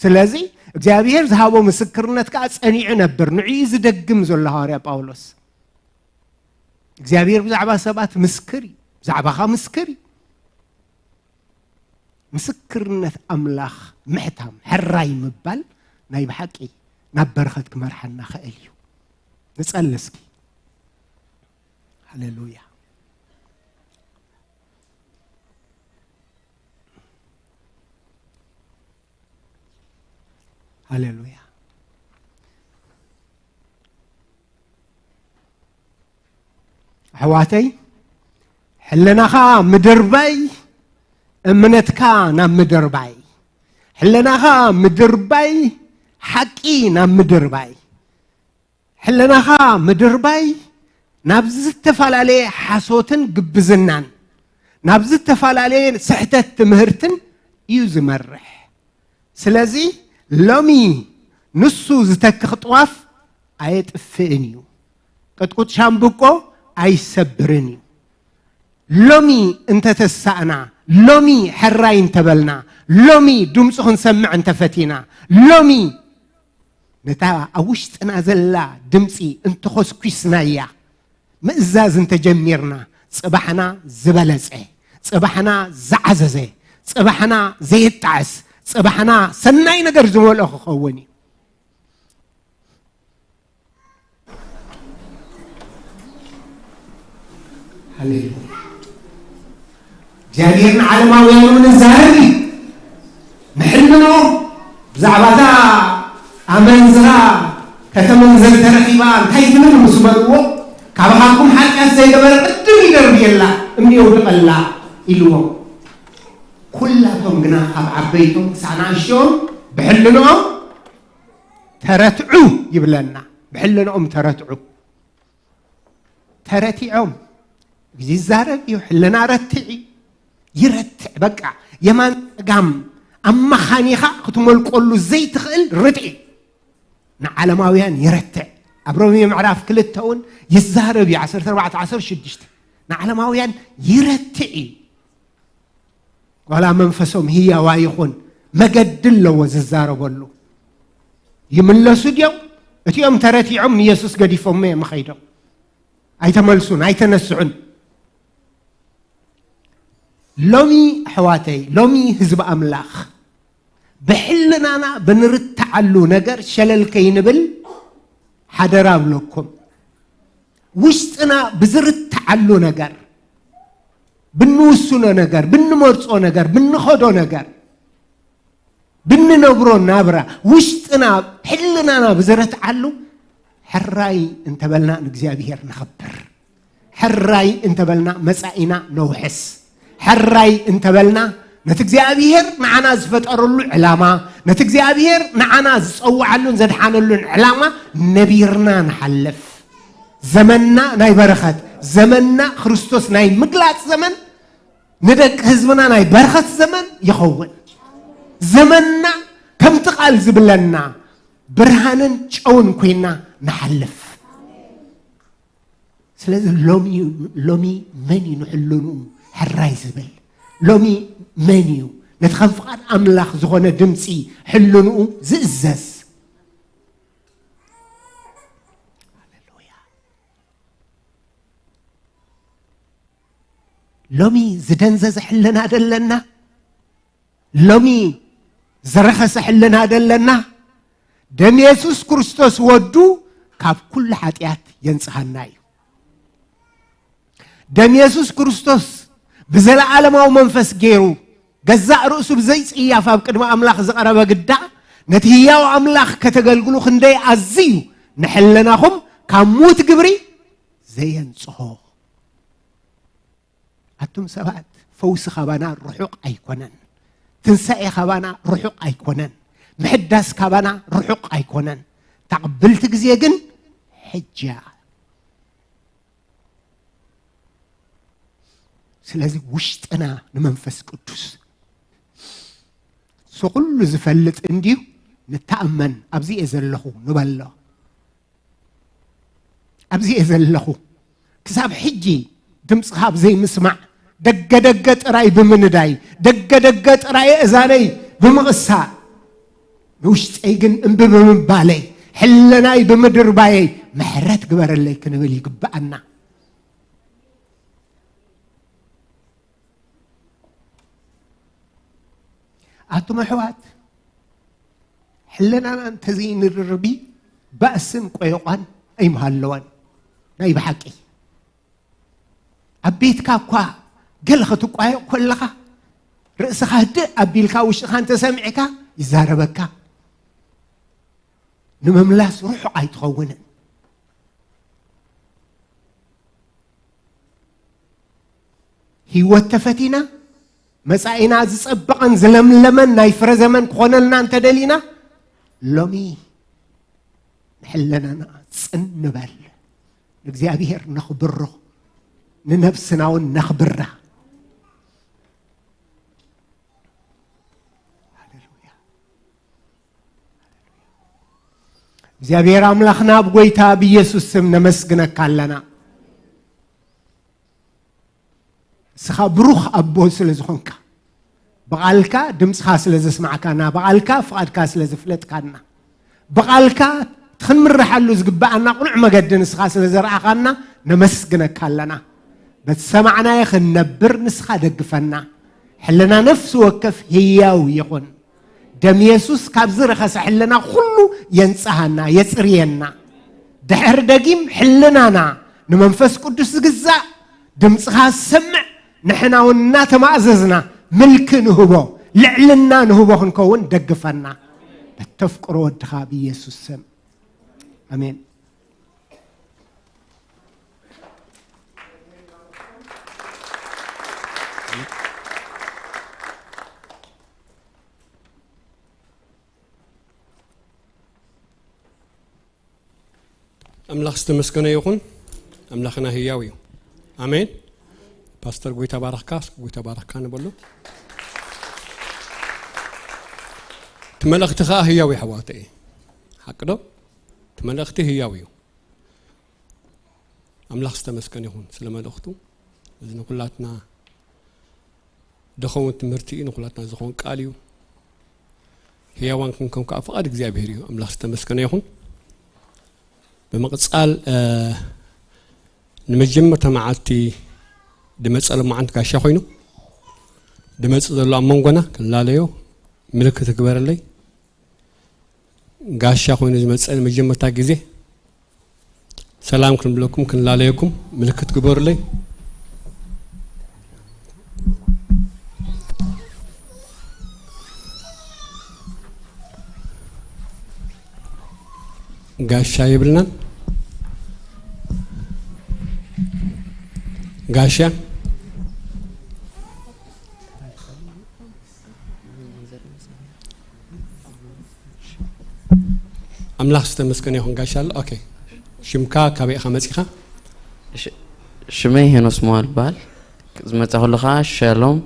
ስለዚ እግዚኣብሔር ዝሃቦ ምስክርነት ከኣ ጸኒዑ ነብር። ንዕኡ እዩ ዝደግም ዘሎ ሃዋርያ ጳውሎስ። እግዚኣብሔር ብዛዕባ ሰባት ምስክር እዩ፣ ብዛዕባኻ ምስክር እዩ። ምስክርነት ኣምላኽ ምሕታም፣ ሕራይ ምባል ናይ ብሓቂ ናብ በረኸት ክመርሓና ኽእል እዩ። ንጸሊ እስኪ። ሃሌሉያ። ሃሌሉያ። ኣሕዋተይ፣ ሕልናኻ ምድርባይ፣ እምነትካ ናብ ምድርባይ። ሕልናኻ ምድርባይ፣ ሓቂ ናብ ምድርባይ። ሕልናኻ ምድርባይ ናብ ዝተፈላለየ ሓሶትን ግብዝናን፣ ናብ ዝተፈላለየ ስሕተት ትምህርትን እዩ ዝመርሕ። ስለዚ ሎሚ ንሱ ዝተክኽ ጥዋፍ ኣየጥፍእን እዩ። ቅጥቁጥ ሻምብቆ ኣይሰብርን እዩ። ሎሚ እንተተሳእና፣ ሎሚ ሕራይ እንተበልና፣ ሎሚ ድምፁ ክንሰምዕ እንተፈቲና፣ ሎሚ ነታ ኣብ ውሽጥና ዘላ ድምፂ እንተኾስኲስናያ፣ ምእዛዝ እንተጀሚርና፣ ጽባሕና ዝበለጸ፣ ጽባሕና ዝዓዘዘ፣ ጽባሕና ዘየጣዕስ፣ ጽባሕና ሰናይ ነገር ዝመልኦ ክኸውን እዩ። ሃሌሉያ። እግዚኣብሔር ንዓለማውያን እውን ይዛረብ እዩ። ንሕልንኦም ብዛዕባ እታ ኣመንዝራ ከተመንዝር ተረኺባ እንታይ ትብል ምስ በልዎ፣ ካባኻትኩም ሓጢኣት ዘይገበረ ቅድም ይደርብየላ፣ እምኒ የውድቐላ ኢልዎም። ኩላቶም ግና ካብ ዓበይቶም ክሳዕ ንኣሽቶኦም ብሕልንኦም ተረትዑ ይብለና። ብሕልንኦም ተረትዑ። ተረቲዖም። እዚ ይዛረብ እዩ፣ ሕልና ረትዕ እዩ። ይረትዕ፣ በቃ የማን ጸጋም ኣመኻኒኻ ክትመልቆሉ ዘይትኽእል ርትዕ እዩ። ንዓለማውያን ይረትዕ። ኣብ ሮሜ ምዕራፍ ክልተ እውን ይዛረብ እዩ፣ ዓሰርተ ኣርባዕተ ዓሰርተ ሽዱሽተ። ንዓለማውያን ይረትዕ እዩ። ዋላ መንፈሶም ህያዋ ይኹን፣ መገዲ ኣለዎ ዝዛረበሉ። ይምለሱ ድዮም? እቲኦም ተረቲዖም ንየሱስ ገዲፎሞ እዮም ኸይዶም። ኣይተመልሱን፣ ኣይተነስዑን። ሎሚ ኣሕዋተይ፣ ሎሚ ህዝቢ ኣምላኽ፣ ብሕልናና ብንርትዓሉ ነገር ሸለል ከይንብል ሓደራ እብለኩም። ውሽጥና ብዝርትዓሉ ነገር፣ ብንውስኖ ነገር፣ ብንመርጾ ነገር፣ ብንኸዶ ነገር፣ ብንነብሮ ናብራ፣ ውሽጥና፣ ሕልናና ብዝረትዓሉ፣ ሕራይ እንተበልና ንእግዚኣብሔር ነኸብር። ሕራይ እንተበልና መጻኢና ነውሕስ። ሕራይ እንተበልና ነቲ እግዚኣብሔር ንዓና ዝፈጠረሉ ዕላማ፣ ነቲ እግዚኣብሔር ንዓና ዝጸውዓሉን ዘድሓነሉን ዕላማ ነቢርና ንሓልፍ። ዘመንና ናይ በረኸት፣ ዘመንና ክርስቶስ ናይ ምግላጽ ዘመን፣ ንደቂ ህዝብና ናይ በረኸት ዘመን ይኸውን። ዘመንና ከምቲ ቃል ዝብለና ብርሃንን ጨውን ኮይና ንሓልፍ። ስለዚ ሎሚ፣ ሎሚ መን እዩ ንሕልንኡ ሕራይ ዝብል? ሎሚ መን እዩ ነቲ ከም ፍቓድ ኣምላኽ ዝኾነ ድምፂ ሕልንኡ ዝእዘዝ? ሃሌሉያ። ሎሚ ዝደንዘዘ ሕልና ደለና? ሎሚ ዝረኸሰ ሕልና ደለና? ደም የሱስ ክርስቶስ ወዱ ካብ ኩሉ ሓጢኣት የንጽሃና እዩ። ደም የሱስ ክርስቶስ ብዘለዓለማዊ መንፈስ ገይሩ ገዛእ ርእሱ ብዘይጽያፍ ኣብ ቅድሚ ኣምላኽ ዝቐረበ ግዳ፣ ነቲ ህያው ኣምላኽ ከተገልግሉ ክንደይ ኣዝዩ ንሕልናኹም ካብ ሙት ግብሪ ዘየንጽሆ። ኣቱም ሰባት፣ ፈውሲ ካባና ርሑቕ ኣይኮነን። ትንሳኤ ካባና ርሑቕ ኣይኮነን። ምሕዳስ ካባና ርሑቕ ኣይኮነን። ተቐብልቲ ግዜ ግን ሕጂ እያ። ስለዚ ውሽጥና ንመንፈስ ቅዱስ፣ እሱ ኩሉ ዝፈልጥ እንድዩ፣ ንተኣመን። ኣብዚ እየ ዘለኹ ንበሎ። ኣብዚ እየ ዘለኹ። ክሳብ ሕጂ ድምፅኻ ኣብ ዘይምስማዕ፣ ደገ ደገ ጥራይ ብምንዳይ፣ ደገ ደገ ጥራይ እዛነይ ብምቕሳእ፣ ንውሽጠይ ግን እምቢ ብምባለይ፣ ሕለናይ ብምድርባየይ፣ ምሕረት ግበረለይ ክንብል ይግብኣና። ኣቱም ኣሕዋት፣ ሕልናና እንተዘይንድርቢ፣ ባእስን ቆየቋን ኣይምሃለወን። ናይ ብሓቂ ኣብ ቤትካ እኳ ገለ ክትቋየቕ ከለኻ፣ ርእስኻ ህድእ ኣቢልካ ውሽጥኻ እንተሰሚዕካ ይዛረበካ። ንምምላስ ርሑቕ ኣይትኸውንን። ህይወት ተፈቲና፣ መጻኢና ዝጸበቐን ዝለምለመን ናይ ፍረ ዘመን ክኾነልና እንተደሊና፣ ሎሚ ንሕለናና ጽን ንበል። ንእግዚኣብሔር ነኽብሮ፣ ንነብስና እውን ነኽብራ። ሃሌሉያ። እግዚኣብሔር ኣምላኽና፣ ኣብ ጐይታ ብኢየሱስ ስም ነመስግነካ ኣለና። ንስኻ ብሩኽ ኣቦ ስለ ዝኾንካ፣ ብቓልካ ድምፅኻ ስለ ዘስማዕካና፣ ብቓልካ ፍቓድካ ስለ ዘፍለጥካና፣ ብቓልካ ክንምርሓሉ ዝግብኣና ቅኑዕ መገዲ ንስኻ ስለ ዘርኣኻና ነመስግነካ ኣለና። በቲ ሰማዕናዮ ክንነብር ንስኻ ደግፈና። ሕልና ነፍሲ ወከፍ ህያው ይኹን። ደም የሱስ ካብዚ ረኸሰ ሕልና ኩሉ የንጽሃና፣ የጽርየና። ድሕሪ ደጊም ሕልናና ንመንፈስ ቅዱስ ዝግዛእ ድምጽኻ ዝሰምዕ፣ ንሕና እውን እናተማእዘዝና ምልኪ ንህቦ፣ ልዕልና ንህቦ ክንከውን ደግፈና። በተፍቅሮ ወድኻ ብኢየሱስ ስም። ኣሜን። ኣምላኽ ዝተመስገነ ይኹን። ኣምላኽና ህያው እዩ። ኣሜን። ፓስተር፣ ጎይታ ባረኽካ፣ ጎይታ ባረኽካ ንበሎ። እቲ መልእኽቲ ኸኣ ህያው እዩ፣ ኣሕዋተይ። ሓቂ ዶ? እቲ መልእኽቲ ህያው እዩ። ኣምላኽ ዝተመስገነ ይኹን ስለ መልእኽቱ። እዚ ንኹላትና ዝኸውን ትምህርቲ እዩ፣ ንኹላትና ዝኸውን ቃል እዩ። ህያዋን ክንከውን ከኣ ፍቓድ እግዚኣብሔር እዩ። ኣምላኽ ዝተመስገነ ይኹን። ብምቕጻል፣ እ፣ ንመጀመርታ መዓልቲ ድመጸ ሎማዓንቲ ጋሻ ኮይኑ፣ ድመጽእ ዘሎ ኣብ መንጎና ክንላለዮ ምልክት ግበረለይ። ጋሻ ኮይኑ ዝመጸ ንመጀመርታ ግዜ ሰላም ክንብለኩም፣ ክንላለየኩም ምልክት ግበሩለይ። ጋሻ የብልናን። ጋሻ ኣምላኽ ዝተመስገነ ይኹን ጋሻ ኣሎ። ኦኬ፣ ሽምካ ካበይ ኢኻ መጺኻ? ሽ-፣ ሽመይ ሄኖስ መዋል ይበሃል። ዝመጻኹሉ ኸዓ ሻሎም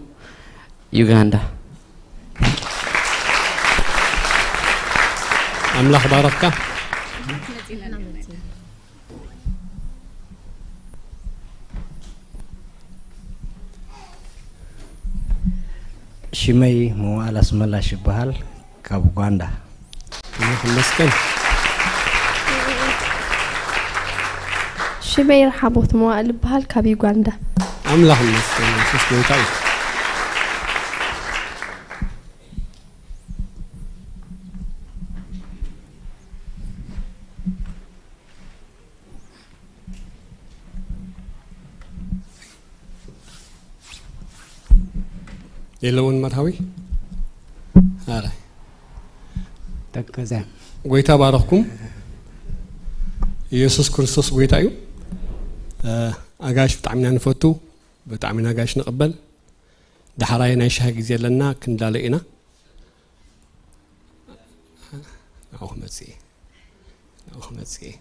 ዩጋንዳ። ኣምላኽ ባረኽካ። ሽመይ መዋእል ኣስመላሽ ይበሃል፣ ካብ ኡጋንዳ። ኣምላኽ ይመስገን። ሽመይ ረሓቦት መዋእል ይበሃል፣ ካብ ዩጋንዳ። ኣምላኽ ይመስገን። የሱስ ጎይታ እዩ። የለውን መርሃዊ? ኣረ። ተከዘ። ጎይታ ባረኽኩም። ኢየሱስ ክርስቶስ ጎይታ እዩ። እ፣ ኣጋሽ ብጣዕሚ ኢና ንፈቱ፣ ብጣዕሚ ኢና ኣጋሽ ንቕበል። ዳሕራይ ናይ ሻሂ ግዜ ኣለና፣ ክንዳሎ ኢና። ንዕኡ ክመጽእ እየ። ንዕኡ ክመጽእ እየ።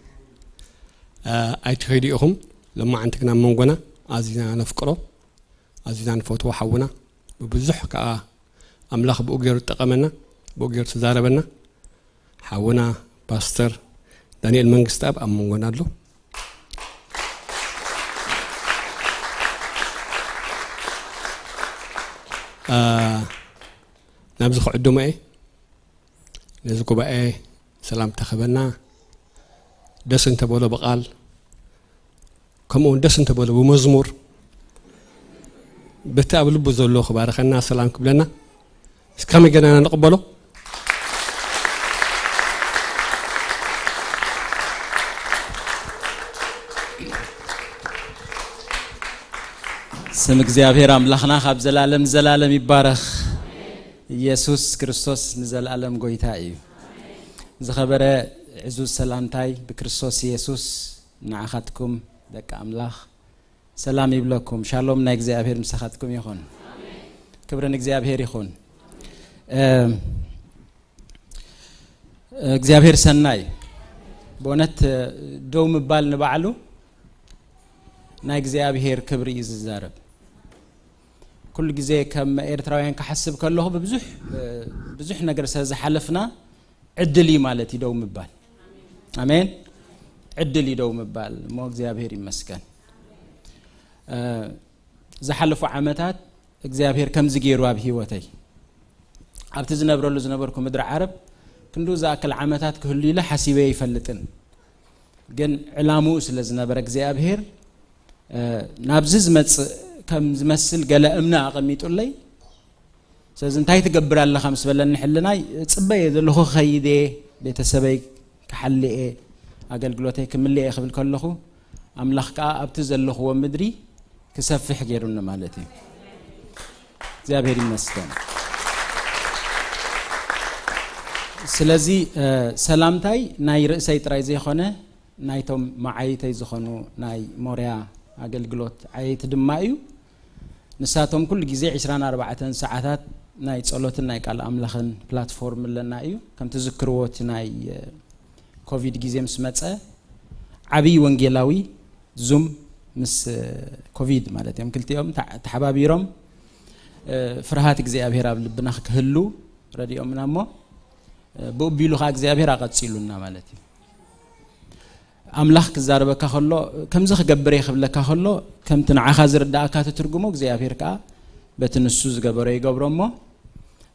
እ፣ ኣይትኸይዱ ኢኹም። ሎማዓንቲ ግን ኣብ መንጎና ኣዚና ነፍቅሮ፣ ኣዚና ንፈትዎ ሓውና፣ ብብዙሕ ከኣ ኣምላኽ ብኡ ገይሩ ዝጠቐመና፣ ብኡ ገይሩ ዝተዛረበና ሓውና ፓስተር ዳንኤል መንግስተኣብ ኣብ መንጎና ኣሎ። እ፣ ናብዚ ክዕድሞ እየ። ነዚ ጉባኤ ሰላምታ ክህበና ደስ እንተበሎ ብቓል፣ ከምኡ እውን ደስ እንተበሎ ብመዝሙር፣ በቲ ኣብ ልቡ ዘሎ ክባርኸና፣ ሰላም ክብለና፣ እስከ ከመይ ገናና ንቕበሎ። ስም እግዚኣብሔር ኣምላኽና ካብ ዘላለም ዘላለም ይባረኽ። ኢየሱስ ክርስቶስ ንዘላለም ጎይታ እዩ። ዝኸበረ ዕዙዝ ሰላምታይ ብክርስቶስ ኢየሱስ ንዓኻትኩም ደቂ ኣምላኽ ሰላም ይብለኩም። ሻሎም ናይ እግዚኣብሔር ምሳኻትኩም ይኹን። ክብሪ ንእግዚኣብሔር ይኹን። እ፣ እግዚኣብሔር ሰናይ። ብእውነት፣ እ፣ ደው ምባል ንባዕሉ ናይ እግዚኣብሔር ክብሪ እዩ ዝዛረብ። ኩሉ ግዜ ከም ኤርትራውያን ክሓስብ ከለኹ ብብዙሕ፣ እ፣ ብዙሕ ነገር ስለ ዝሓለፍና ዕድል እዩ ማለት እዩ ደው ምባል። ኣሜን። ዕድል እዩ ደው ምባል እሞ እግዚኣብሔር ይመስገን። እ፣ ዝሓለፉ ዓመታት እግዚኣብሔር ከምዚ ገይሩ ኣብ ህይወተይ፣ ኣብቲ ዝነብረሉ ዝነበርኩ ምድሪ ዓረብ ክንዱ ዝኣክል ዓመታት ክህሉ ኢለ ሓሲበ ኣይፈልጥን። ግን ዕላምኡ ስለ ዝነበረ እግዚኣብሔር ናብዚ ዝመጽእ ከም ዝመስል ገለ እምነ ኣቐሚጡለይ። ስለዚ እንታይ ትገብር ኣለኻ ምስ በለኒ ሕልናይ፣ ጽበየ ዘለኹ ክኸይድ እየ፣ ቤተሰበይ ክሓሊ እየ፣ ኣገልግሎተይ ክምልእ እየ ክብል ከለኹ፣ ኣምላኽ ከኣ ኣብቲ ዘለኽዎ ምድሪ ክሰፍሕ ገይሩኒ ማለት እዩ። እግዚኣብሔር ይመስገን። ስለዚ ሰላምታይ ናይ ርእሰይ ጥራይ ዘይኮነ፣ ናይቶም መዓይተይ ዝኾኑ ናይ ሞርያ ኣገልግሎት ዓየይቲ ድማ እዩ። ንሳቶም ኩሉ ግዜ ዕስራን ኣርባዕተን ሰዓታት ናይ ጸሎትን ናይ ቃል ኣምላኽን ፕላትፎርም ኣለና እዩ። ከም ትዝክርዎ እቲ ናይ ኮቪድ ግዜ ምስ መጸ፣ ዓብዪ ወንጌላዊ ዙም ምስ ኮቪድ ማለት እዮም፣ ክልቲኦም ተሓባቢሮም ፍርሃት እግዚኣብሔር ኣብ ልብና ክህሉ ረድኦምና እሞ፣ ብኡ ቢሉ ኸዓ እግዚኣብሔር ኣቐጺሉና ማለት እዩ። ኣምላኽ ክዛረበካ ከሎ፣ ከምዚ ክገብር እየ ክብለካ ከሎ፣ ከምቲ ንዓኻ ዝርዳእካ ትትርጉሞ፣ እግዚኣብሔር ከኣ በቲ ንሱ ዝገበሮ ይገብሮ እሞ፣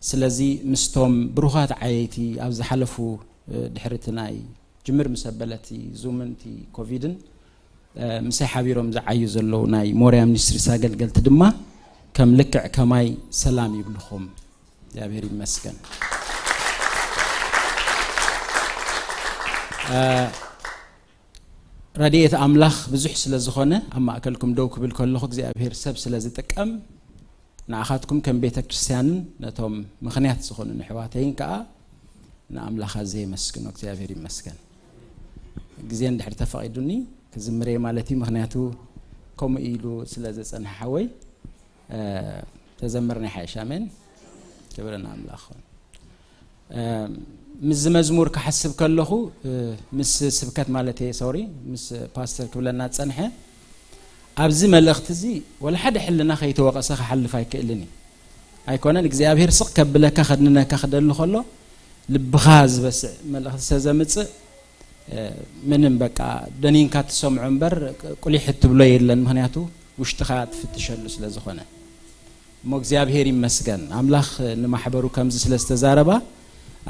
ስለዚ ምስቶም ብሩኻት ዓየይቲ ኣብ ዝሓለፉ፣ ድሕሪ እቲ ናይ ጅምር ምስ ኣበለ እቲ ዙምን እቲ ኮቪድን፣ ምሳይ ሓቢሮም ዝዓዩ ዘለዉ ናይ ሞርያ ሚኒስትሪስ ኣገልገልቲ ድማ ከም ልክዕ ከማይ ሰላም ይብልኹም። እግዚኣብሔር ይመስገን። ረድኤት ኣምላኽ ብዙሕ ስለ ዝኾነ፣ ኣብ ማእከልኩም ደው ክብል ከለኹ እግዚኣብሔር ሰብ ስለ ዝጥቀም፣ ንዓኻትኩም ከም ቤተ ክርስቲያንን ነቶም ምኽንያት ዝኾኑ ንሕዋተይን ከኣ ንኣምላኽ ኣዝየ የመስግኖ። እግዚኣብሔር ይመስገን። ግዜ እንድሕር ተፈቒዱኒ ክዝምር እየ ማለት እዩ፣ ምኽንያቱ ከምኡ ኢሉ ስለ ዘጸንሐ ሓወይ። ተዘምርና ይሓይሽ። ኣሜን። ክብሪ ንኣምላኽ ይኹን። ምስዚ መዝሙር ክሓስብ ከለኹ፣ ምስ ስብከት ማለት እየ፣ ሶሪ፣ ምስ ፓስተር ክብለና ዝጸንሐ፣ ኣብዚ መልእኽቲ እዚ ወላ ሓደ ሕልና ከይተወቐሰ ክሓልፍ ኣይክእልን እዩ። ኣይኮነን፣ እግዚኣብሔር ስቕ ከብለካ ከድንነካ ክደሊ ከሎ፣ ልብኻ ዝበስዕ መልእኽቲ ስለ ዘምጽእ፣ ምንም በቃ ደኒንካ ትሰምዖ እምበር ቁሊሕ እትብሎ የለን፣ ምኽንያቱ ውሽጥኻ ትፍትሸሉ ስለ ዝኾነ። እሞ እግዚኣብሔር ይመስገን፣ ኣምላኽ ንማሕበሩ ከምዚ ስለ ዝተዛረባ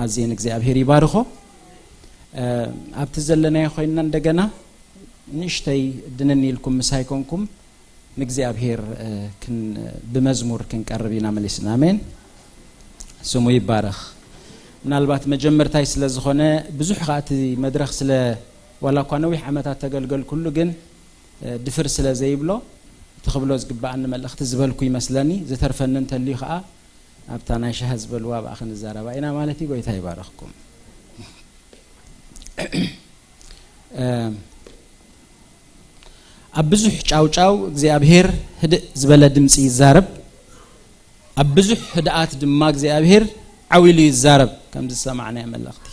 ኣዝየ ንእግዚኣብሔር ይባርኾ። ኣብቲ ዘለናዮ ኮይንና እንደገና ንእሽተይ ድንን ኢልኩም ምሳይ ኮንኩም ንእግዚኣብሔር ብመዝሙር ክንቀርብ ኢና መሊስና። ኣሜን። ስሙ ይባረኽ። ምናልባት መጀመርታይ ስለ ዝኾነ ብዙሕ ከኣ እቲ መድረኽ ስለ፣ ዋላ እኳ ነዊሕ ዓመታት ተገልገልኩሉ፣ ግን ድፍር ስለ ዘይብሎ እቲ ክብሎ ዝግብኣኒ መልእኽቲ ዝበልኩ ይመስለኒ። ዝተርፈኒ እንተልዩ ከኣ ኣብታ ናይ ሻሂ ዝበልዋ ብኣ ክንዛረባ ኢና ማለት እዩ። ጎይታ ይባረኽኩም። ኣብ ብዙሕ ጫውጫው እግዚኣብሔር ህድእ ዝበለ ድምፂ ይዛረብ፣ ኣብ ብዙሕ ህድኣት ድማ እግዚኣብሔር ዓው ኢሉ ይዛረብ፣ ከም ዝሰማዕናዮ መልእኽቲ።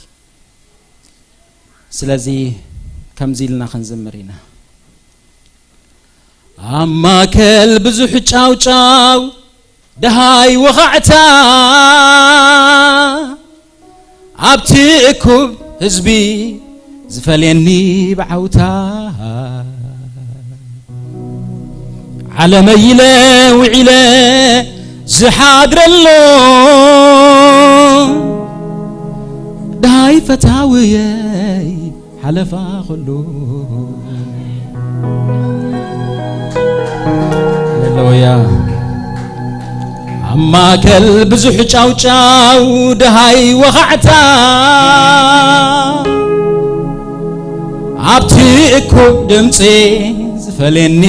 ስለዚ ከምዚ ኢልና ክንዝምር ኢና። ኣብ ማእከል ብዙሕ ጫውጫው ደሃይ ወኻዕታ፣ ኣብቲ እኩብ ህዝቢ ዝፈልየኒ ብዓውታ። ዓለመይ ኢለ ውዒለ ዝሓድረሉ፣ ደሃይ ፈታውየይ ሓለፋ ኩሉ። ሃሌሉያ። ኣብ ማእከል ብዙሕ ጫውጫው ደሃይ ወኻዕታ፣ ኣብቲ እኩብ ድምፂ ዝፈልየኒ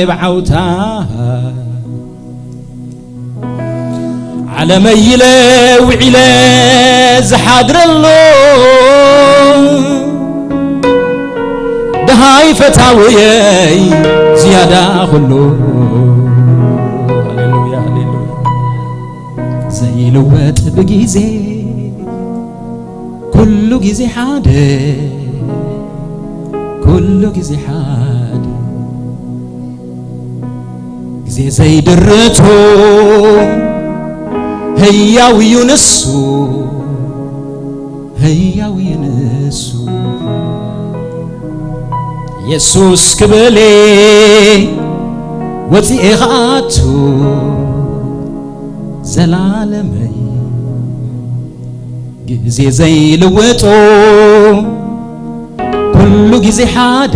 ብዓውታ። ዓለመይ ኢለ ውዒለ ዝሓድረሉ፣ ደሃይ ፈታውየይ ዝያዳ ኩሉ። ሃሌሉያ፣ ሃሌሉያ። ዘይልወጥ ብግዜ፣ ኩሉ ግዜ ሓደ፣ ኩሉ ግዜ ሓደ። ግዜ ዘይድርቱ ህያው እዩ ንሱ፣ ህያው እዩ ንሱ። የሱስ ክብሌ ወፂኤ ኸኣቱ ዘላለመይ። ግዜ ዘይልወጦ ኩሉ ግዜ ሓደ፣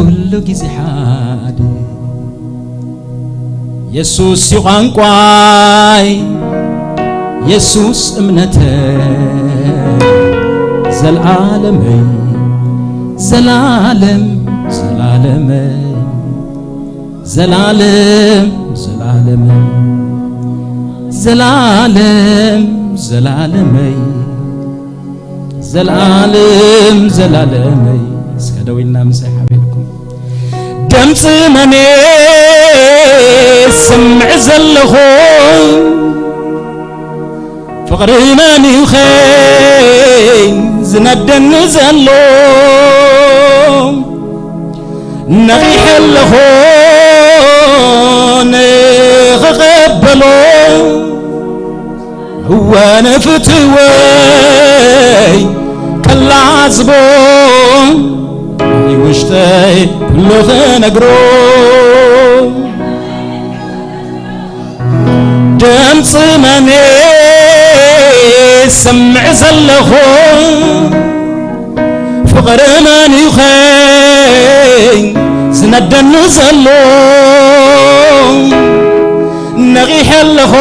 ኩሉ ግዜ ሓደ። የሱስ እዩ ቋንቋይ፣ የሱስ እምነተይ፣ ዘልዓለመይ፣ ዘላለም ዘላለመይ፣ ዘላለም ዘላለመይ፣ ዘላለም ዘላለመይ፣ ዘላለም ዘላለመይ። እስከ ደው ኢልና ምሳይ ሓቢርኩም። ድምፂ መን ስምዕ ዘለኹ፣ ፍቕሪ መን እዩ ኸ ዝነደኒ ዘሎ? ነቒሐ ኣለኹ ንኽቐበሎ፣ እወ ንፍትወይ ከላዝቦ፣ ናይ ውሽጠይ ኩሉ ክነግሮ። ድምፂ መን ስምዕ ዘለኹ፣ ፍቕሪ መን እዩ ኸ ዝነደኒ ዘሎ? ነቒሐ ኣለኹ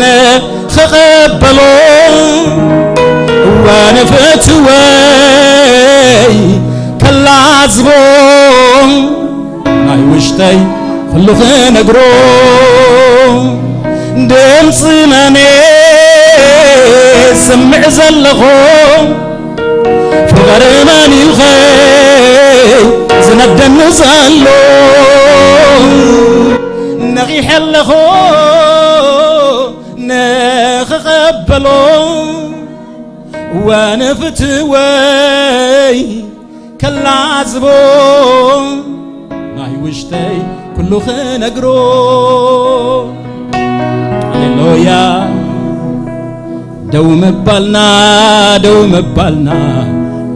ንኽቐበሎ፣ እወ ንፍትወይ ከላዝቦ፣ ናይ ውሽጠይ ኩሉ ክነግሮ። ድምፂ መን ስምዕ ዘለኹ፣ ፍቕሪ መን እዩ ኸ ዝነደኒ ዘሎ? ነቒሐ ኣለኹ ንኽቐበሎ፣ ወንፍትወይ ከላዝቦ፣ ናይ ውሽጠይ ኩሉ ክነግሮ። ሃሌሉያ። ደው ምባልና፣ ደው ምባልና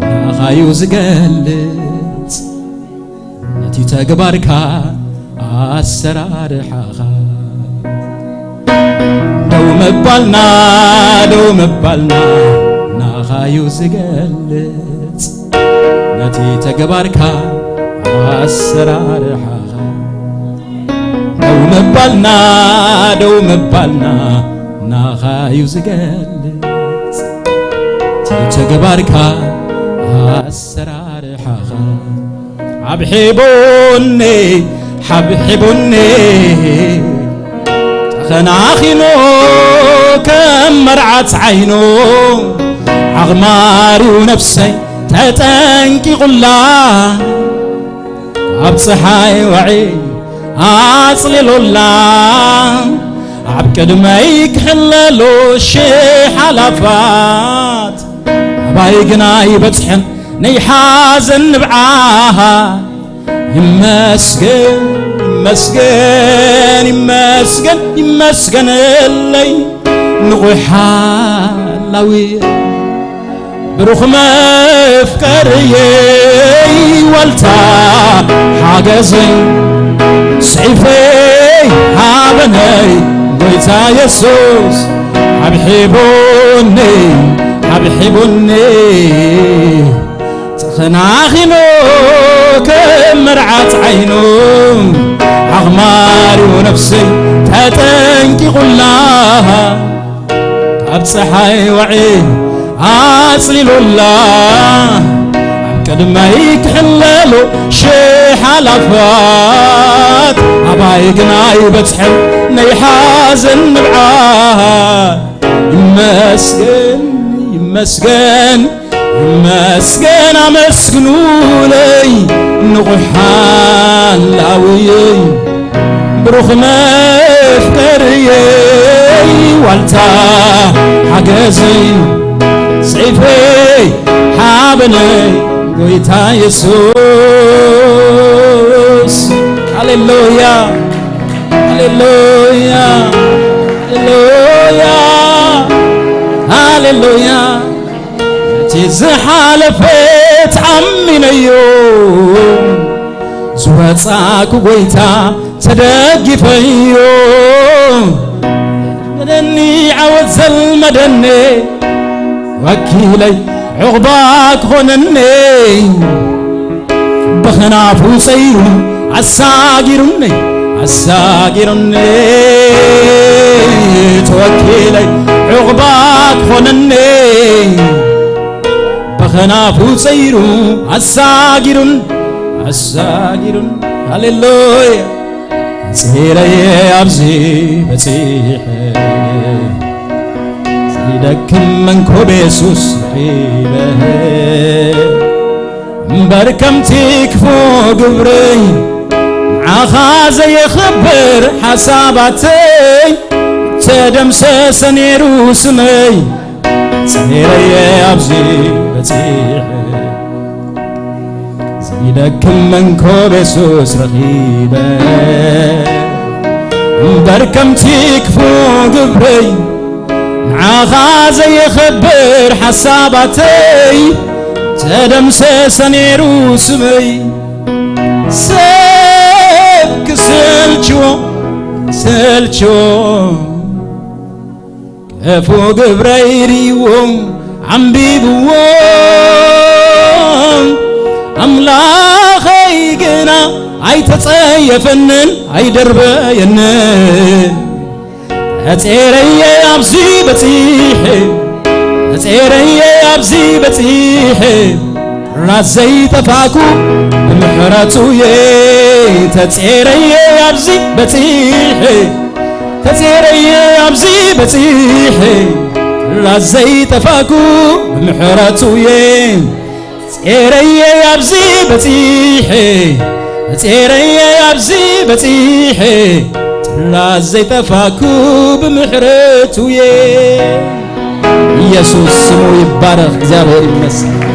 ንዓኻዩ ዝገልጽ፣ ነቲ ተግባርካ ኣሰራርሓኻ። ደው ምባልና፣ ደው ምባልና ንዓኻዩ ዝገልጽ፣ ነቲ ተግባርካ ኣሰራርሓኻ። ደው ምባልና፣ ደው ምባልና ንዓኻዩ ዝገልጽ፣ እቲ ተግባርካ ኣሰራርሓኻ። ሓብሒቡኒ፣ ሓብሒቡኒ፣ ተኸናኺኑ ከም መርዓት ዓይኑ፣ ዓቕማሪው ነፍሰይ ተጠንቂቑላ፣ ኣብ ጸሓይ ዋዒ ኣጽሊሉላ፣ ኣብ ቅድመይ ክሕለሉ ሽሕ ኣላፋት፣ ኣባይ ግና ይበጽሐን ናይ ሓዘን ንብዓት። ይመስገን፣ ይመስገን፣ ይመስገን፣ ይመስገነለይ ንቑሕ ሓላዊ፣ ብሩኽ መፍቀርየይ፣ ዋልታ ሓገዘይ፣ ስዒፈይ ሃበነይ፣ ጎይታ የሱስ ሓብሒቡኒ፣ ሓብሒቡኒ። ተኸናኺኑ ከም መርዓት ዓይኑ፣ ኣኽማሪው ነፍሰይ ተጠንቂቑላ፣ ካብ ጸሓይ ዋዒ ኣጽሊሉላ፣ ኣብ ቅድመይ ክሕለሉ ሽሕ ኣላፋት፣ ኣባይ ግና ኣይበጽሐን ናይ ሓዘን ንብዓት። ይመስገን፣ ይመስገን፣ ይመስገን ኣመስግኑለይ ንቑሕ ሓላውየይ፣ ብሩኽ መፍቀርየይ፣ ዋልታ ሓገዘይ፣ ሰይፈይ ሓበነይ፣ ጎይታ የሱስ። ሃሌሉያ፣ ሃሌሉያ፣ ሃሌሉያ፣ ሃሌሉያ። ነቲ ዝሓለፈ ተኣሚነዮ፣ ዝወጻእኩ ጎይታ ተደጊፈዮ። መደኒ ዓወት ዘልመደኒ፣ ወኪለይ ዕቑባ ክኾነኒ። ብኽናፉ ጸይሩ ኣሳጊሩኒ ኣሳጊሩኒ ተወኪለይ ዕቑባ ክኾነኒ ብኽናፉ ጸይሩ ኣሳጊሩን ኣሳጊሩን ሃሌሉያ ጸይረየ ኣብዚ በጺሐ ዘይደክም መንኮብ የሱስ ኺበ እምበር ከምቲ ክፉ ግብረይ ንዓኻ ዘየኽብር ሓሳባተይ ተደምሰሰ ነይሩ ስመይ ጸይረየ ኣብዚ በጺሐ ዘይደክም መንኮብ የሱስ ረኺበ እምበር ከምቲ ክፉ ግብረይ ንዓኻ ዘየኽብር ሓሳባተይ ተደምሰሰ ነይሩ ስመይ ሰብ ክስልችዎ ሰልችዎ ክፉ ግብረይ ርእይዎ ዓምቢብዎ ኣምላኸይ ግና ኣይተጸየፈንን ኣይደርበየንን ተጼረየ ኣብዚ በጺሐ ተጼረየ ኣብዚ በጺሐ ራስ ዘይጠፋኩ ብምሕረቱ እየ ተጼረየ ኣብዚ በጺሐ ተጼረየ ኣብዚ በጺሐ ራስ ዘይጠፋኩ ብምሕረቱ እየ ጼረየ ኣብዚ በጺሐ ጼረየ ኣብዚ በጺሐ ራስ ዘይጠፋኩ ብምሕረቱ እየ ኢየሱስ ስሙ ይባረኽ እግዚኣብሔር ይመስገን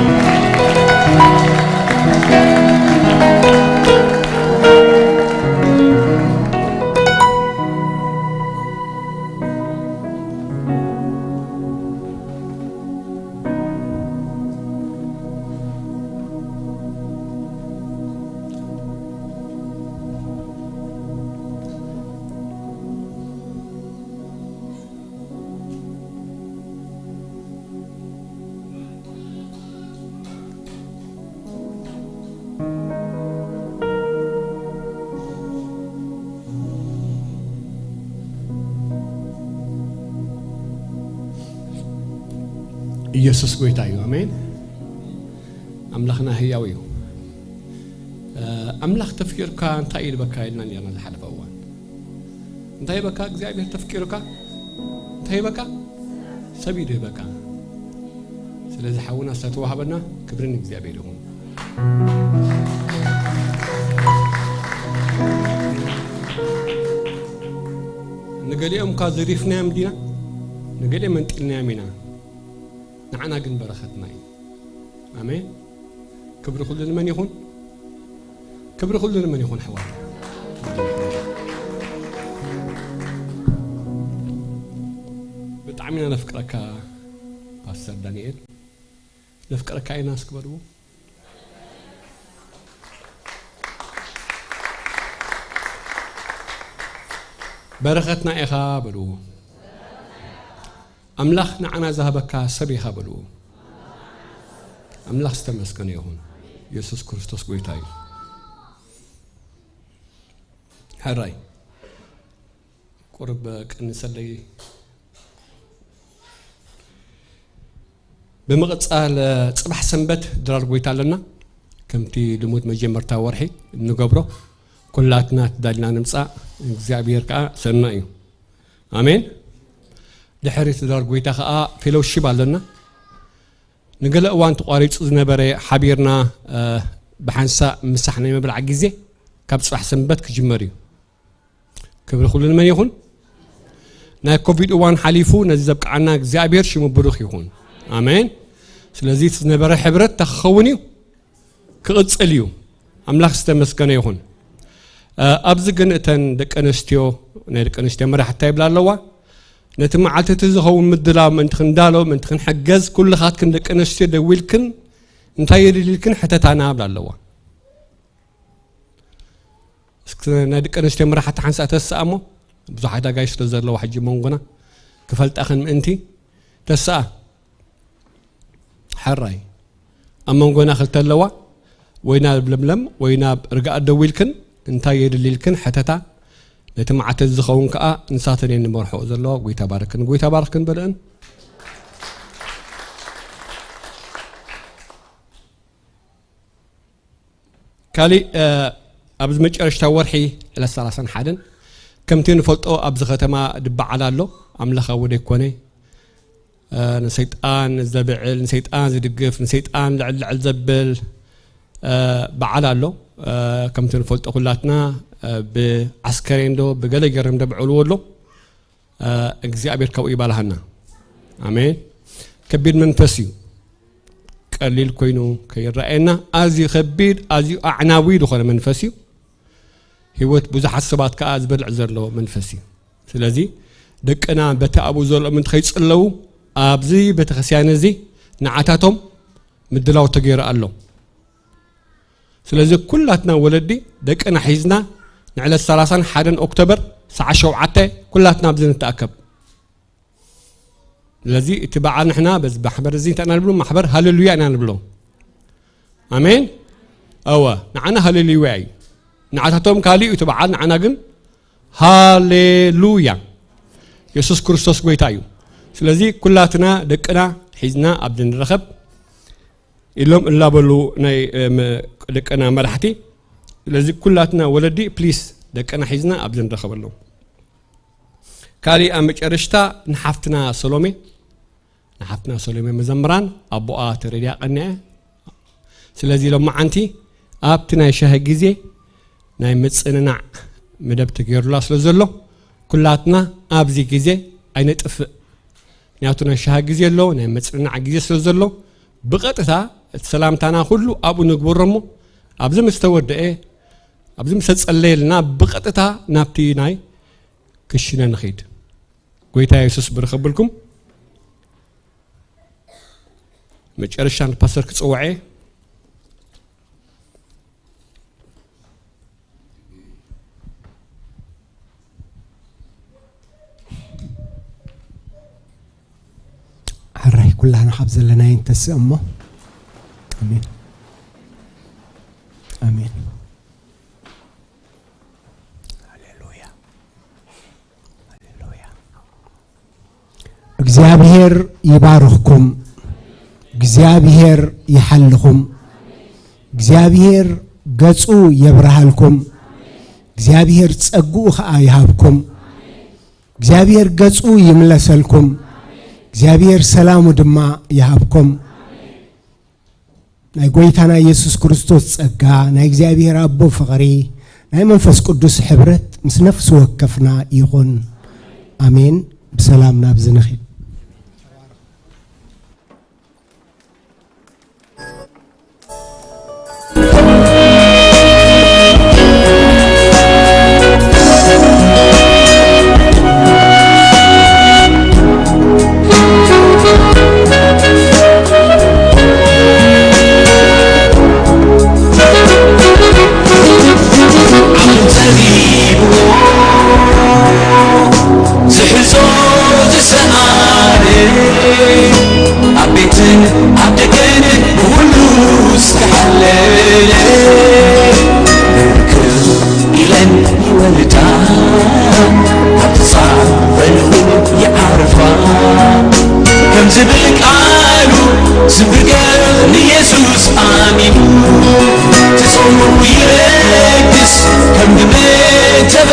ኢየሱስ ጎይታ እዩ ኣሜን ኣምላኽና ህያው እዩ ኣምላኽ ተፍኪርካ እንታይ ይልበካ ኢልና ኔርና ዝሓለፈ እዋን እንታይ ይበካ እግዚኣብሔር ተፍኪርካ እንታይ ይበካ ሰብ ይድህበካ ስለዚ ሓውና ዝተዋሃበና ክብሪ ንእግዚኣብሔር ይኹን ንገሊኦም እኳ ዘሪፍናዮም ዲና ንገሊኦም መንጢልናዮም ኢና ንዓና ግን በረኸትና እዩ ኣሜን ክብሪ ኩሉ ንመን ይኹን ክብሪ ኩሉ ንመን ይኹን ኣሕዋት ብጣዕሚ ኢና ነፍቅረካ ፓስተር ዳንኤል ነፍቅረካ ኢና እስክበልዎ በረኸትና ኢኻ በልዎ ኣምላኽ ንዓና ዝሃበካ ሰብ ኢኻ በልዎ ኣምላኽ ዝተመስገነ ይኹን የሱስ ክርስቶስ ጎይታ እዩ ሕራይ ቁርብ ቀንሰለይ ብምቕጻል ጽባሕ ሰንበት ድራር ጎይታ ኣለና ከምቲ ልሙድ መጀመርታ ወርሒ እንገብሮ ኩላትና ትዳልና ንምጻእ እግዚኣብሔር ከዓ ሰና እዩ ኣሜን ድሕሪ ትዳር ጎይታ ከዓ ፌሎሺፕ ኣለና ንገለ እዋን ተቋሪፁ ዝነበረ ሓቢርና ብሓንሳእ ምሳሕ ናይ መብላዕ ግዜ ካብ ፅባሕ ሰንበት ክጅመር እዩ ክብሪ ኩሉ ንመን ይኹን ናይ ኮቪድ እዋን ሓሊፉ ነዚ ዘብቅዓና እግዚኣብሔር ሽሙ ብሩኽ ይኹን ኣሜን ስለዚ ዝነበረ ሕብረት ተክኸውን እዩ ክቕፅል እዩ ኣምላኽ ዝተመስገነ ይኹን ኣብዚ ግን እተን ደቂ ኣንስትዮ ናይ ደቂ ኣንስትዮ መራሕታ ይብላ ኣለዋ ነቲ መዓልቲ እቲ ዝኸውን ምድላው ምእንቲ ክንዳሎ ምእንቲ ክንሕገዝ ኩልኻትክን ደቂ ኣንስትዮ ደዊልክን እንታይ የድልልክን ሕተታና ብላ ኣለዋ እስኪ ናይ ደቂ ኣንስትዮ መራሕቲ ሓንሳእ ተስኣ እሞ ብዙሓት ኣጋይ ስለ ዘለዋ ሕጂ መንጎና ክፈልጣኽን ምእንቲ ተስኣ ሕራይ ኣብ መንጎና ክልተ ኣለዋ ወይ ናብ ለምለም ወይ ናብ ርግኣት ደዊልክን እንታይ የድልይልክን ሕተታ። ነቲ መዓት እዚ ዝኸውን ከኣ ንሳተን እየን ዝመርሕኦ ዘለዋ። ጎይታ ባርክን፣ ጎይታ ባርክን በልእን። ካሊእ፣ እ፣ ኣብዚ መጨረሽታ ወርሒ ዕለት ሰላሳን ሓደን ከምቲ ንፈልጦ ኣብዚ ከተማ ድበዓል ኣሎ። ኣምላኻዊ ደይኮነ፣ እ፣ ንሰይጣን ዘብዕል፣ ንሰይጣን ዝድግፍ፣ ንሰይጣን ልዕል ልዕል ዘብል፣ እ፣ በዓል ኣሎ። እ፣ ከምቲ ንፈልጦ ኩላትና፣ እ፣ ብዓስከሬን ዶ ብገለ ገይሮም ደብዕልዎ ኣሎ። እ፣ እግዚኣብሔር ካብኡ ይባልሃና። ኣሜን። ከቢድ መንፈስ እዩ። ቀሊል ኮይኑ ከይረኣየና ኣዝዩ ከቢድ፣ ኣዝዩ ኣዕናዊ ዝኾነ መንፈስ እዩ። ህይወት ብዙሓት ሰባት ከኣ ዝበልዕ ዘሎ መንፈስ እዩ። ስለዚ ደቅና በቲ ኣብኡ ዘለኦም እንተ ከይጽለዉ ኣብዚ ቤተክርስትያን እዚ ንዓታቶም ምድላው ተገይሩ ኣሎ። ስለዚ ኩላትና ወለዲ ደቅና ሒዝና ንዕለት ሰላሳን ሓደን ኦክቶበር ሰዓት ሸውዓተ ኩላትና ኣብዚ ንተኣከብ። ስለዚ እቲ በዓል ንሕና በዚ ማሕበር እዚ እንታይ ኢና ንብሎ? ማሕበር ሃሌሉያ ኢና ንብሎ። ኣሜን። እወ፣ ንዓና ሃሌሉያ እዩ። ንዓታቶም ካልእ እዩ እቲ በዓል፣ ንዓና ግን ሃሌሉያ። የሱስ ክርስቶስ ጎይታ እዩ። ስለዚ ኩላትና ደቅና ሒዝና ኣብዚ ንረኸብ ኢሎም እላበሉ ናይ፣ እ፣ መ-፣ ደቅና መራሕቲ። ስለዚ ኩላትና ወለዲ ፕሊስ ደቅና ሒዝና ኣብዚ ንረኸበሎም። ካሊእ ኣብ መጨረሽታ ንሓፍትና ሰሎሜ፣ ንሓፍትና ሰሎሜ መዘምራን ኣቦኣ ተረድያ ቀኒዐ። ስለዚ ሎማዓንቲ ኣብቲ ናይ ሻሂ ግዜ ናይ ምጽንናዕ መደብ ተገይሩላ ስለ ዘሎ ኩላትና ኣብዚ ግዜ ኣይነጥፍእ። ምክንያቱ ናይ ሻሂ ግዜ ኣሎ፣ ናይ ምጽንናዕ ግዜ ስለ ዘሎ ብቐጥታ እቲ ሰላምታና ኩሉ ኣብኡ ንግበሮ እሞ ኣብዚ ምስ ተወደአ፣ ኣብዚ ምስ ተጸለየልና ብቐጥታ ናብቲ ናይ ክሽነ ንኺድ። ጎይታ የሱስ ብርኽ የብልኩም። መጨረሻ ንፓስተር ክጽውዐ። ሕራይ ኩላህና ካብ ዘለናዮ ንተስእ እሞ። ኣሜን። ኣሜን። ሃሌሉያ። ሃሌሉያ። እግዚኣብሔር ይባርኽኩም። እግዚኣብሔር ይሓልኹም። እግዚኣብሔር ገጹ የብርሃልኩም። እግዚኣብሔር ጸግኡ ኸኣ ይሃብኩም። እግዚኣብሔር ገጹ ይምለሰልኩም። እግዚኣብሔር ሰላሙ ድማ ይሃብኩም። ናይ ጎይታና ኢየሱስ ክርስቶስ ጸጋ፣ ናይ እግዚኣብሔር ኣቦ ፍቕሪ፣ ናይ መንፈስ ቅዱስ ሕብረት ምስ ነፍሲ ወከፍና ይኹን። ኣሜን። ብሰላም ናብዚ ንኺድ። ዓለም ጸቢብዎ ዝሕዞ ዝሰኣነ፣ ኣብ ቤትን ኣብ ደገን ብኹሉ ዝተሓለለ፣ ብርክኽ ኢለን ይወርዳ፣ ኣብ ጻዕበንኡ ይዓርፋ። ከም ዝብል ቃሉ ዝብገር ንየሱስ ኣሚኑ፣ ትጽውር ይረግስ ከም ግመ ተበ